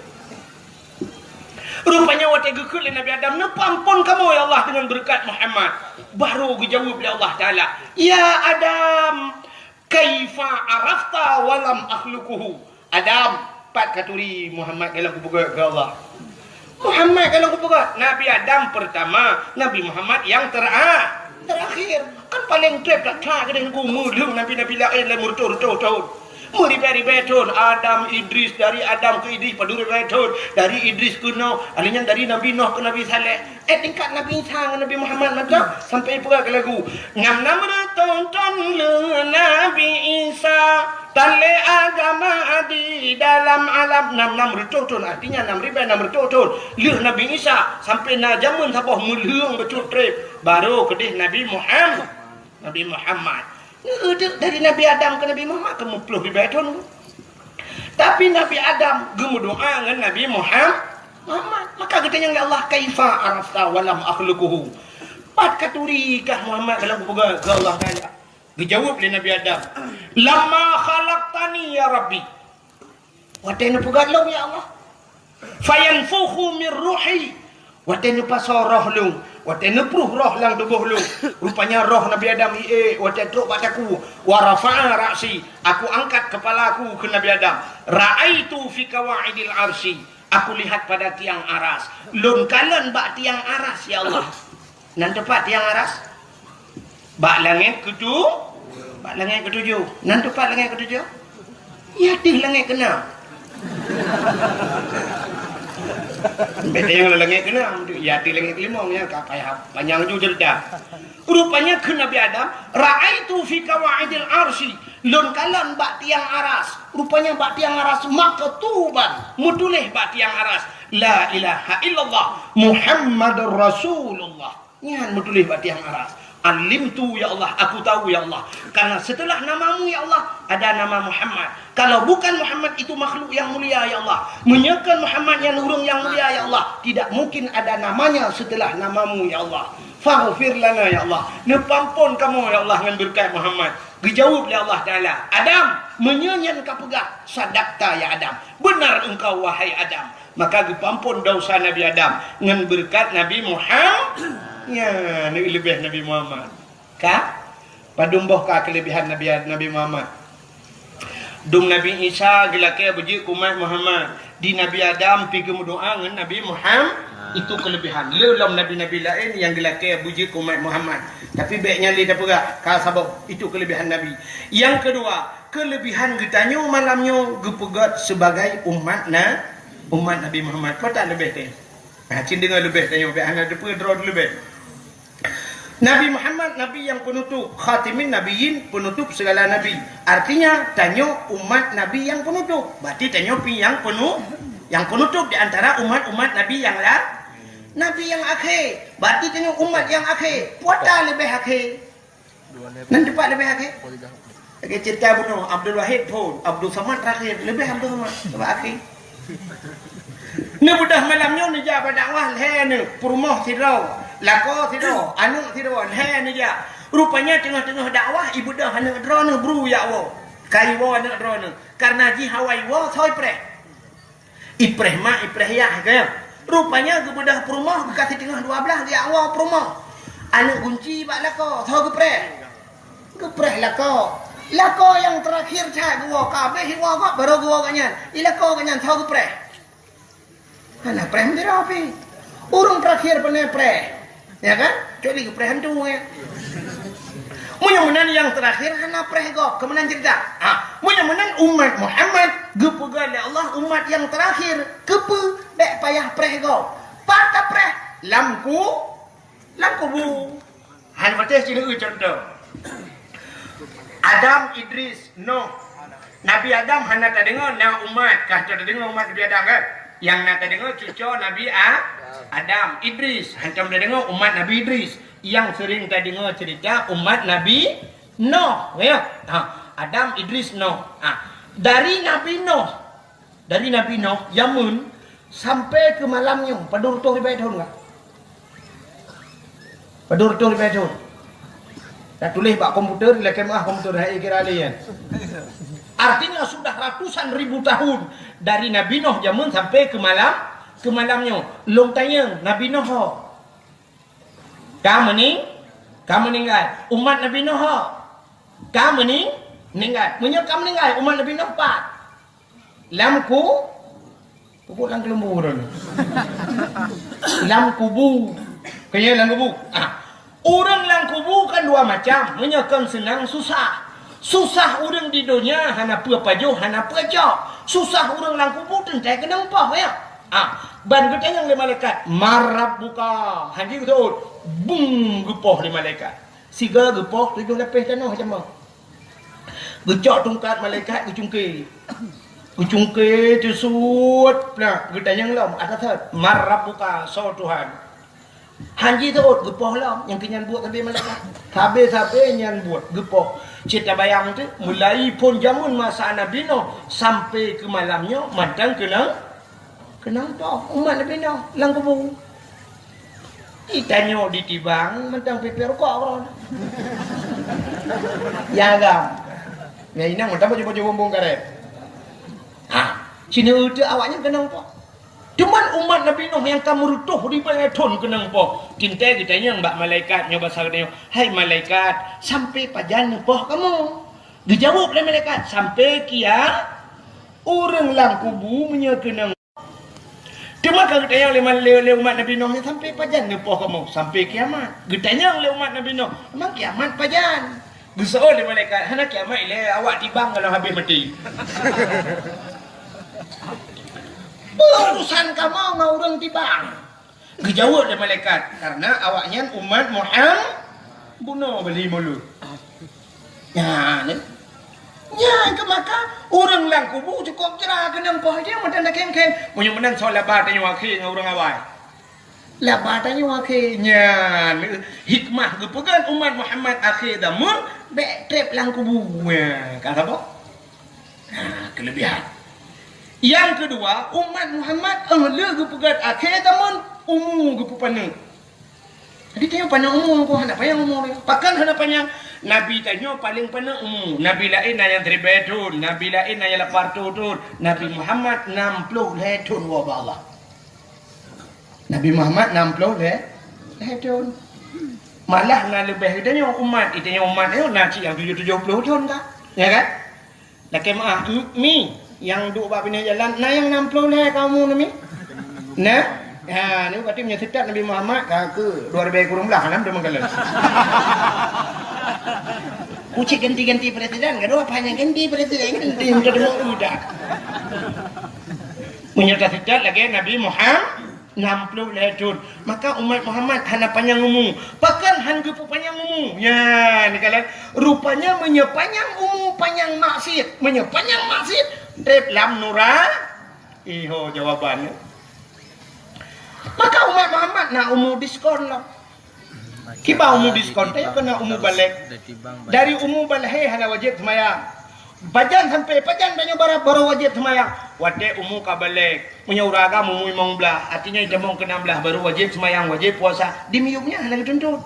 Rupanya watée geukheun lé Nabi Adam, "Neupeuamphon kamoe ya Allah deungon beureukat Muhammad." Barô geujaweueb lé Allah Taala, "Ya Adam, kaifa arafta wa lam akhluquhu?" Adam, pat katuri Muhammad ka lôn kupeugét keu Allah? Muhammad ka lôn kupeugét. Nabi Adam peurtama, Nabi Muhammad nyang tera-, terakhir. Kan paleng treb that-that keudeh ngon meulheueng nabi-nabi laén lé meureutoh-reutoh thon. Meuribée-ribée thon. Adam, Idris, dari Adam keu Idris padum ribée thon. Dari Idris keu Nuh, alheuh nyan dari Nabi Nuh keu Nabi Saleh. Eh, tingkat Nabi Isa ngon Nabi Muhammad mantong sampai peugah keu lagu. Nam-nam reutôh thon lheueh Nabi Isa, tan lé agama di dalam alam. Nam-nam reutôh thon, artinya nam ribée nam reutôh thon lheueh Nabi Isa, sampai na jameun saboh meulheueng bacut treb, barô keudeh Nabi Muham-, Nabi Muhammad. Neueudeuk dari Nabi Adam keu Nabi Muhammad ka meuploh ribée thon. Tapi Nabi Adam geumeudoa ngon Nabi Muham-, Muhammad. Maka geutanyong lé Allah, "Kaifa arafta wa lam akhluquhu?" Pat katuri kah Muhammad ka lôn kupeugét keu Allah Taala? Geujaweueb lé Nabi Adam, "Lamma khalaqtani ya Rabbi." Watée neupeugét lôn, ya Allah. "Fayanfukhu min ruhi." Watée neupasoe roh lôn, watée neupruh roh lam tuboh lôn. Rupanya roh Nabi Adam iék watée trok bak takue. "Wa rafa'a ra'si." Aku angkat kepala aku keu Nabi Adam. "Ra'aitu fi qawaidil arsy." Aku lihat pada tiang aras. Lôn kalon bak tiang aras, ya Allah. Nan teumpat tiang aras? Bak langét ketu-, bak langét ketujoh. Nan teumpat langét ketujoh? Ya, di langét keenam. Beda yang langét keenam, ya, di langét kelimong, ya, ka payah panjang ju cerita. Rupanya kheun Nabi Adam, "Ra'aitu fi qawaidil arsy." Lôn kalon bak tiang aras. Rupanya bak tiang aras maktuban, meutuléh bak tiang aras, "La ilaha illallah Muhammadur Rasulullah." Nyan meutuléh bak tiang aras. "Alimtu, ya Allah, aku tahu, ya Allah. Karena setelah namamu, ya Allah, ada nama Muhammad. Kalau bukan Muhammad, itu makhluk yang mulia, ya Allah. Meunyoe kon Muhammad nyan ureuëng yang mulia, ya Allah, tidak mungkin ada namanya setelah namamu, ya Allah. Faghfir lana, ya Allah. Neupeuampôn kamoe, ya Allah, ngon beureukat Muhammad." Geujaweueb lé Allah Taala, "Adam, meunyoe nyan kapeugah, sadaqta, ya Adam. Benar engkau, wahai Adam." Maka geupeuampôn desya Nabi Adam ngon beureukat Nabi Muhammad. Nyan leubeh Nabi Muhammad. Ka? Padum boh ka keuleubehan Nabi, Nabi Muhammad? Dum Nabi Isa geulakée beujeuet keu umat Muhammad. Di Nabi Adam pi geumeudoá ngon Nabi Muhammad. Itu keuleubehan. Le lom nabi-nabi laén nyang geulakée beujeuet keu umat Muhammad. Tapi bék nyan lé tapeugah, ka saboh. Itu keuleubehan Nabi. Nyang keudua, keuleubehan geutanyoe malam nyoe geupeugét sibagai umat na-, umat Nabi Muhammad. Peue tan leubeh teuh? Nah, cit deungoe leubeh tanyoe, bék hana teupeue droe leubeh. Nabi Muhammad, Nabi nyang peunutup, khatimin nabiyyin, peunutup segala nabi. Artinya, tanyoe umat Nabi nyang peunutup. Berarti tanyoe pi nyang peunu-, nyang peunutup di antara umat-umat Nabi nyang la-, Nabi nyang akhé. Berarti tanyoe umat nyang akhé. Peue tan leubeh akhé? Nan teumpat leubeh akhé? Lagée cerita bunoe, Abdul Wahid phon, Abdul Samad terakhir, leubeh Abdul Samad, leubeh akhé. Neubeudôh malam nyoe neujak bak dakwah lhée neuh, peurumoh sidroe, lakoe sidroe, aneuëk sidroe, lhée neujak. Rupanya teungoh-teungoh dakwah, ibeudôh aneuëk droeneuh bru jak woe. Ka iwoe aneuëk droeneuh, kareuna jih hawa iwoe, soe ipreh. Ipreh mak, ipreh yah, kan? Rupanya geubeudôh peurumoh, geukasih teungoh dua blaih, geujak woe peurumoh. Aneuëk gunci bak lakoe, soe geupreh? Geupreh lakoe. Lakoe nyang terakhir that geuwoe, ka habéh iwoe gob, barô geuwoe gobnyan. I lakoe gobnyan, soe geupreh? Hana preh meudroe pih. Ureuëng terakhir pane preh. Ya kan? Kecuali geupreh hantu, ya. Meunyoe meunan nyang terakhir hana preh gob, keu meunan cerita. Ha, meunyoe meunan umat Muhammad geupeugah lé Allah umat nyang terakhir, keupeue bék payah preh gob? Pat tapreh? Lam ku-, lam kubu. Han patéh sineuk contoh. Adam, Idris, Noh. Nabi Adam hana tadeungoe na umat, ka tadeungoe umat Nabi Adam kan? Nyang na tadeungoe cucoe Nabi A-, Adam, Idris, hantom tadeungoe umat Nabi Idris. Nyang sering tadeungoe cerita umat Nabi Noh, ya. Ha, Adam, Idris, Noh. Ha, dari Nabi Noh, dari Nabi Noh jameun sampai keu malam nyoe, padum reutôh ribèe thôn ka? Padum reutôh ribèe thôn? Tatuléh bak komputer, lakèe meu'ah komputer, hai kira lé nyan. Artinya sudah ratusan ribu tahun dari Nabi Noh jameun sampai keu malam, keu malam nyoe. Lôn tanyong, Nabi Noh ho? Ka meuning-, ka meuninggai. Umat Nabi Noh ho? Ka meuning-, ninggai. Meunyoe ka meuninggai, umat Nabi Noh pat? Lam ku-, pokok lam keuleubu ureuëng. Lam kubu. Keu nyan lam kubu. Ah. Ureuëng lam kubu kan dua macam. Meunyoe kon seunang susah. Susah ureuëng di donya hana peue pajoh, hana peue cok. Susah ureuëng lam kubu teuntèe keunong poh, ya. Ah, ban geutanyong lé malaikat, "Man rabbuka?" Hana geuteuôt. Bung geupoh lé malaikat. Sigoe geupoh tujoh lapéh tanoh cama. Geucok tungkat malaikat geucungké. Geucungké teusut, nah, geutanyong lom, "Ata that, man rabbuka, soe Tuhan?" Han jiteuôt, geupoh lom, nyang keu nyan buet sabé malaikat. Sabé-sabé nyan buet, geupoh. Cit tabayang teuh, mulai phon jameun masa Nabi Noh sampai keu malam nyoe mantong keunong, keunong poh umat Nabi Noh lam kubu. Itanyoe ditibang mantong pipée rukok droe. Ya agam. Nyang inong mantong baju-baju bumbong karet. Ha, sineuk teuh awaknyan keunong poh. Cuman umat Nabi Nuh nyang ka meureutôh ribèe thôn keunong poh. Teuntèe geutanyong bak malaikat nyoe basa geutanyoe, "Hai malaikat, sampai pajan neupoh kamoe?" Geujaweueb lé malaikat, "Sampai kia-, ureuëng lam kubu meunyoe keunong." Teuma ka geutanyong lé, lé, lé umat Nabi Nuh nyan, "Sampai pajan neupoh kamoe?" "Sampai kiamat." Geutanyong lé umat Nabi Nuh, "Memang kiamat pajan?" Geuseuôt lé malaikat, "Hana kiamat ilée, awak tibang ka lheueh habéh maté." "Peue urusan kamoe ngon ureuëng tibang?" Geujaweueb lé malaikat, "Karena awaknyan umat Muhammad, bunoe beli mulut." Nyan, nyan keu maka ureuëng lam kubu cukôp jra keunong poh jih meunan na khém-khém. Meunyoe meunan soe laba tanyoe akhé ngon ureuëng awai. Laba tanyoe akhé. Nyan hikmah geupeugét umat Muhammad akhé zaman bék treb lam kubu. Nyan, ka saboh. Nah, keulebihan. Nyang keudua, umat Muhammad, eh, le geupeugét akhé zaman, umu geupeupaneuk. Jadi, tanyoe paneuk umu, hana panyang umu. Pakon hana panyang? Nabi tanyoe paleng paneuk umu. Nabi laén na nyang siribée thon, nabi laén na nyang lapan reutôh thon, Nabi Muhammad nam ploh lhée thon woe bak Allah. Nabi Muhammad nam ploh lhée, lhée thon. Malah na leubeh geutanyoe umat, geutanyoe umat nyoe na cit nyang tujoh, tujoh ploh thon ka. Ya kan? Lakée meuáh, mi, mi, nyang duek bak binéh jalan, na nyang nam ploh lhée ka umu nyoe, mi? Na? Ha, nyoe berarti meunyoe seutôt Nabi Muhammad ka keu dua ribée kureueng blah, nam deungon kalen. Kucik ganti-ganti presiden, gadoh apa hana ganti presiden, ganti, udah deungon udah. Meunyoe taseutôt lagée Nabi Muhammad, nam ploh lhée thon. Maka umat Muhammad hana panyang umu. Pakon han geupeupanyang umu? Nyan, kalon. Rupanya meunyoe panyang umu, panyang maksiet. Meunyoe panyang maksiet, treb lam nura-, iho jawaban. Maka umat Muhammad na umu diskon lom. Kiban umu diskon, tanyoe keuneuk umu balek. Dari umu balek hana wajéb seumayang. Pajan sampai pajan tanyoe baru, baru wajéb seumayang? Watée umu ka balek. Meunyoe ureuëng agam umu limong blaih, artinya itamong keu nam blaih baru wajéb seumayang, wajéb puasa. Di miyueb nyan hana geutuntut.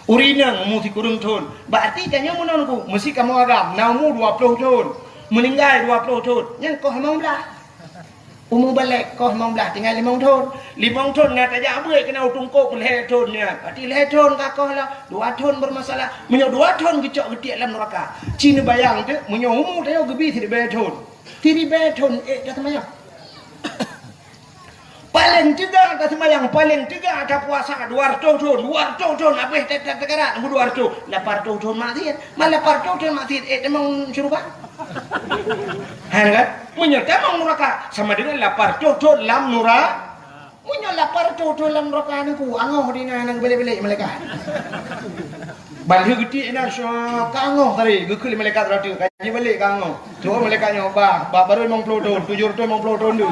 Ureuëng inong umu sikureueng thon. Berarti tanyoe meunan ku, meusi kamoe agam na umu dua ploh thon. Meuninggai dua ploh thon. Nyan koh limong blaih. Umu balek koh limong blaih tinggai limong thon. Limong thon na tajak beuet keunan u tungkôk lhée thon nyan. Berarti lhée thon ka koh lah. Dua thon bermasalah. Meunyoe dua thon geucok geutiek lam neuraka. Ci neubayang teuk, meunyoe umu tanyoe geubi siribée thon. Siribée thon ék taseumayang. Paleng teuga taseumayang, paleng teuga tapuasa dua reutôh thon, dua reutôh thon habéh that-that sakarat, dua reutôh, lapan reutôh thon maksiet. Man lapan reutôh thon maksiet, ék tamong syeuruga? Hana kan? Meunyoe tamong nuraka, sama dengan lapan reutôh thon lam nura-, meunyoe lapan reutôh thon lam nuraka nangku, angoh di na, na geubalek-balek malaikat. Ban lheueh geutiek inan, syok, ka angoh tadi, geukheun lé malaikat rot, ka jibalek ka angoh. Troh malaikat nyoe, bah, bah baru limong ploh thon, tujoh reutôh limong ploh thon deuh.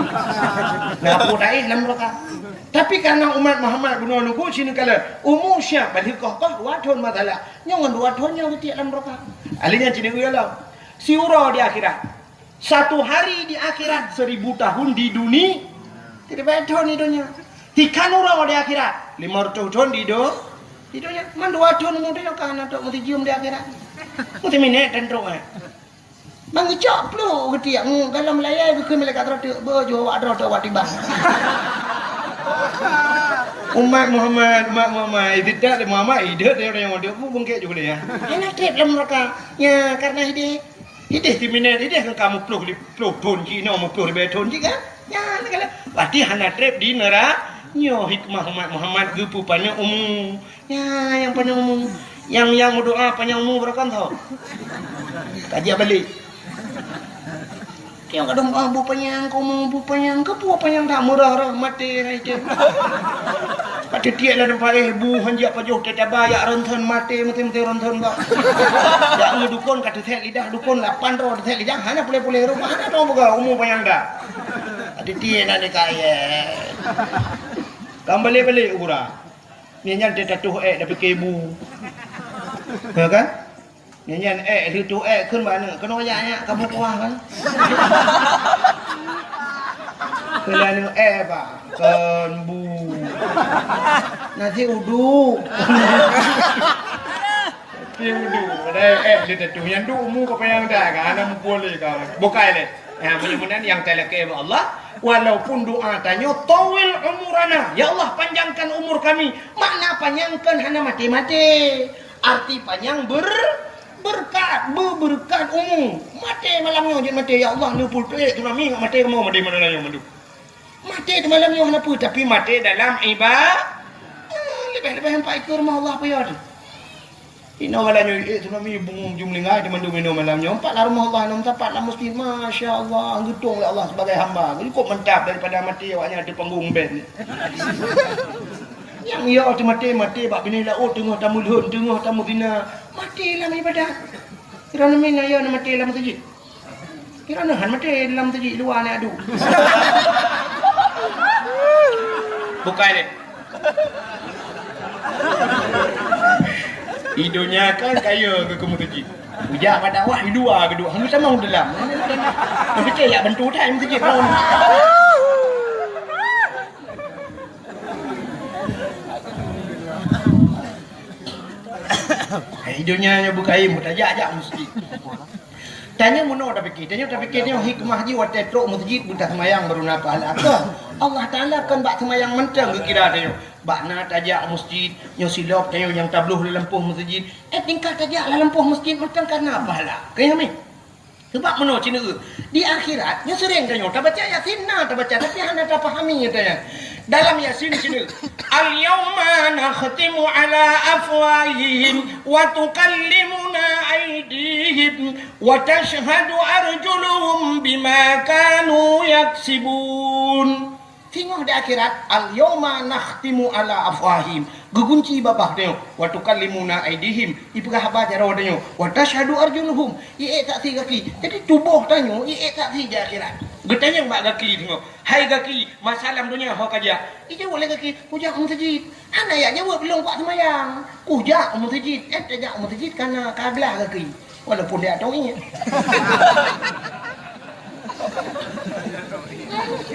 Na peue taéh lam nuraka. Tapi karena umat Muhammad bunoe nangku, ci neukalon, umu siap, ban lheueh koh-koh dua thon masalah. Nyoe ngon dua thon nyoe geutiek lam nuraka. Ahli nyan ci neukalon. Siuroe di akhirat. Satu hari di akhirat, seribu tahun di duni-, siribée thon di donya. Tikhan uroe di akhirat, limong reutôh thon di do-, di donya. Man dua thon umu tanyoe ka na trok meusijeuem di akhirat. Meusiminek tan trok, eh. Ban geucok pluek geutiek, ngu, galom layée geukheun malaikat rot teuk, beuh, jeuet awak droe teuh awak tibang. Umat Muhammad, umat Muhammad, ideh lé Muhammad, ideh lé ureuëng nyoe, bu bungkét juga dia. Hana treb lam nuraka. Ya, karena ideh. Ideh siminan, ideh kan kamoe ploh li-, ploh thon jih, inoe meuploh ribée thon jih kan? Nyan kan? Berarti hana treb di neura-, nyoe hikmah umat Muhammad geupeupaneuk umu. Nyan nyang paneuk umu. Nyang, nyang meudoa panyang umu beurangkat tho. Kaji balek. Nyang kadang, "Ah, bu panyang keu umu, bu panyang." Keu peue panyang that meurah-rah maté hai teuh. Ka teutiek lam teumpat, eh, bu hanjeuet pajoh teuh taba, jak ronson maté, maté-maté ronson bak. Jak ngon dukon ka teusék lidah dukon lapan droe teusék lidah, hana puléh-puléh rumoh, hana tong buka umu panyang dah. Ka teutiek na dikayée. Kan balek-balek u gura. Nyan nyan teuh tatuh ék dah pike bu. Ha kan? Nyan nyan ék, leutoh ék kheun bak aneuk, keunoe jak nyak kamoe kuah kan? Kheun lé aneuk ék bah, kon bu. Nasi uduk. Nasi uduk. Padahai ék leutoh nyan duek umu ka panyang dah kan, hana muphom lé kan. Bukai lé. Ha, meunyoe meunan nyang talakée bak Allah, walaupun doa tanyoe, "Tawil umurana," "Ya Allah, panjangkan umur kami." Makna panjangkan hana maté-maté. Arti panyang ber-, berkat, beubeureukat umu. Maté malam nyoe jeuet maté, "Ya Allah, neupeutrek tsunami ngat maté kamoe, maté malam nyoe mandum." Maté di malam nyoe hana peue, tapi maté dalam iba-, ah, leubeh-leubeh empat ikeu rumoh Allah peue nyoe. Inoe malam nyoe, eh, tsunami bungong jumlinggai di mandum inoe malam nyoe. Empat lam rumoh Allah, inoe meusapat lam masjid. Masya Allah, geutong lé Allah sebagai hamba. Cukup mantap daripada maté awak nyan di panggung band. Nyang yo teumaté, maté bak binéh laôt, teungoh tameulhon, teungoh tameuzina. Maté lam ibadat. Kira nami na yo na maté lam masjid. Kira na han maté lam masjid, luwa na adu. Bukai lé. Di donya kan kaya ke, ke masjid. Ujak bak dakwah, di luwa ke duek. Hana sama dalam. Tapi yak bantu tai masjid. Hai, donya nyoe beukaim, tajak-jak masjid. Tanyoe meunoe tapike, tanyoe tapike nyoe hikmah jih watée trok masjid beutaseumayang baru na pahala. Keu Allah Taala kon bak seumayang mantong geukira tanyoe. Bak na tajak masjid, nyoe silop tanyoe nyang tabloh lam lampôh masjid. Eh, tingkat tajak lam lampôh masjid mantong ka na pahala. Keu nyoe mi. Sebab meunoe ceuneuk, di akhirat, nyoe seuréng tanyoe tabaca Yasin, na tabaca, tapi hana tapahami tanyoe. Dalam Yasin ceuneuk, "Al-yauma nakhtimu ala afwahihim wa tukallimuna aidihim wa tashhadu arjuluhum bima kanu yaksibun." Singoh di akhirat, "Al-yauma nakhtimu ala afwahihim." Geugunci babah tanyoe, "Wa tukallimuna aidihim." Ipeugah haba jaroe tanyoe, "Wa tashhadu arjuluhum." Iék saksi gaki. Jadi tuboh tanyoe iék saksi di akhirat. Geutanyong bak gaki singoh, "Hai gaki, masa lam donya ho kajak?" Ijaweueb lé gaki, "Kujak u meuseujid." Hana yak jaweueb, "Lôn kuat seumayang." "Kujak u meuseujid." Eh, tajak u meuseujid kana ka glah gaki. Walaupun dia atong ingat.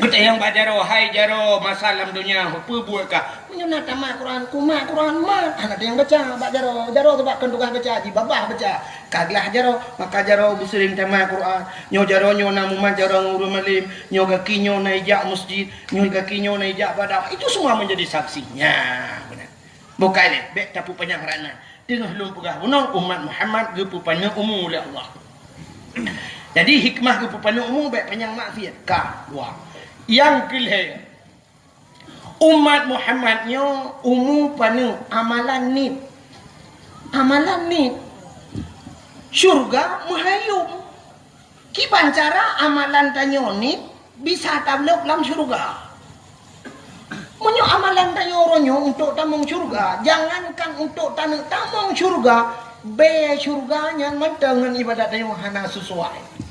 Geutanyong bak jaroe, "Hai jaroe, masa lam donya peue buet kah?" "Meunyoe na tamat Quran, kumat Quran mat." Hana teunyang baca bak jaroe. Jaroe teuh bak kon tugaih baca, jibabah baca. Ka glah jaroe, maka jaroe beuseuring tamat Quran. Nyoe jaroe nyoe na mumat jaroe ngon ureuëng malém. Nyoe gaki nyoe na ijak masjid. Nyoe gaki nyoe na ijak bak dakwah. Itu semua menjadi saksi. Nya, beuna. Bukai lé, bék tapeupanyang rana. Teungoh lôn peugah bunoe, umat Muhammad geupeupaneuk umu lé Allah. Jadi, hikmah geupeupaneuk umu bék panyang maksiat. Ka, dua. Nyang keulhée, umat Muhammad nyoe umu paneuk amalan nit. Amalan nit. Syurga meuhayom. Kiban cara amalan tanyoe nit bisa tablok lam syurga. Meunyoe amalan tanyoe uroe nyoe untuk tamong syurga, jangankan untuk taneuk tamong syurga, bée syurga nyan mantong ngon ibadat tanyoe hana sesuai.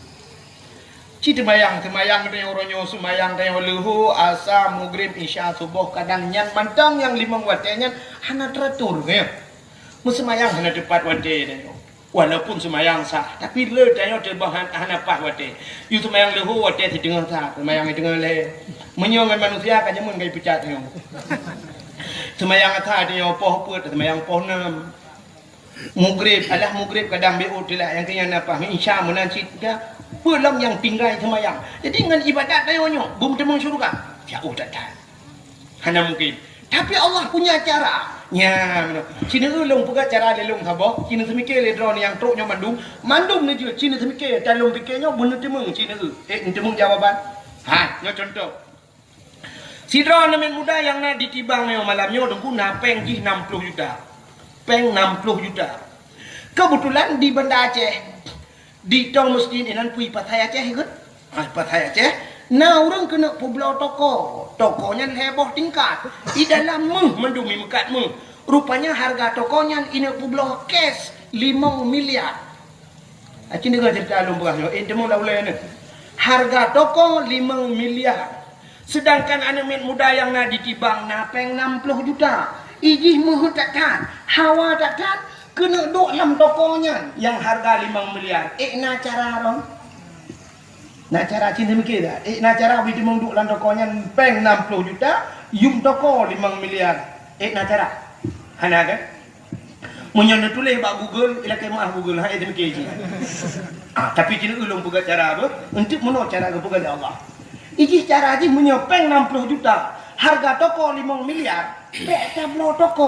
Ci teumayang, teumayang tanyoe uroe nyoe, seumayang tanyoe leuhô, asa, mugrib, isya, suboh, kadang nyan mantong nyang limong watée nyan hana teratur, ya. Meuseumayang hana teupat watée tanyoe. Walaupun seumayang sah, tapi le tanyoe teubang han-, hana paih watée. Yue seumayang leuhô watée siteungoh sa, seumayang siteungoh lhée. Meunyoe ngon manusia ka jameun ka jipecat nyoe. Seumayang asa tanyoe poh peuet, seumayang poh nam. Mugrib, alah mugrib kadang beu telat, nyang keu nyan na paih, isya meunan cit ka. Peue lom nyang tinggai seumayang. Jadi ngon ibadat tanyoe nyoe, beumeuteumong syurga. Jauh that-that. Hana mungkin. Tapi Allah punya cara. Nya, meunoe. Ci neueu lôn peugah cara lé lôn saboh, ci neuseumiké lé droeneuh nyang trok nyoe mandum, mandum neujeuet, ci neuseumiké, tan lôn piké nyoe, beuneuteumong ci neueu. Eh, neuteumeung jawaban? Ha, nyoe contoh. Sidroe aneuk muda nyang na di Tibang nyoe malam nyoe, Teungku, na péng jih nam ploh juta. Péng nam ploh juta. Keubeutulan di Banda Aceh, di tong meuseujid inan peue pasai Aceh ikot. Ah, pasai Aceh, na ureuëng keuneuk peubloe toko. Toko nyan lhée boh tingkat. Di dalam méuh mandum, imeukat méuh. Rupanya hareuga toko nyan ineuk peubloe cash limong miliar. Aci deungoe ceurita lôn peugah nyoe, eh, teuma lam ulée nyoe. Hareuga toko limong miliar. Seudangkan aneuk miet muda nyang na di Tibang na péng nam ploh juta. Ijih meuheuet that-that, hawa that-that, keuneuk duek lam toko nyan nyang hareuga limong miliar. Eh, na cara lom. Na cara cit neumikir, eh, na cara beuteumong duek lam toko nyan péng nam ploh juta, yum toko limong miliar. Eh, na cara? Hana kan? Meunyoe neutuléh bak Google, ilakée meuah Google, hai teumikir cit. Ah, tapi cit ulôn peugah cara apa? Untuk meunoe cara geupeugah lé Allah. Ijih cara jih meunyoe péng nam ploh juta, hareuga toko limong miliar, bék tabloe toko.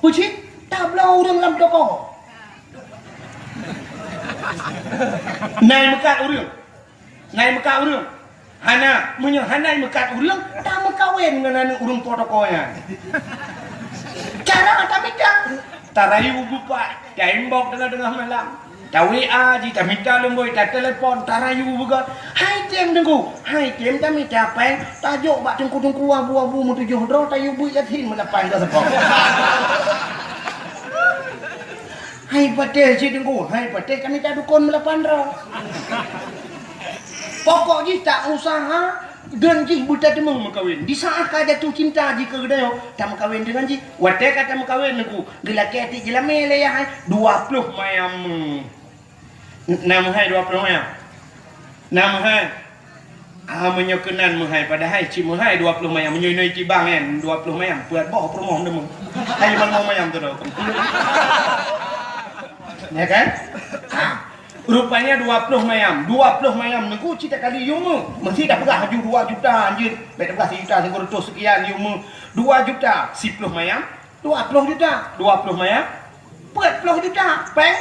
Peue cit? Tabloe ureuëng lam toko. Na imeukat ureuëng. Na imeukat ureuëng. Hana, meunyoe hana meukat ureuëng, tameukawen ngon aneuk ureuëng po toko nyan. Cara tamita, tarayu bupat, taimbok teungoh-teungoh malam. Ta-W A jih, tamita lumboi, tatelepon, tarayu beugot. Hai tem Teungku, hai tem tamita péng, tajok bak teungku-teungku abu-abu meutujoh droe, tayue beuet yatim meulapan droe seupôt. Hai patéh cit Teungku, hai patéh tamita dukon meulapan droe. Pokok jih ta usaha, dan jih beutateumeung meukawen. Di saat ka jatuh cinta jih keu geutanyoe, tameukawen deungon jih. Watée ka tameukawen Teungku, geulakée tiek jeulamé lé yah hai, dua ploh mayam. Na meuhai dua ploh mayam? Na meuhai? Ah, meunyoe keunan meuhai, padahai cit meuhai dua ploh mayam. Meunyoe inoe cit bang nyan, dua ploh mayam. Peuet boh peurumoh deungon. Hai, limong mayam tu dah. Ya kan? Ah. Rupanya dua ploh mayam. Dua ploh mayam Teungku cit takali yuem meu. Meusti tapeugah laju dua juta anjeut. Bèk tapeugah sijuta, sikureueng reutôh seukian yuem meu. Dua juta, siploh mayam, dua ploh juta. Dua ploh mayam, peuet ploh juta. Péng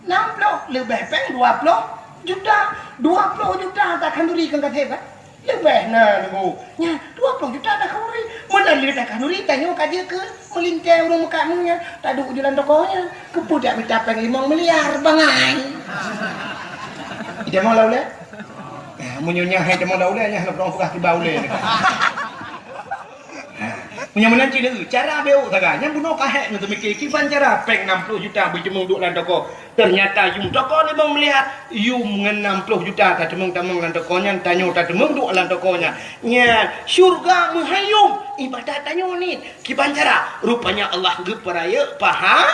nam ploh, leubeh péng dua ploh juta. Dua ploh juta takhanduri keu ka sép, kan? Leubeh na Teungku. Nyan, dua ploh juta takhanduri. Meunan lé takhanduri, tanyoe ka jeuet keu meulintèe ureuëng meukat nyan, taduek u jalan toko nyan. Keupeue dak mita péng limong miliar, bangai. Ita mau lau lé? Nah, meunyoe nyan hai ita mau lau lé, nyan hana peugah tiba ulèe. Ha, meunyoe meunan cit, cara beuh sagai. Nyan bunoe ka hék ngon teumikir, kiban cara péng nam ploh juta beujeumeung duek lam toko. Teunyata yuem toko limong miliar, yuem ngon nam ploh juta tateumeung-tamong lam toko nyan, tanyoe tateumeung duek lam toko nyan. Nyan, syeuruga meuhai yuem, ibadat tanyoe nit. Kiban cara, rupanya Allah geupeurayeuk paha-,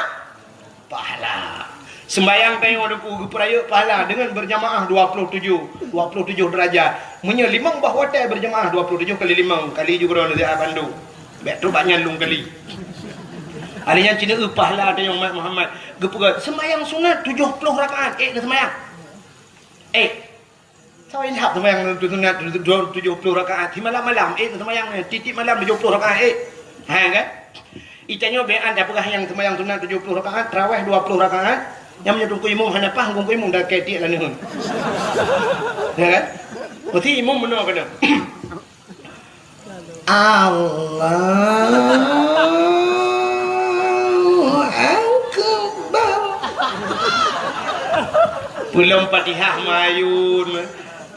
pahala. Seumbayang tanyoe Teungku geupeurayeuk pahala deungon berjamaah dua ploh tujoh, dua ploh tujoh derajat. Meunyoe limong boh watèe berjamaah dua ploh tujoh kali limong, kali ju keudroe neusiat bandum. Bèk trok bak nyan lôn kali. Hari nyan cit neueu pahala tanyoe umat Muhammad. Geupeugah, seumbayang sunat tujoh ploh rakaat, ék neuseumbayang? Ék. Sawa ilham seumbayang sunat tujoh ploh rakaat. Simalam-malam, ék neuseumbayang, tiep-tiep malam tujoh ploh rakaat, ék. Ha, kan? Itanyoe bèk an tapeugah nyang seumbayang sunat tujoh ploh rakaat, tarawèh dua ploh rakaat. Nyang meunyoe teungku imum hana paih, teungku imum dak kèe tiek laneuen. Ya, kan? Meusti imum meunoe keudeh. Allahu Akbar. Peulom Fatihah mayun.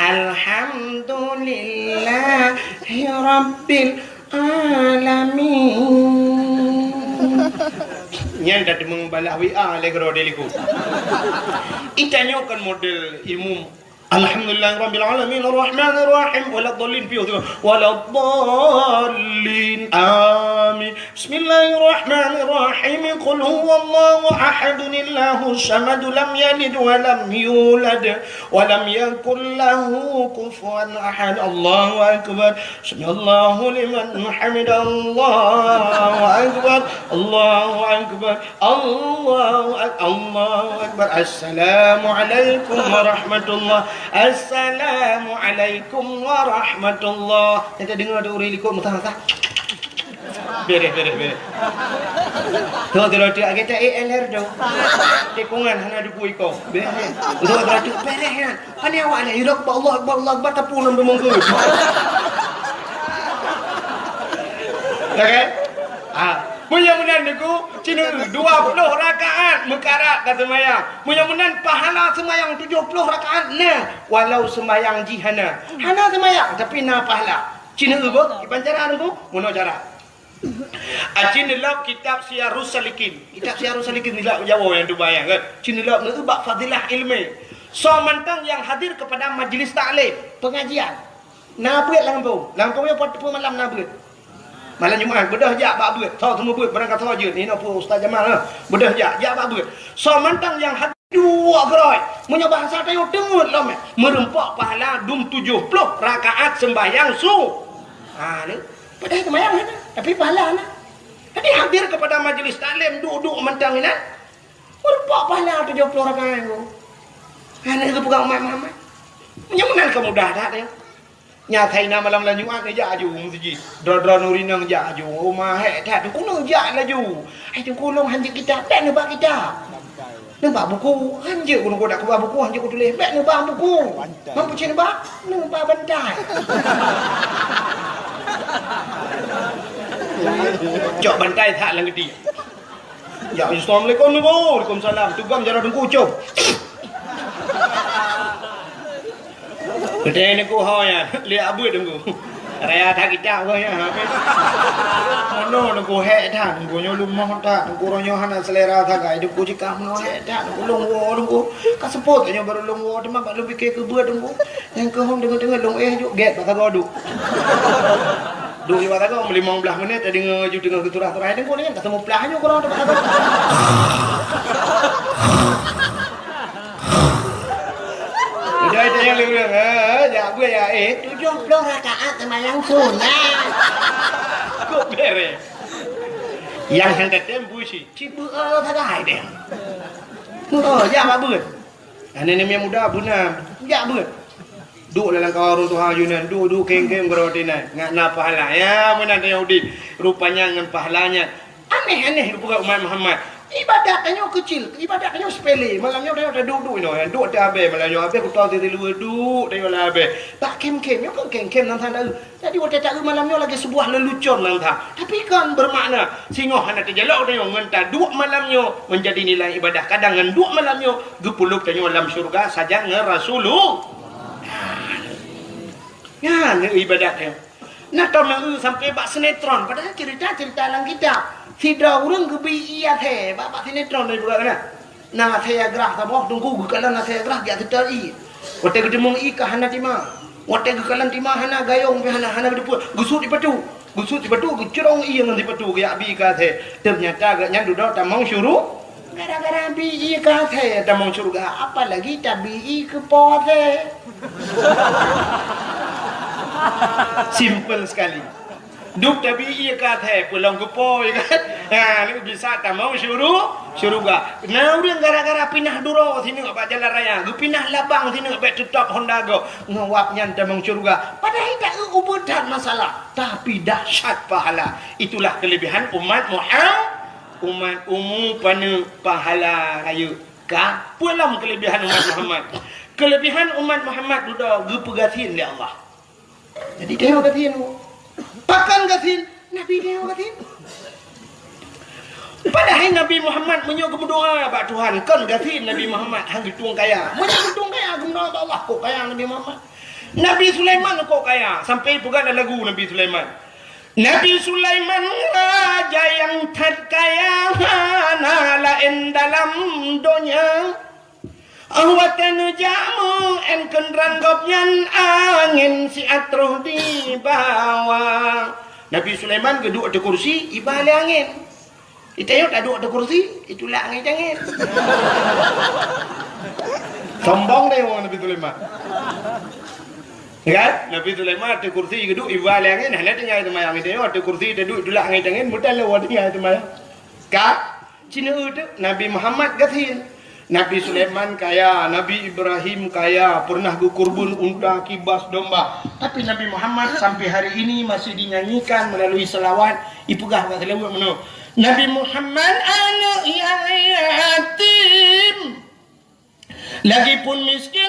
Alhamdulillahi Rabbil Alamin. Nyan dak teumeubalah W A lé keudroe di likot. Itanyoe kan model imum. Alhamdulillahirabbil alamin, arrahmanirrahim, waladdallin, piôh tu. Waladdallin, amin. Bismillahirrahmanirrahim. Qul huwallahu ahad, Allahus samad, lam yalid wa lam yulad, wa lam yakul lahu kufuwan ahad. Allahu akbar. Sami'allahu liman hamidah. Allahu akbar. Allahu akbar. Allahu ak-, Allahu akbar. Assalamualaikum warahmatullah. Assalamualaikum warahmatullah. Nyang tadeungoe di ureueng likot meusaha-saha. Bereh, bereh, bereh. Tu, tu, tu, agak tak A L R tu. Tikungan hana duku iko. Bereh. Tu, tu, tu, bereh nyan. Pane awak nyan, "Allahu Akbar, Allahu Akbar, Allahu Akbar," tapue lam rumoh tu. Ya kan? Ha. Meunyoe meunan Teungku, cina dua puluh rakaat meukarat ka seumayang. Meunyoe meunan pahala seumayang tujoh puluh rakaat na, walau seumayang jih hana. Hana seumayang, tapi na pahala. Cina beuh, kiban cara Teungku? Meunoe cara. Aci neulok kitab Siyarus Salikin. Kitab Siyarus Salikin nilak Jawa nyang tubai nyan, kan? Ci neulok neubak fadilah ilmi. Soe mantong nyang hadir kepada majlis taklim, pengajian. Na beuet lam gampông. Lam gampông nyoe pat-, pat malam na beuet. Malam Jumat, beudôh jak bak beuet. Soe seumeubeuet, barangkasoe jeuet. Inoe peue Ustaz Jamal, ha. Beudôh jak, jak bak beuet. Soe mantong nyang hadir duek keudroe. Meunyoe bahasa tanyoe teungeut lom, eh. Meureumpok pahala dum tujoh ploh rakaat sembahyang su-, ha, ni. Padahai seumayang hana, tapi pahala na. Jadi hadir kepada majlis taklim, duek-duek mantong inan. Meureumpok pahala tujoh ploh rakaat tu. Hana geupeugah umat Muhammad. Meunyoe meunan ka mudah that, ya. Nyata ina malam lam Jumat neujak aju meuseujid. Droe-droe nuri nang jak aju. Oh, mahek that, Teungku neujak laju. Hai Teungku, lôn hanjeuet kitab, tak neubak kitab. Neuba buku, hanjeuet keuneuk dak kuba buku, hanjeuet kutuléh. Bèk neuba buku. Bantai. Meunyo peucit neuba, neuba bantai. Cok bantai that lam geuti. Ya, assalamualaikum, Teungku. Waalaikumsalam. Tugam jaroe Teungku, com. Geutanyoe Teungku ho nyan, lé abeuet Teungku. Raya that kitab keuh nyan, habéh. Mono Teungku hék that, Teungku nyoe leumoh that, Teungku roh nyoe hana seulera sagai, Teungku jikah mono hék that, Teungku lôn woe Teungku. Ka seupôt nyoe barô lôn woe, teuma bak lôn pike keu beuet Teungku. Nyang keuh hom deungon-deungon lôn éh juk gét bak sagoe duek. Duek bak sagoe limong blaih menit, tadeungoe ju teungoh geuturah-turah, Teungku nyan ka seumuplah nyoe keudroe bak sagoe. Udah itu yang lurus, eh, jak buet ya, eh, tujuh puluh rakaat sembahyang sunat. Kok beres? Yang hana tem busi, cibeu sagai deh. Oh, jak bak beuet. Aneuk-aneuk muda beuna, jak beuet. Duek lam kawan ureueng tuha Yunan, duek-duek keng-keng geuroe tinan. Ngat na pahala. Ya, meunan tanyoe udép. Rupanya ngon pahala nyan. Aneh-aneh geupeugah umat Muhammad. Ibadat tanyoe keucil, ibadat tanyoe sepele. Malam nyoe tanyoe taduek-duek inoe, duek teuh abée, malam nyoe abée kuto teuh siluweue duek tanyoe lam abée. Bak kem-kem, nyoe kan kem-kem nan sana. Jadi watée taeu malam nyoe lagée seubuah leulucon nan that. Tapi kan bermakna, singoh hana teujalok tanyoe ngon taduek malam nyoe menjadi nilai ibadah. Kadang ngon duek malam nyoe geupeuleub tanyoe lam syeuruga sajan ngon Rasulullah. Nyan ibadat nyoe. Na tom nyang eu sampai bak sinetron, padahal cerita-cerita lam kitab. Sidroe ureueng geubi ié athée bak, bak sinetron dari buka kena. Na athée grah saboh, Teungku geukalon athée grah geujak seutôt ié. Watée geuteumeung ié ka hana tima. Watée geukalon tima hana, gayong pih hana, hana geuteupeue. Geusut sipatu. Geusut sipatu, geucurong ié ngon sipatu geujak bi ié keu athée. Teunyata gobnyan dudoe tamong syuru-, gara-gara bi ié keu athée tamong syeuruga, apalagi tabi ié keu po athée. Simple sekali. Duek tabi ié keu athée, peulom keu po, ya kan? Ha, ni bisa tamong syuru-, syeuruga. Na ureueng gara-gara pinah duroe sineuk bak jalan raya, geupinah labang sineuk bèk teutap honda gob. Ngon wab nyan tamong syeuruga. Padahai taeu ubeut that masalah, tapi dahsyat pahala. Itulah kelebihan umat Muhammad. Umat umu paneuk pahala rayeuk ka. Peue lom kelebihan umat Muhammad? Kelebihan umat Muhammad dudoe geupeugasien lé Allah. Jadi tanyoe gasien. Pakon gasien? Nabi tanyoe gasien. Padahai Nabi Muhammad meunyoe geumeudoa bak Tuhan, kon gasien Nabi Muhammad, han geutueng kaya. Meunyoe geutueng kaya, geumeudoa bak Allah, kok kaya Nabi Muhammad. Nabi Sulaiman kok kaya, sampai peugah lam lagu Nabi Sulaiman. Nabi Sulaiman raja nyang that kaya, hana laén dalam donya. Óh watée neujak meu'én keundrang gobnyan, angén siat troh dibawa. Nabi Sulaiman geuduek ateueh kursi, iba lé angén. Di tanyoe taduek ateueh kursi, itulak angén-angén. Sombong deh ureueng Nabi Sulaiman. Kan? Nabi Sulaiman ateueh kursi geuduek, iba lé angén, hana tinggai seumayang. Di tanyoe ateueh kursi taduek, itulak angén-angén, meutan lé ureueng tinggai seumayang. Ka? Cina teuh Nabi Muhammad gasien. Nabi Sulaiman kaya, Nabi Ibrahim kaya, pernah geukurban unta, kibas domba. Tapi Nabi Muhammad sampai hari ini masih dinyanyikan melalui selawat, ipeugah bak selawat meunoe, "Nabi Muhammad aneuk yatim, lagipun miskin."